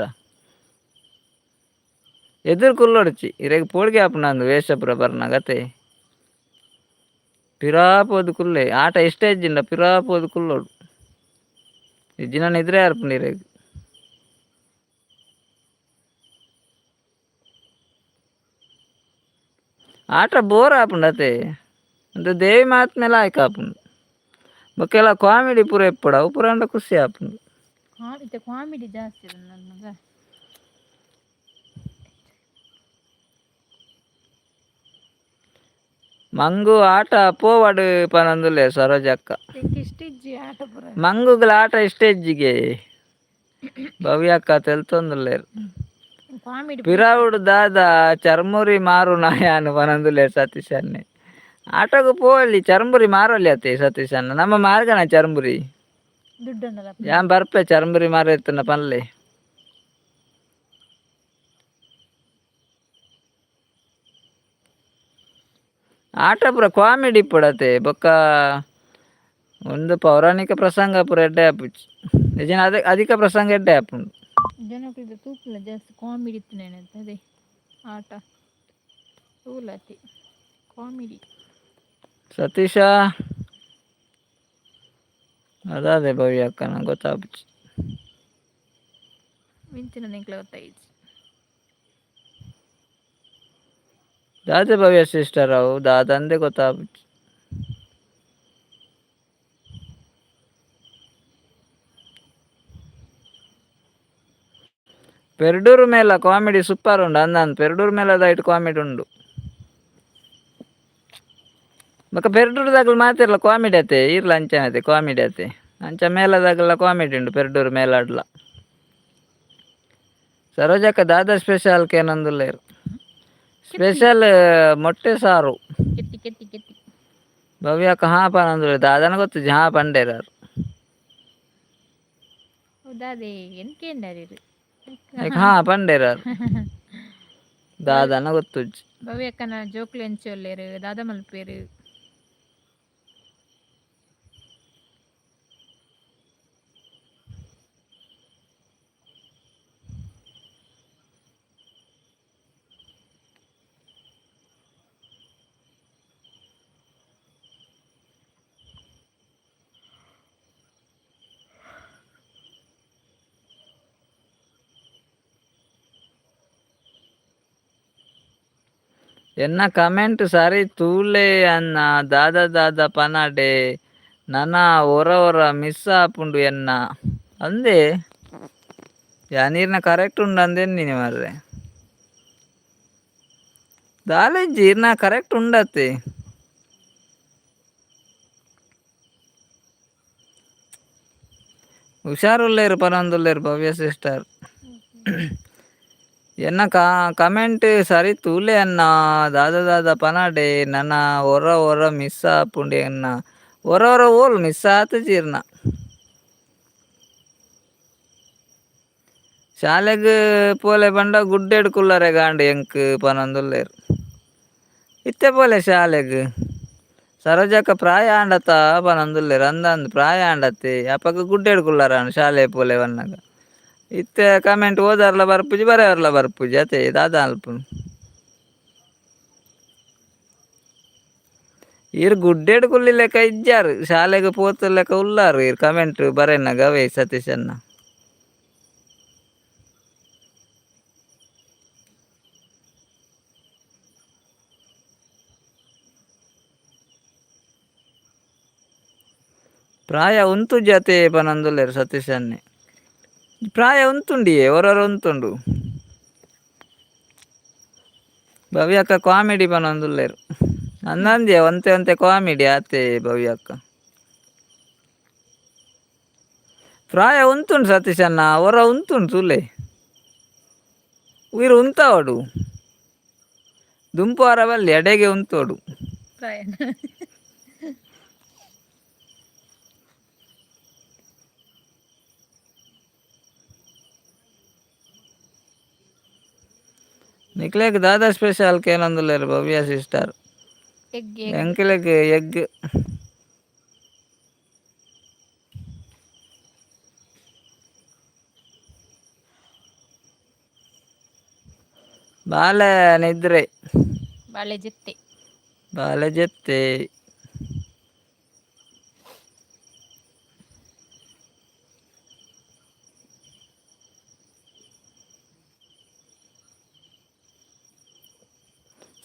ಎದುರು ಕುಲ್ಲೊಡ್ಚಿ ಇರೆಗ್ ಪೋಡಿಗೆ ಆಪುಂಡು ವೇಷ ಪೂರ ಬರ್ನಗ ಅತೆ. ಪಿರಾ ಪೋದು ಕುಲ್ಲೆ ಆಟ ಇಷ್ಟ ಇಜ್ಜಿಂಡ ಪಿರಾ ಪೋದು ಕುಲ್ಲೊಡು. ಇಜ್ಜಿಂಡ ನಿದ್ರೆ ಆರ್ಪುಂಡು ಇರೆಗ್. ಆಟ ಬೋರ್ ಆಪುಂಡು ಅತೆ. ಅಂದ್ ದೇವಿ ಮಹಾತ್ಮೆ ಲಾಯ್ಕ್ ಆಪುಂಡು. ಬೊಕ್ಕ ಕಾಮಿಡಿ ಪೂರ ಇಪ್ಪೊಡು ಅವು ಪೂರ ಆಂಡ ಖುಷಿ ಆಪುಂಡು. ಇತ್ತೆ ಕಾಮಿಡಿ ಜಾಸ್ತಿ ಮಗ. ಮಂಗು ಆಟ ಪೋವಡ್ ಪನೊಂದುಲ್ಲೆರ್ ಸರೋಜಕ್ಕ. ಎಂಕ್ ಇಷ್ಟ ಇಜ್ಜಿ ಆಟ ಪೂರ. ಮಂಗುಗ್ಲ ಆಟ ಇಷ್ಟ ಇಜ್ಜಿಗೆ. ಭವ್ಯಕ್ಕ ತೆಲ್ತೊಂದುಲ್ಲೆರ್. ಕಾಮಿಡಿ. ಪಿರಾವುಡು ದಾದ ಚರ್ಮುರಿ ಮಾರುನ ಯಾನ್ ಪನೊಂದುಲ್ಲೆರ್ ಸತೀಶ್ ಅಣ್ಣೆ. ಆಟಗ್ ಪೋವೊಲಿ ಚರ್ಮುರಿ ಮಾರೊಲಿ ಅತೆ ಸತೀಶ್ ಅಣ್ಣ. ನಮ್ಮ ಮಾರ್ಗನ ಚರ್ಮುರಿ. ದುಡ್ಡುಂಡಲ್ಲ. ಯಾನ್ ಬರ್ಪೆ ಚರ್ಮುರಿ ಮಾರ ಇತ್ತುಂಡ ಪನ್ಲೆ. ಆಟ ಪೂರ ಕಾಮಿಡಿ ಇಪ್ಪೊಡತೆ ಬೊಕ್ಕ ಒಂದು ಪೌರಾಣಿಕ ಪ್ರಸಂಗ ಪೂರ ಎಡ್ಡೆ ಆಪುಜಿ. ನಿಜ ಅಧಿಕ ಪ್ರಸಂಗ ಎಡ್ಡೆ ಆಪುಂಡು. ಜನಕ್ಲೆಗ್ ತೂಪುನ ಜಾಸ್ತಿ ಕಾಮಿಡಿ ಇತ್ತಿನ ಅದೇ ಆಟ ತೂಲತಿ ಕಾಮಿಡಿ. ಸತೀಶ ಅದಾದೆ ಭವ್ಯ ಅಕ್ಕ ನಂಗೆ ಗೊತ್ತಾಪುಜಿ. ಮಿಂಚಿನ ಎಂಕ್ಲ ಗೊತ್ತಾಯಿಜಿ. ದಾದೆ ಭವ್ಯ ಸಿಸ್ಟರ್ ಅವು ದಾದಂದೆ ಗೊತ್ತಾಪುಜಿ. ಪೆರ್ಡೂರು ಮೇಳ ಕಾಮಿಡಿ ಸೂಪರ್ ಉಂಡು ಅಂದಂದು ಪೆರ್ಡೂರು ಮೇಳದ ಐಟ್ ಕಾಮಿಡಿ ಉಂಡು. ಬೊಕ್ಕ ಪೆರ್ಡೂರುದಾಗಲು ಮಾತೆರ್ಲ ಕಾಮಿಡಿ ಅತೆ ಈರ್ಲ ಅಂಚನೆ ಕಾಮಿಡಿ ಅತೆ. ಅಂಚ ಮೇಳದಾಗಲ ಕಾಮಿಡಿ ಉಂಡು ಪೆರ್ಡೂರು ಮೇಳಡ್ಲ. ಸರೋಜಕ್ಕ ದಾದಾ ಸ್ಪೆಷಲ್ ಕೇನೊಂದುಲ್ಲೆರ್. ಸ್ಪೆಷಲ್ ಮೊಟ್ಟೆ ಸಾರು. ಕೆತ್ತಿ ಕೆತ್ತಿ ಕೆತ್ತಿ. ಭವ್ಯಕ್ಕ ಹಾ ಪನೊಂದುಲ್ಲೆರ್ ದಾದನ ಗೊತ್ತುಜ್ಜಿ ಹಾ ಪಂಡೇರ್ ಆರ್. ದಾದೆ ಎಂಕೇಂಡಾರಿರು. ಐಕ್ ಹಾ ಪಂಡೇರ್ ಆರ್. ದಾದನ ಗೊತ್ತುಜ್ಜಿ. ಭವ್ಯಕ್ಕನ ಜೋಕ್ಲು ಎಂಚೊಲ್ಲೆರ್ ದಾದ ಮಲ್ಪುವೆರ್. ಎನ್ನ ಕಮೆಂಟ್ ಸರಿ ತೂಲೆ ಅನ್ನ ದಾದ ದಾದ ಪನಡೆ ನನ ಒರ ಒರ ಮಿಸ್ ಆಪುಂಡು ಎನ್ನ ಅಂದೆ. ಯಾನ್ ಈರ್ನ ಕರೆಕ್ಟ್ ಉಂಡು ಅಂದೆನ್ನಿನಿ ಮಾರ್ರೆ. ದಾಲ ಇಜ್ಜಿ ಈರ್ನ ಕರೆಕ್ಟ್ ಉಂಡತ್ತೆ. ಹುಷಾರುಲ್ಲೆರ್ ಪನೊಂದುಲ್ಲೆರ್ ಭವ್ಯ ಸಿಸ್ಟರ್. ಎನ್ನ ಕಮೆಂಟ್ ಸರಿ ತೂಲೆ ಅನ್ನ ದಾದ ದಾದ ಪನಡೆ ನನ ಒರ ಒರ ಮಿಸ್ ಆಪುಂಡು ಎನ್ನ. ಒರ ಒರ ಓಲ್ ಮಿಸ್ ಆತುಜಿ ಈರ್ನ. ಶಾಲೆಗ್ ಪೋಲೆ ಪಂಡ ಗುಡ್ಡೆಡ್ ಕುಲ್ಲರೆ ಗಾಂಡ್ ಎಂಕ್ ಪನೊಂದುಲ್ಲೆರ್. ಇತ್ತೆ ಪೋಲೆ ಶಾಲೆಗ್. ಸರೋಜಕ್ಕ ಪ್ರಾಯ ಆಂಡತ ಪನೊಂದುಲ್ಲೆರ್ ಅಂದಂದ್ ಪ್ರಾಯ ಆಂಡತೆ ಅಪಗ ಗುಡ್ಡೆಡ್ ಕುಲ್ಲರ ಶಾಲೆ ಪೋಲೆ ಪನ್ನಗ. ಇತ್ತೆ ಕಮೆಂಟ್ ಓದಾರ್ಲ ಬರ್ಪುಜಿ ಬರೆಯರ್ಲ ಬರ್ಪುಜಿ ಅತೆ ದಾದ ಮಲ್ಪುನು. ಈರ್ ಗುಡ್ಡೆಡ್ ಕುಲ್ಲಿ ಲೆಕ್ಕ ಇಜ್ಜಾರ್ ಶಾಲೆಗ್ ಪೋತು ಲೆಕ್ಕ ಉಲ್ಲಾರ್ ಈರ್ ಕಮೆಂಟ್ ಬರೆನಗ ಅವೇ ಸತೀಶ್ ಅಣ್ಣ. ಪ್ರಾಯ ಉಂತುಜಿ ಅತೆ ಪನೊಂದುಲ್ಲೆರ್ ಸತೀಶ್ ಅಣ್ಣೆ. ಪ್ರಾಯ ಉಂತುಂಡಿಯೇ ಒರೊರ ಉಂತುಂಡು. ಭವ್ಯಕ್ಕ ಕಾಮಿಡಿ ಪನೊಂದುಲ್ಲೆರ್. ಅಂದಂದೆ ಒಂತೆ ಒಂತೆ ಕಾಮಿಡಿ ಆತೆ ಭವ್ಯಕ್ಕ. ಪ್ರಾಯ ಉಂತುಂಡು ಸತೀಶಣ್ಣ, ಹೊರ ಉಂತುಂಡು ತೂಲೆ. ಉಯಿರು ಉಂತಾವಡು, ದುಂಪು ಅರವಲ್ಲಿ ಎಡೆಗೆ ಉಂತೋಡು. ಪ್ರಾಯ. ನಿಕ್ಲೆಗ್ ದಾದಾ ಸ್ಪೆಷಲ್ ಕೇನೊಂದುಲ್ಲೆರ್ ಭವ್ಯ sister. Egg, egg. ಎಂಕ್ಲೆಗ್ ಎಗ್. ಬಾಲೆ ನಿದ್ರೆ. ಬಾಳೆ ಜೆತ್ತೆ. ಬಾಲೆ ಜೆತ್ತೆ.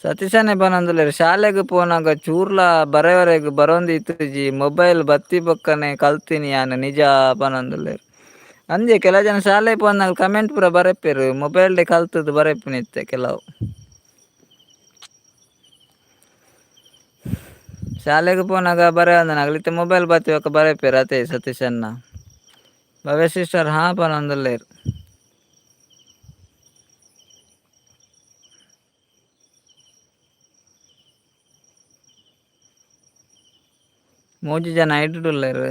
ಸತೀಶನೇ ಪನೊಂದುಲ್ಲೆರ್ ಶಾಲೆಗ್ ಪೋನಾಗ ಚೂರ್ಲ ಬರೆವರೆಗ್ ಬರೊಂದು ಇತ್ತುಜಿ, ಮೊಬೈಲ್ ಬತ್ತಿ ಬೊಕ್ಕನೆ ಕಲ್ತಿನಿ ಯಾನ್ ನಿಜ ಪನೊಂದುಲ್ಲೆರ್. ಅಂಜೆ ಕೆಲ ಜನ ಶಾಲೆ ಪೋನಾಗ ಕಮೆಂಟ್ ಪೂರ ಬರೆಪೆರ್, ಮೊಬೈಲ್ ಡೆ ಕಲ್ತುದು ಬರೆಪಿನಿತ್ತೆ ಕೆಲವು. ಶಾಲೆಗ್ ಪೋನಾಗ ಬರೆವಂದನಾಗಲ್ ಇತ್ತೆ ಮೊಬೈಲ್ ಬತ್ತಿ ಬೊಕ್ಕ ಬರೆಪೆರ್ ಅತೆ ಸತೀಶಣ್ಣ. ಭವ್ಯ ಸಿಸ್ಟರ್ ಹಾ ಪನೊಂದುಲ್ಲೆರ್. ಮೂಜಿ ಜನ ಐಟುಡುಲ್ಲೆರ್.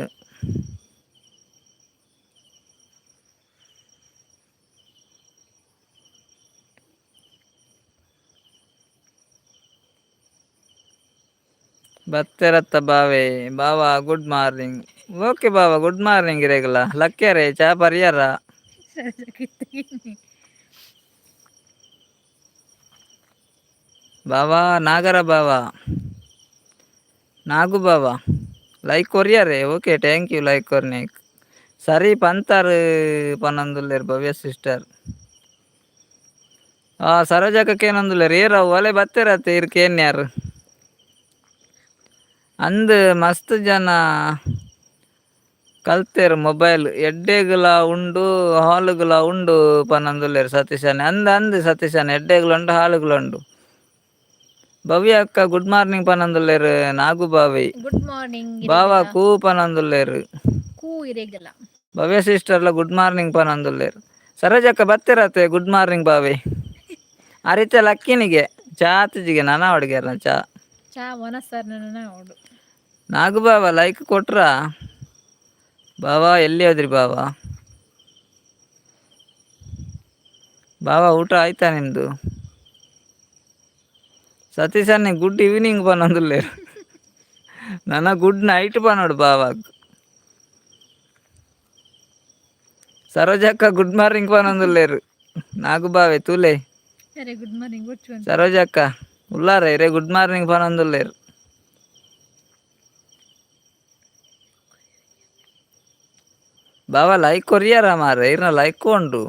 ಬತ್ತೆರತ್ತ ಬಾವೆ. ಬಾವ good morning. Okay ಬಾವ, ಗುಡ್ ಮಾರ್ನಿಂಗ್. ಇರೆಗಲ ಲಕ್ಕ್ಯರೆ ಚಾ ಪರಿಯರ? ಬಾವಾ ನಾಗರ ಬಾವ, ನಾಗು ಬಾವ ಲೈಕ್ ಕೊರಿಯರೆ. Okay, thank you like ಕೊರ್ನೇಕ್. ಸರಿ ಪಂತಾರ್ ಪನೊಂದುಲ್ಲೆರ್ ಭವ್ಯ ಸಿಸ್ಟರ್. ಆ ಸರೋಜಕ್ಕ ಕೇನೊಂದುಲ್ಲೆರ್ ಏರ್ ಅವು ಒಲೆ ಬತ್ತೆರತ್ತೆ ಇರ್ ಕೇನ್ಯಾರ್ ಅಂದ್. ಮಸ್ತ್ ಜನ ಕಲ್ತೆರ್ ಮೊಬೈಲ್, ಎಡ್ಡೆಗುಲ ಉಂಡು ಹಾಲುಗುಲ ಉಂಡು ಪನೊಂದುಲ್ಲೆರ್ ಸತೀಶಣ್ಣ. ಅಂದ್ ಅಂದ್ ಸತೀಶಣ್ಣ, ಎಡ್ಡೆಗುಲ ಉಂಡು ಹಾಳುಗುಲ ಉಂಡು. ಭವ್ಯ ಅಕ್ಕ ಗುಡ್ ಮಾರ್ನಿಂಗ್ ಪನೊಂದುಲ್ಲೆರ್ ನಾಗು ಬಾವಿ. Good morning. ಬಾವ ಕೂ ಪನೊಂದುಲ್ಲೆರ್. ಕೂ ಇರೆಗಲ. ಭವ್ಯ ಸಿಸ್ಟರ್ಲ ಗುಡ್ ಮಾರ್ನಿಂಗ್ ಪನೊಂದುಲ್ಲೆರ್. ಸರೋಜಕ್ಕ ಬತ್ತೆರತ್ತೆ? ಗುಡ್ ಮಾರ್ನಿಂಗ್ ಬಾವಿ. ಅರಿತೆ ಲಕ್ಕಿನಿಗೆ ಚಾ ಆತಿಜಿಗೆ ನಾನಾ ಅಡುಗೆರ್ನ ಚಾ. ಚಾ ಒನಸರ್ ಅವಡು. ನಾಗು ಬಾವ ಲೈಕ್ ಕೊಟ್ರಾ? ಬಾವಾ ಎಲ್ಲಿ ಹೋದ್ರಿ ಬಾವಾ? ಬಾವಾ ಊಟ ಆಯ್ತಾ ನಿಮ್ದು? ಸತೀಶ್ ಗುಡ್ ಈವ್ನಿಂಗ್ ಪನೊಂದುಲ್ಲೆರ್. ನನ ಗುಡ್ ನೈಟ್ ಪನೊಡು ಬಾವಾಗ್. ಸರೋಜಕ್ಕ ಗುಡ್ ಮಾರ್ನಿಂಗ್ ಪನೊಂದುಲ್ಲೆರ್ ನಾಗು ಬಾವೆ ತೂಲೆ. ಸರಿ, ಗುಡ್ ಮಾರ್ನಿಂಗ್. ಸರೋಜಕ್ಕ ಉಲ್ಲಾರ ಇರೆ ಗುಡ್ ಮಾರ್ನಿಂಗ್ ಪನೊಂದುಲ್ಲೆರ್. ಬಾವ ಲೈಕ್ ಕೊರಿಯರ ಮಾರ್ರೆ, ಇರ್ನ ಲೈಕ್ ಉಂಡು.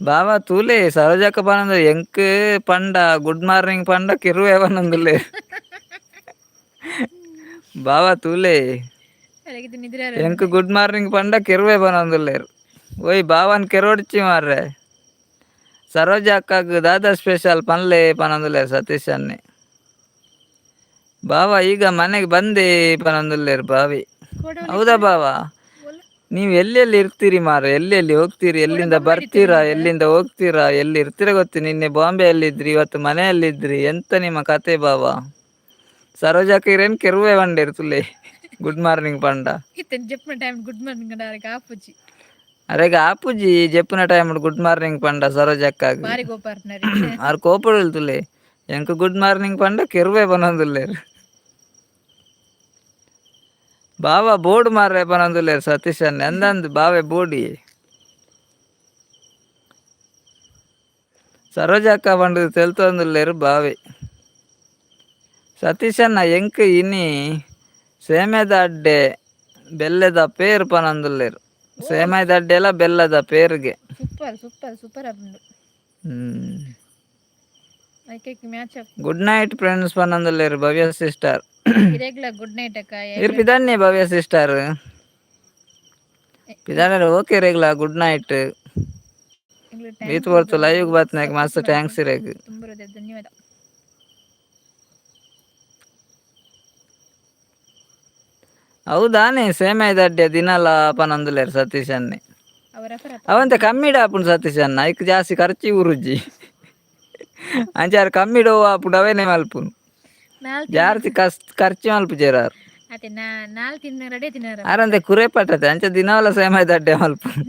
ಬಾವ ತೂಲೆ ಸರೋಜಕ್ಕ ಪನೊಂದು ಎಂಕ್ ಪಂಡ ಗುಡ್ ಮಾರ್ನಿಂಗ್ ಪಂಡ ಕಿರುವೆ ಪನೊಂದುಲ್ಲೆ. ಬಾವ ತೂಲೆ, ಎಂಕ್ ಗುಡ್ ಮಾರ್ನಿಂಗ್ ಪಂಡ ಕಿರುವೆ ಪನೊಂದುಲ್ಲೆರ್. ಓಯ್ ಬಾವನ್ ಕೆರೋಡ್ಚಿ ಮಾರ್ರೆ. ಸರೋಜ ಅಕ್ಕಗ್ ದಾದಾ ಸ್ಪೆಷಲ್ ಪನ್ಲೆ ಪನೊಂದುಲ್ಲೆರ್ ಸತೀಶ್ ಅಣ್ಣೆ. ಬಾವ ಈಗ ಮನೆಗೆ ಬಂದೆ ಪನೊಂದುಲ್ಲೆರ್ ಬಾವಿ. ಹೌದಾ ಬಾವ? ನೀವು ಎಲ್ಲೆಲ್ಲಿ ಇರ್ತೀರಿ ಮಾರ್ರೆ? ಎಲ್ಲೆಲ್ಲಿ ಹೋಗ್ತೀರಿ? ಎಲ್ಲಿಂದ ಬರ್ತೀರಾ? ಎಲ್ಲಿಂದ ಹೋಗ್ತೀರಾ? ಎಲ್ಲಿ ಇರ್ತೀರಾ ಗೊತ್ತಿ. ನಿನ್ನೆ ಬಾಂಬೆ ಅಲ್ಲಿದ್ರಿ, ಇವತ್ತು ಮನೆಯಲ್ಲಿದ್ರಿ, ಎಂತ ನಿಮ್ಮ ಕತೆ ಬಾವ? ಸರೋಜಕ್ಕ ಇರೇನ್ ಕೆರುವೆ ಬಂಡೇರು ತುಲೆ ಗುಡ್ ಮಾರ್ನಿಂಗ್ ಪಂಡ. ಗುಡ್ ಮಾರ್ನಿಂಗ್ ಆಪುಜಿ. ಅರೆಗ ಆಪುಜಿ ಜೆಪ್ಪುನ time good morning ಪಂಡ ಸರೋಜಕ್ಕಾಗ. ಬಾರಿ ಗೋಪಾರ್ನರಿ. ಆರ್ ಕೋಪಡು ತುಲೆ, ಎಂಕ್ ಗುಡ್ ಮಾರ್ನಿಂಗ್ ಪಂಡ ಕೆರುವೆ ಪನೊಂದುಲ್ಲೆರ್. ಬಾವ ಬೋರ್ಡ್ ಮಾರ್ರೆ ಪನೊಂದುಲ್ಲೆರ್ ಸತೀಶ್ ಅಣ್ಣೆ. ಅಂದಂದ್ ಬಾವೆ ಬೋಡಿ. ಸರೋಜಕ್ಕ ಪಂಡುದು ತೆಲ್ತೊಂದುಲ್ಲೆರ್ ಬಾವೆ. ಸತೀಶಣ್ಣ ಎಂಕ್ ಇನಿ ಸೇಮೆದ ಅಡ್ಡೆ ಬೆಲ್ಲದ ಪೇರ್ ಪನೊಂದುಲ್ಲೆರ್. ಸೇಮೆದ ಅಡ್ಡೆಲ ಬೆಲ್ಲದ ಪೇರ್ಗೆ. Super super super ಆಪುಂಡು. ಐಕೆಕ್ match. Good night friends ಪನೊಂದುಲ್ಲೆರ್ ಭವ್ಯ ಸಿಸ್ಟರ್. ಇರೆಗ್ಲ ಗುಡ್ ನೈಟ್ ಅಕ್ಕ. ಇರ್ ಪಿದಾನ್ನೆ ಭವ್ಯ ಸಿಸ್ಟರ್ ಪಿದಾನೆ. ಓಕೆ ರೇಗ್ಲ ಗುಡ್ ನೈಟ್. ಈತ್ ಹೊರ್ತು ಲೈವ್ ಬಾತ್ನಾಗ ಮಸ್ತ್ thanks ಇರೇಗ್. ತುಂಬ ಧನ್ಯವಾದ. ಹೌದಾನೆ ಸೇಮೆ ದಡ್ಡೆ ದಿನಲ ಪನೊಂದುಲ್ಲೆರ್ ಸತೀಶ್ ಅನ್ನೆ. ಅವರ ಅವಂತೆ ಕಮ್ಮಿಡ ಆಪುಂಡು ಸತೀಶ್ ಅಣ್ಣ, ಐಕ್ ಜಾಸ್ತಿ ಖರ್ಚಿ ಉರುಜಿ. ಅಂಚಾರ್ ಕಮ್ಮಿಡ ಆಪುಂಡು ಅವೇನೆ ಮಲ್ಪುನು. ನಾಲ್ ಜಾಸ್ತಿ ಖರ್ಚು ಮಲ್ಪುಜೆರ್ ಆರ್. ಅತ್ತೆ ನಾ ನಾಲ್ ತಿನ್ನ ರೆಡಿ ತಿನ್ನಾರ. ಆರಂತೆ ಕುರೆ ಪಟ್ಟತೆ ಅಂಚ ದಿನವಲ ಸೇಮೆ ದಡ್ಡೆ ಮಲ್ಪುನು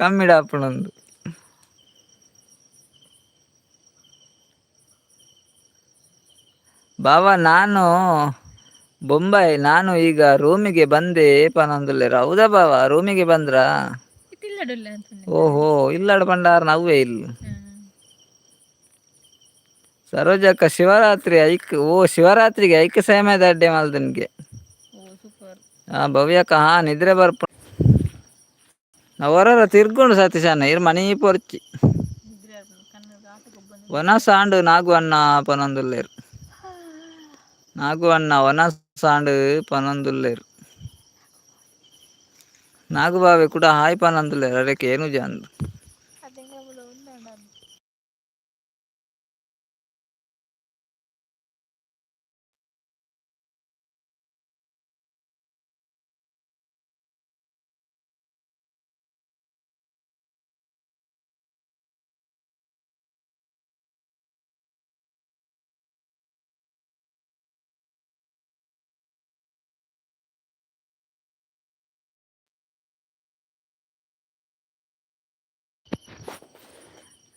ಕಮ್ಮಿಡ ಆಪುಂಡು. ಬಾವ ನಾನು ಬೊಂಬೈ, ನಾನು ಈಗ ರೂಮಿಗೆ ಬಂದೆ ಪನೊಂದುಲ್ಲೆರ್. ಹೌದಾ ಬಾವ, ರೂಮಿಗೆ ಬಂದ್ರಾ? ತಿಲ್ಲಡುಲ್ಲ ಅಂತ. ಓಹೋ, ಇಲ್ಲಾಡ ಪಂಡಾರ ನವ್ವೇ ಇಲ್ಲ. ಸರೋಜಕ್ಕ ಶಿವರಾತ್ರಿ ಐಕ್, ಓ ಶಿವರಾತ್ರಿಗೆ ಐಕ್ ಸೇಮೆ ದಡ್ಡೆ ಮಲ್ದನ್ಗೆ. ಓ ಸೂಪರ್. ಆ ಭವ್ಯಕ್ಕ ಹಾ ನಿದ್ರೆ ಬರ್ಪ ನಾವು ಹೊರರ ತಿರ್ಗೊಂಡು ಸತೀಶಣ್ಣ ಇರ್ ಮನಿ ಪೊರ್ಚಿ. ನಿದ್ರೆ ಕಣ್ಣು ಆಟ ಗೊಬ್ಬ. ಒನ ಸಾಂಡು ನಾಗು ಅಣ್ಣ ಪನೊಂದುಲ್ಲೆರ್. ನಾಗು ಅಣ್ಣ ಒನ ಸಾಂಡು ಪನೊಂದುಲ್ಲೆರ್. ನಾಗು ಬಾವೆ ಕೂಡ ಹಾಯ್ ಪನೊಂದುಲ್ಲೆರ್ ಅರೆಕ್ ಏನು ಜಾಂದು. ಅದೇ.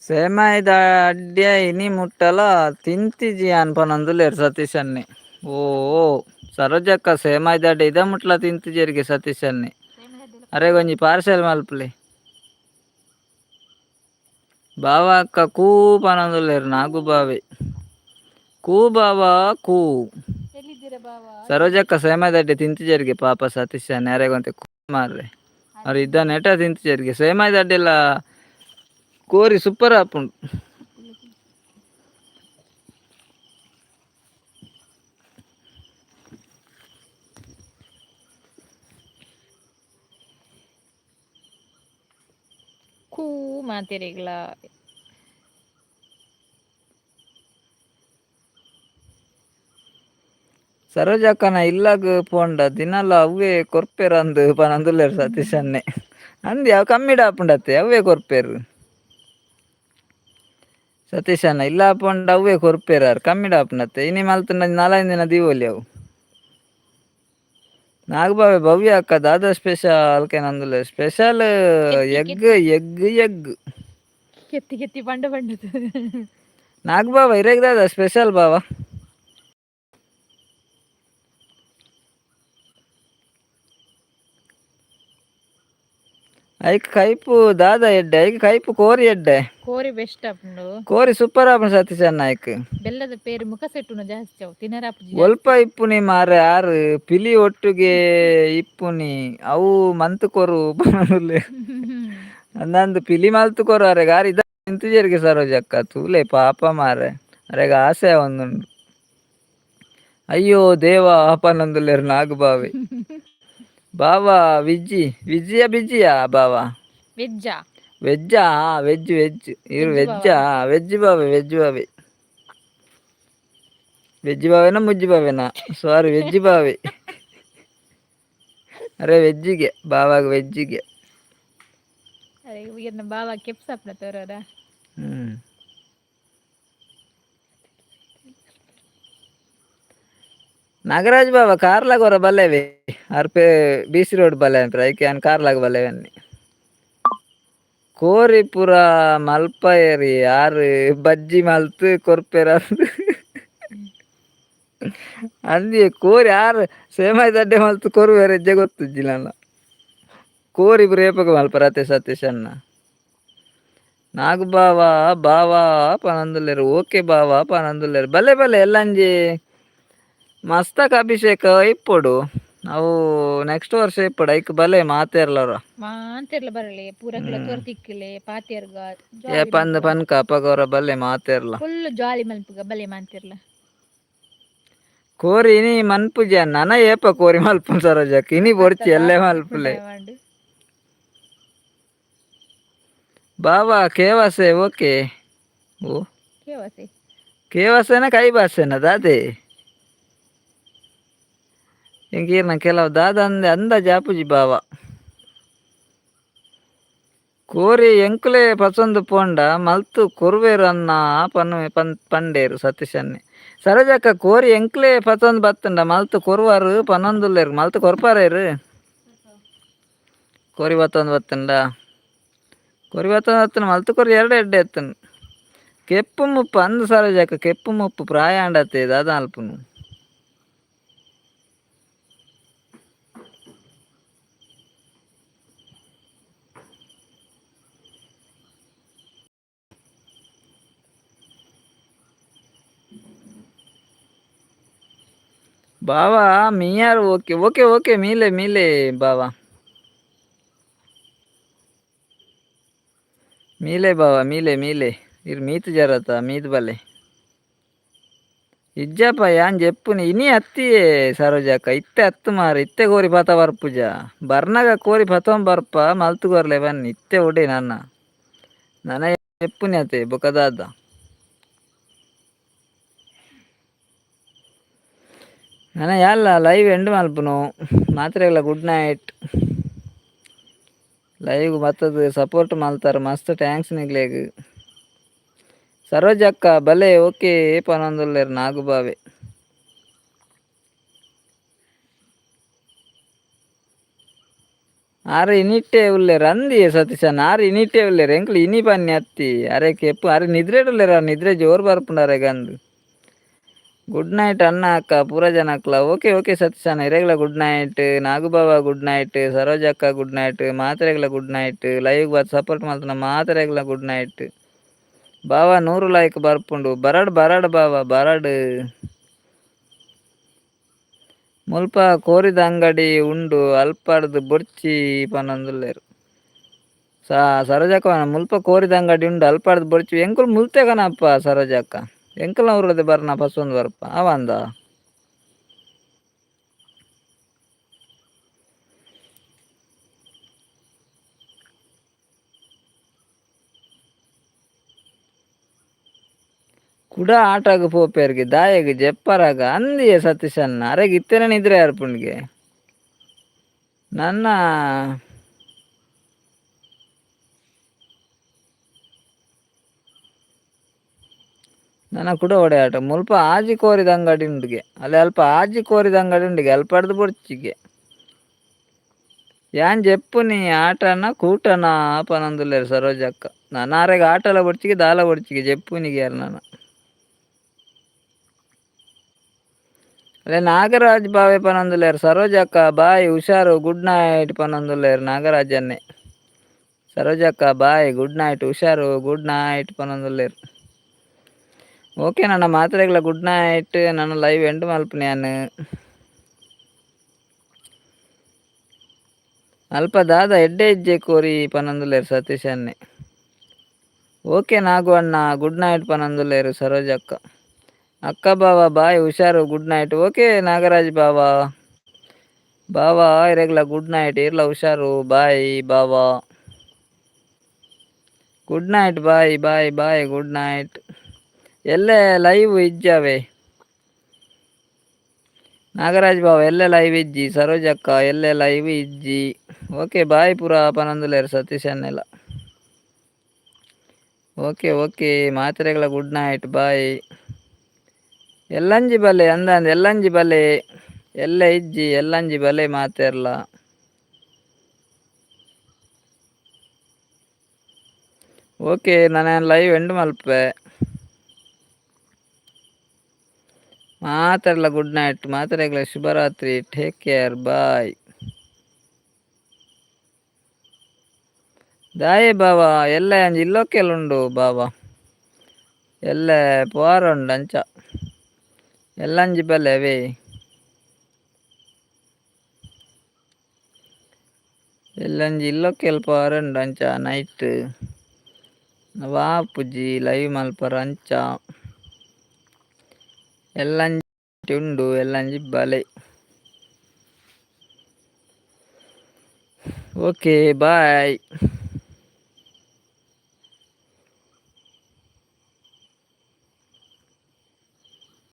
ಸೇಮಾಯಿದ ಅಡ್ಯ ಇನಿ ಮುಟ್ಟಲ ತಿಂತಿಜಿ ಅನ್ಪನೊಂದುಲ್ಲೆರ್ ಸತೀಶ್ ಅನ್ನೆ. ಓ ಸರೋಜಕ್ಕ ಸೇಮಾಯಿದ ಅಡ್ಡೆ ಇದ ಮುಟ್ಲ ತಿಂತಿಜೆರಿಗೆ ಸತೀಶ್ ಅನ್ನೆ. ಅರೆ ಒಂಜಿ ಪಾರ್ಸೆಲ್ ಮಲ್ಪುಲೆ. ಬಾವ ಅಕ್ಕ ಕೂ ಪನೊಂದುಲ್ಲೆರ್ ನಾಗು ಬಾವೆ. ಕೂ ಬಾವಾ ಕೂ. ಎಲ್ಲಿದ್ದೀರಾ ಬಾವ? ಸರೋಜಕ್ಕ ಸೇಮಾಯಿದ ಅಡ್ಡೆ ತಿಂತಿಜೆರಿಗೆ ಪಾಪ ಸತೀಶ್ ಅನ್ನೆ. ಅರೆಗೊಂತೆ ಕೂ ಮಾರ್ರೆ ಅರೆ ಇದ್ದ ನೆಟ ತಿಂತಿಜೆರಿಗೆ ಸೇಮಾಯಿದ ಅಡ್ಡೆಲ್ಲ ಕೋರಿ ಸೂಪರ್ ಆಪುಂಡು. ಕೂ ಮಾತಿರಿಗ್ಲ. ಸರೋಜಕ್ಕನ ಇಲ್ಲಗ್ ಪೋಂಡ ದಿನಲ ಅವ್ವೇ ಕೊರ್ಪೆರ್ ಅಂದ್ ಪನೊಂದುಲ್ಲೆರ್ ಸತೀಶ್ ಅನ್ನೆ. ಅಂದ್ ಅವ್ ಕಮ್ಮಿಡ್ ಆಪುಂಡತ್ತೆ ಅವ್ವೇ ಕೊರ್ಪೆರ್. ಸತೀಶ್ ಅಣ್ಣ ಇಲ್ಲ ಪೋಂಡ ಅವ್ವೇ ಕೊರ್ಪೆರ್ ಆರ್ ಕಮ್ಮಿಡ್ ಆಪುಂಡತ್ತೆ. ಇನಿ ಮಲ್ತುಂಡ ನಾಲೈದು ದಿನ ದೀವೊಲಿ ಅವು. ನಾಗಬಾವೆ ಭವ್ಯ ಅಕ್ಕ ದಾದಾ special ಕೆನೊಂದುಲ್ಲೆರ್. Special egg egg egg. ಕೆತ್ತಿ ಕೆತ್ತಿ ಪಂಡ ಪಂಡದು. ನಾಗಬಾವ ಇರೆಗ್ ದಾದಾ ಸ್ಪೆಷಲ್ ಬಾವ? ಐಕ್ ಕೈಪು ದಾದಾ ಎಡ್ಡೆ, ಐಕ್ ಕೈಪು ಕೋರಿ ಎಡ್ಡೆ. ಕೋರಿ ಬೆಸ್ಟ್ ಆಪುಂಡು. ಕೋರಿ ಸೂಪರ್ ಆಪುಂಡು ಸತೀಶ್ ಅಣ್ಣ ಐಕ್. ಬೆಲ್ಲದ ಪೇರು ಮುಖ ಸೆಟ್ಟುನ ಜಾಸ್ತಿ ಅವು ತಿನ್ನರಾಪುಜಿ. ಒಲ್ಪ ಇಪ್ಪುನಿ ಮಾರೆ ಆರು ಪಿಲಿ ಒಟ್ಟುಗೆ ಇಪ್ಪುನಿ ಅವು ಮಂತ್ ಕೊರು ಪನೊಂದುಲ್ಲೆರ್. ಅಂದಂದು ಪಿಲಿ ಮಲ್ತ್ ಕೊರು ಅರೆಗ್ ಆರ್ ಇದ ತಿಂತುಜೆರ್ಗೆ ಸರೋಜಕ್ಕ ತೂಲೆ ಪಾಪ ಮಾರೆ ಅರೆಗ್ ಆಸೆ ಒಂದುಂಡು. ಅಯ್ಯೋ ದೇವ ಪನೊಂದುಲ್ಲೆರ್ ನಾಗಬಾವೆ. ಬಾವಾ ವಿಜ್ಜಿ ವಿಜ್ಜಿಯ ಬಿಜ್ಜಿಯಾ ಬಾವಾ? ವೆಜ್ಜಾ? ವೆಜ್ಜಾ, ವೆಜ್ ವೆಜ್ ಇರು ವೆಜ್ಜಾ ವೆಜ್ ಬಾವೆ ವೆಜ್ ಬಾವೆ ವೆಜ್ ಬಾವೆನಾ ಮುಜ್ಜಿ ಬಾವೆನಾ? ಸಾರಿ ವೆಜ್ ಬಾವೆ. ಅರೆ ವೆಜ್ಜಿಗೆ ಬಾವಾಗ ವೆಜ್ಜಿಗೆ. ಅರೆ ಇರ್ನ ಬಾವ ಕೆಪ್ಸಾಪ್ನ ತೋರದ. ಹ್ಮ್ ನಾಗರಾಜ್ ಬಾವ ಕಾರ್ಲಾಗ ಹೊರ ಬಲ್ಲೆವೆ ಅರ್ಪೆ B C road ಬಲ್ಲೆ ಅನ್ಪ್ರೆ ಐಕೆ ಯಾನ್ ಕಾರ್ಲಾಗ ಬಲ್ಲೆವೆ ಅನ್ನಿ. ಕೋರಿ ಪೂರ ಮಲ್ಪಯೆರಿ ಆರ್ ಬಜ್ಜಿ ಮಲ್ತ್ ಕೊರ್ಪೆರ್ ಅಂದ್ ಅಂದಿಯೇ ಕೋರಿ ಆರ್ ಸೇಮಾಯಿ ದಡ್ಡೆ ಮಲ್ತ್ ಕೊರುವೆರ್ ಎಜ್ಜೆ ಗೊತ್ತುಜ್ಜಿ ನನ. ಕೋರಿ ಪೂರ ಏಪಗ ಮಲ್ಪರ ಅತ್ತೆ ಸತೀಶ್ ಅಣ್ಣ. ನಾಗು ಬಾವ ಬಾವಾ ಪನೊಂದುಲ್ಲೆರ್. ಓಕೆ ಬಾವಾ ಪನೊಂದುಲ್ಲೆರ್. ಬಲೆ ಬಲೆ ಎಲ್ಲಂಜಿ ಮಸ್ತಕ ಅಭಿಷೇಕ ಇಪ್ಪೊಡು ಅವು ನೆಕ್ಸ್ಟ್ ವರ್ಷ ಇಪ್ಪೊಡು ಐಕ್ ಬಲೆ ಮಾತೆರ್ಲರ. ಮಾಂತೆರ್ಲ ಬರಲೆ ಪೂರಕ್ಲ ತೋರ್ ತಿಕ್ಕಲೆ ಪಾತೆರ್ಗ. ಏ ಪಂದ್ ಪನ್ಕ ಅಪಗವರ ಬಲ್ಲೆ ಮಾತೆರ್ಲ. ಫುಲ್ ಜಾಲಿ ಮಲ್ಪುಗ ಬಲೆ ಮಾಂತಿರ್ಲ. ಕೋರಿ ಇನಿ ಮನ್ಪುಜಿ ಅಣ್ಣ ನನ ಏಪ ಕೋರಿ ಮಲ್ಪುನ್ ಸರೋಜಕ್ಕ ಇನಿ ಬೊರ್ಚಿ ಎಲ್ಲೆ ಮಲ್ಪುಲೆ. ಬಾವಾ ಕೇವಾಸೆ ಓಕೆ ಓ. ಕೇವಾಸೆ. ಕೇವಾಸೆನ ಕೈ ಭಾಷೆನ ದಾದೆ ಎಂಕೀರ್ನ ಕೆಲವು ದಾದ ಅಂದೆ ಅಂದಾಜು ಆಪುಜಿ ಬಾವ. ಕೋರಿ ಎಂಕುಲೆ ಪಸೊಂದು ಪೋಂಡ ಮಲ್ತು ಕೊರ್ವೇರು ಅನ್ನ ಪನ್ನು ಪನ್ ಪಂಡೇರು ಸತೀಶನ್ನೆ. ಸರೋಜಕ್ಕ, ಕೋರಿ ಎಂಕ್ಲೆ ಪಸೊಂದು ಬತ್ತುಂಡ ಮಲ್ತು ಕೊರುವಾರು ಪನ್ನೊಂದುಲ್ಲೇರು, ಮಲ್ತು ಕೊರ್ಪಾರೇರು. ಕೋರಿ ಬತ್ತೊಂದು ಬತ್ತುಂಡ, ಕೋರಿ ಬತ್ತೊಂದು ಬತ್ತುಂಡ ಮಲ್ತು ಕೊರಿ ಎರಡು ಎಡ್ಡೆ ಎತ್ತನು. ಕೆಪ್ಪು ಮುಪ್ಪು ಅಂದು ಸರೋಜಕ್ಕ, ಕೆಪ್ಪು ಮುಪ್ಪು ಪ್ರಾಯ ಆಂಡತ್ತೆ, ದಾದ ಅಲ್ಪುನು. ಬಾವಾ ಮೀಯಾರು okay okay okay ಮೀಲೆ ಮೀಲೆ ಬಾವಾ, ಮೀಲೆ ಬಾವಾ, ಮೀಲೆ ಮೀಲೆ. ಇರ್ ಮೀತ್ ಜರತ ಮೀತ್ ಬಲೆ ಇಜ್ಜಪ್ಪ. ಯಾನ್ ಜೆಪ್ಪುನಿ ಇನಿ ಅತ್ತಿಯೇ ಸರೋಜಕ್ಕ, ಇತ್ತೆ ಅತ್ತು ಮಾರ. ಇತ್ತೆ ಕೋರಿ ಪತ ಬರ್ಪುಜ, ಬರ್ನಗ ಕೋರಿ ಪತೊಂ ಬರ್ಪ, ಮಲ್ತು ಕೊರ್ಲೆ ಬನ್ನಿ ಇತ್ತೆ ಒಡೆ. ನನ್ನ ನನ ಜೆಪ್ಪುನಿ ಅತೆ ಬೊಕ ದಾದ. ನನ ಯಾಲ್ಲ ಲೈವ್ ಎಂಡ್ ಮಲ್ಪುನು. ಮಾತ್ರೆಗಳ good night. Live ಬತ್ತದ ಸಪೋರ್ಟ್ ಮಲ್ತಾರ, ಮಸ್ತ್ thanks ನಿಗ್ಲೇಗ್. ಸರೋಜಕ್ಕ ಬಲೆ ಓಕೆ ಪನೊಂದುಲ್ಲೆರ್ ನಾಗುಬಾವೆ. ಆರ್ ಇನಿಟ್ಟೆ ಉಲ್ಲೆರ್ ಅಂದಿಯೇ ಸತೀಶನ್, ಆರ್ ಇನಿಟ್ಟೆ ಉಲ್ಲೆರ್. ಎಂಕ್ಲು ಇನಿ ಪನ್ನಿ ಅತ್ತಿ ಅರೆ ಕೆಪ್ಪು ಅರೆ ನಿದ್ರೆಡ್ ಉಲ್ಲೆರ್. ನಿದ್ರೆ ಜೋರು ಬರ್ಪುಂಡು ಅರೆಗಂದು. ಗುಡ್ ನೈಟ್ ಅಣ್ಣ ಅಕ್ಕ ಪೂರ ಜನಕ್ಲ. ಓಕೆ ಓಕೆ ಸತೀಶಣ್ಣ, ಇರೆಗ್ಲ ಗುಡ್ ನೈಟ್. ನಾಗುಬಾವ ಗುಡ್ ನೈಟ್, ಸರೋಜಕ್ಕ ಗುಡ್ ನೈಟ್, ಮಾತ್ರೆಗ್ಲ good night. Live ಬತ್ ಸಪೋರ್ಟ್ ಮಲ್ತನ ಮಾತ್ರೆಗ್ಲ ಗುಡ್ ನೈಟ್. ಬಾವ 100 ಲೈಕ್ ಬರ್ಪುಂಡು, ಬರಡ್ ಬರಡ್ ಬಾವ ಬರಡ್. ಮುಲ್ಪ ಕೋರಿದ ಅಂಗಡಿ ಉಂಡು, ಅಲ್ಪರ್ದು ಬೊರ್ಚಿ ಪನೊಂದುಲ್ಲೆರ್. ಸರೋಜಕ್ಕ, ಮುಲ್ಪ ಕೋರಿದ ಅಂಗಡಿ ಉಂಡು, ಅಲ್ಪರ್ದು ಬೊರ್ಚಿ. ಎಂಕುಲು ಮುಲ್ತೆ ಕನಪ್ಪ ಸರೋಜಕ್ಕ, ಎಂಕಲ್ನ ಊರದೆ ಬರ್ನ ಪಸೊಂದು ಬರ್ಪ ಅವಂದ. ಕುಡ ಆಟಗ್ ಪೋಪೆರ್ಗೆ ದಾಯಗ್ ಜೆಪ್ಪರಾಗ ಅಂದಿಯೇ ಸತೀಶಣ್ಣ. ಅರೆಗ್ ಇತ್ತೆನೆ ನಿದ್ರೆ ಅರ್ಪುಂಡ್ಗೆ ನನ್ನ. ನನ್ನ ಕುಡ ಒಡೆ ಆಟ. ಮುಲ್ಪ ಆಜಿ ಕೋರಿದ ಅಂಗಡಿ ಉಂಡುಗೆ, ಅಲ್ಲಿ ಅಲ್ಪ ಆಜಿ ಕೋರಿದ ಅಂಗಡಿ ಉಂಡುಗೆ, ಅಲ್ಪಡ್ದು ಬೊರ್ಚಿಗೆ. ಯಾನ್ ಜೆಪ್ಪುನಿ ಆಟನ ಕೂಟನ ಪನೊಂದುಲ್ಲೆರ್ ಸರೋಜಕ್ಕ. ನನ ಆರೆಗ್ ಆಟಲ ಬೊರ್ಚಿಗೆ ದಾಲ ಬೊರ್ಚಿಗೆ ಜೆಪ್ಪುನಿಗೆ ಯಾರ್ ನನ. ಅಲ್ಲೇ ನಾಗರಾಜ್ ಬಾವೆ ಪನೊಂದುಲ್ಲೆರ್. ಸರೋಜಕ್ಕ ಬಾಯ್, ಹುಷಾರು, ಗುಡ್ ನೈಟ್ ಪನೊಂದುಲ್ಲೆರ್ ನಾಗರಾಜನ್ನೇ. ಸರೋಜಕ್ಕ bye, good night, ಹುಷಾರು, ಗುಡ್ ನೈಟ್ ಪನೊಂದುಲ್ಲೆರ್. ಓಕೆ, ನನ್ನ ಮಾತ್ರೆಗಳ ಗುಡ್ ನೈಟ್. ನನ್ನ ಲೈವ್ ಎಂಡ್ ಮಲ್ಪುನಿ ಯಾನ್. ಅಲ್ಪ ದಾದ ಎಡ್ಡೆ ಇಜ್ಜೆ ಕೋರಿ ಪನೊಂದುಲ್ಲೆರ್ ಸತೀಶ್ ಅನ್ನೆ. ಓಕೆ ನಾಗು ಅಣ್ಣ, ಗುಡ್ ನೈಟ್ ಪನೊಂದುಲ್ಲೆರ್ ಸರೋಜಕ್ಕ. ಅಕ್ಕ ಬಾವ ಬಾಯ್, ಹುಷಾರು, good night. Okay Nagaraj ಬಾವ, ಬಾವ ಇರೆಗ್ಲ ಗುಡ್ ನೈಟ್, ಇರ್ಲ ಹುಷಾರು, ಬಾಯ್ ಬಾವ, good night, bye bye bye, good night. ಎಲ್ಲೆ ಲೈವ್ ಇಜ್ಜಾವೆ ನಾಗರಾಜ್ ಬಾವ? ಎಲ್ಲೆ ಲೈವ್ ಇಜ್ಜಿ ಸರೋಜಕ್ಕ? ಎಲ್ಲೆ ಲೈವ್ ಇಜ್ಜಿ? ಓಕೆ ಬಾಯ್ ಪೂರ ಪನೊಂದುಲ್ಲೆರ್ ಸತೀಶ್ ಅನ್ನೆಲ್ಲ. ಓಕೆ ಓಕೆ, ಮಾತ್ರೆಗಳ good night, ಬಾಯ್. ಎಲ್ಲಂಜಿ ಬಲೆ ಅಂದಂದು, ಎಲ್ಲಂಜಿ ಬಲೆ, ಎಲ್ಲ ಇಜ್ಜಿ, ಎಲ್ಲಂಜಿ ಬಲೆ ಮಾತೆರ್ಲ. ಓಕೆ, ನಾನು ಲೈವ್ ಎಂಡ್ ಮಲ್ಪೆ. ಮಾತೆರ್ಲ ಗುಡ್ ನೈಟ್, ಮಾತೆರೆಗ್ಲ ಶುಭರಾತ್ರಿ, take care, ಬಾಯ್. ದಾಯೆ ಬಾವ ಎಲ್ಲ ಅಂಜಿ ಇಲ್ಲೊಕ್ಕೆಲ್ಲ ಉಂಡು ಬಾವ, ಎಲ್ಲ ಪೋರ ಉಂಡು ಅಂಚ. ಎಲ್ಲಂಜಿ ಬಲೆ ಅವೇ. ಎಲ್ಲಂಜಿ ಇಲ್ಲೊಕ್ಕೆಲ್ ಪೋರ ಉಂಡು ಅಂಚ. ನೈಟ್ ವಾಪುಜಿ ಲೈವ್ ಮಲ್ಪರ ಅಂಚ. ಎಲ್ಲಂಜಿ ಉಂಡು, ಎಲ್ಲಂಜಿ ಬಲೆ. Okay bye.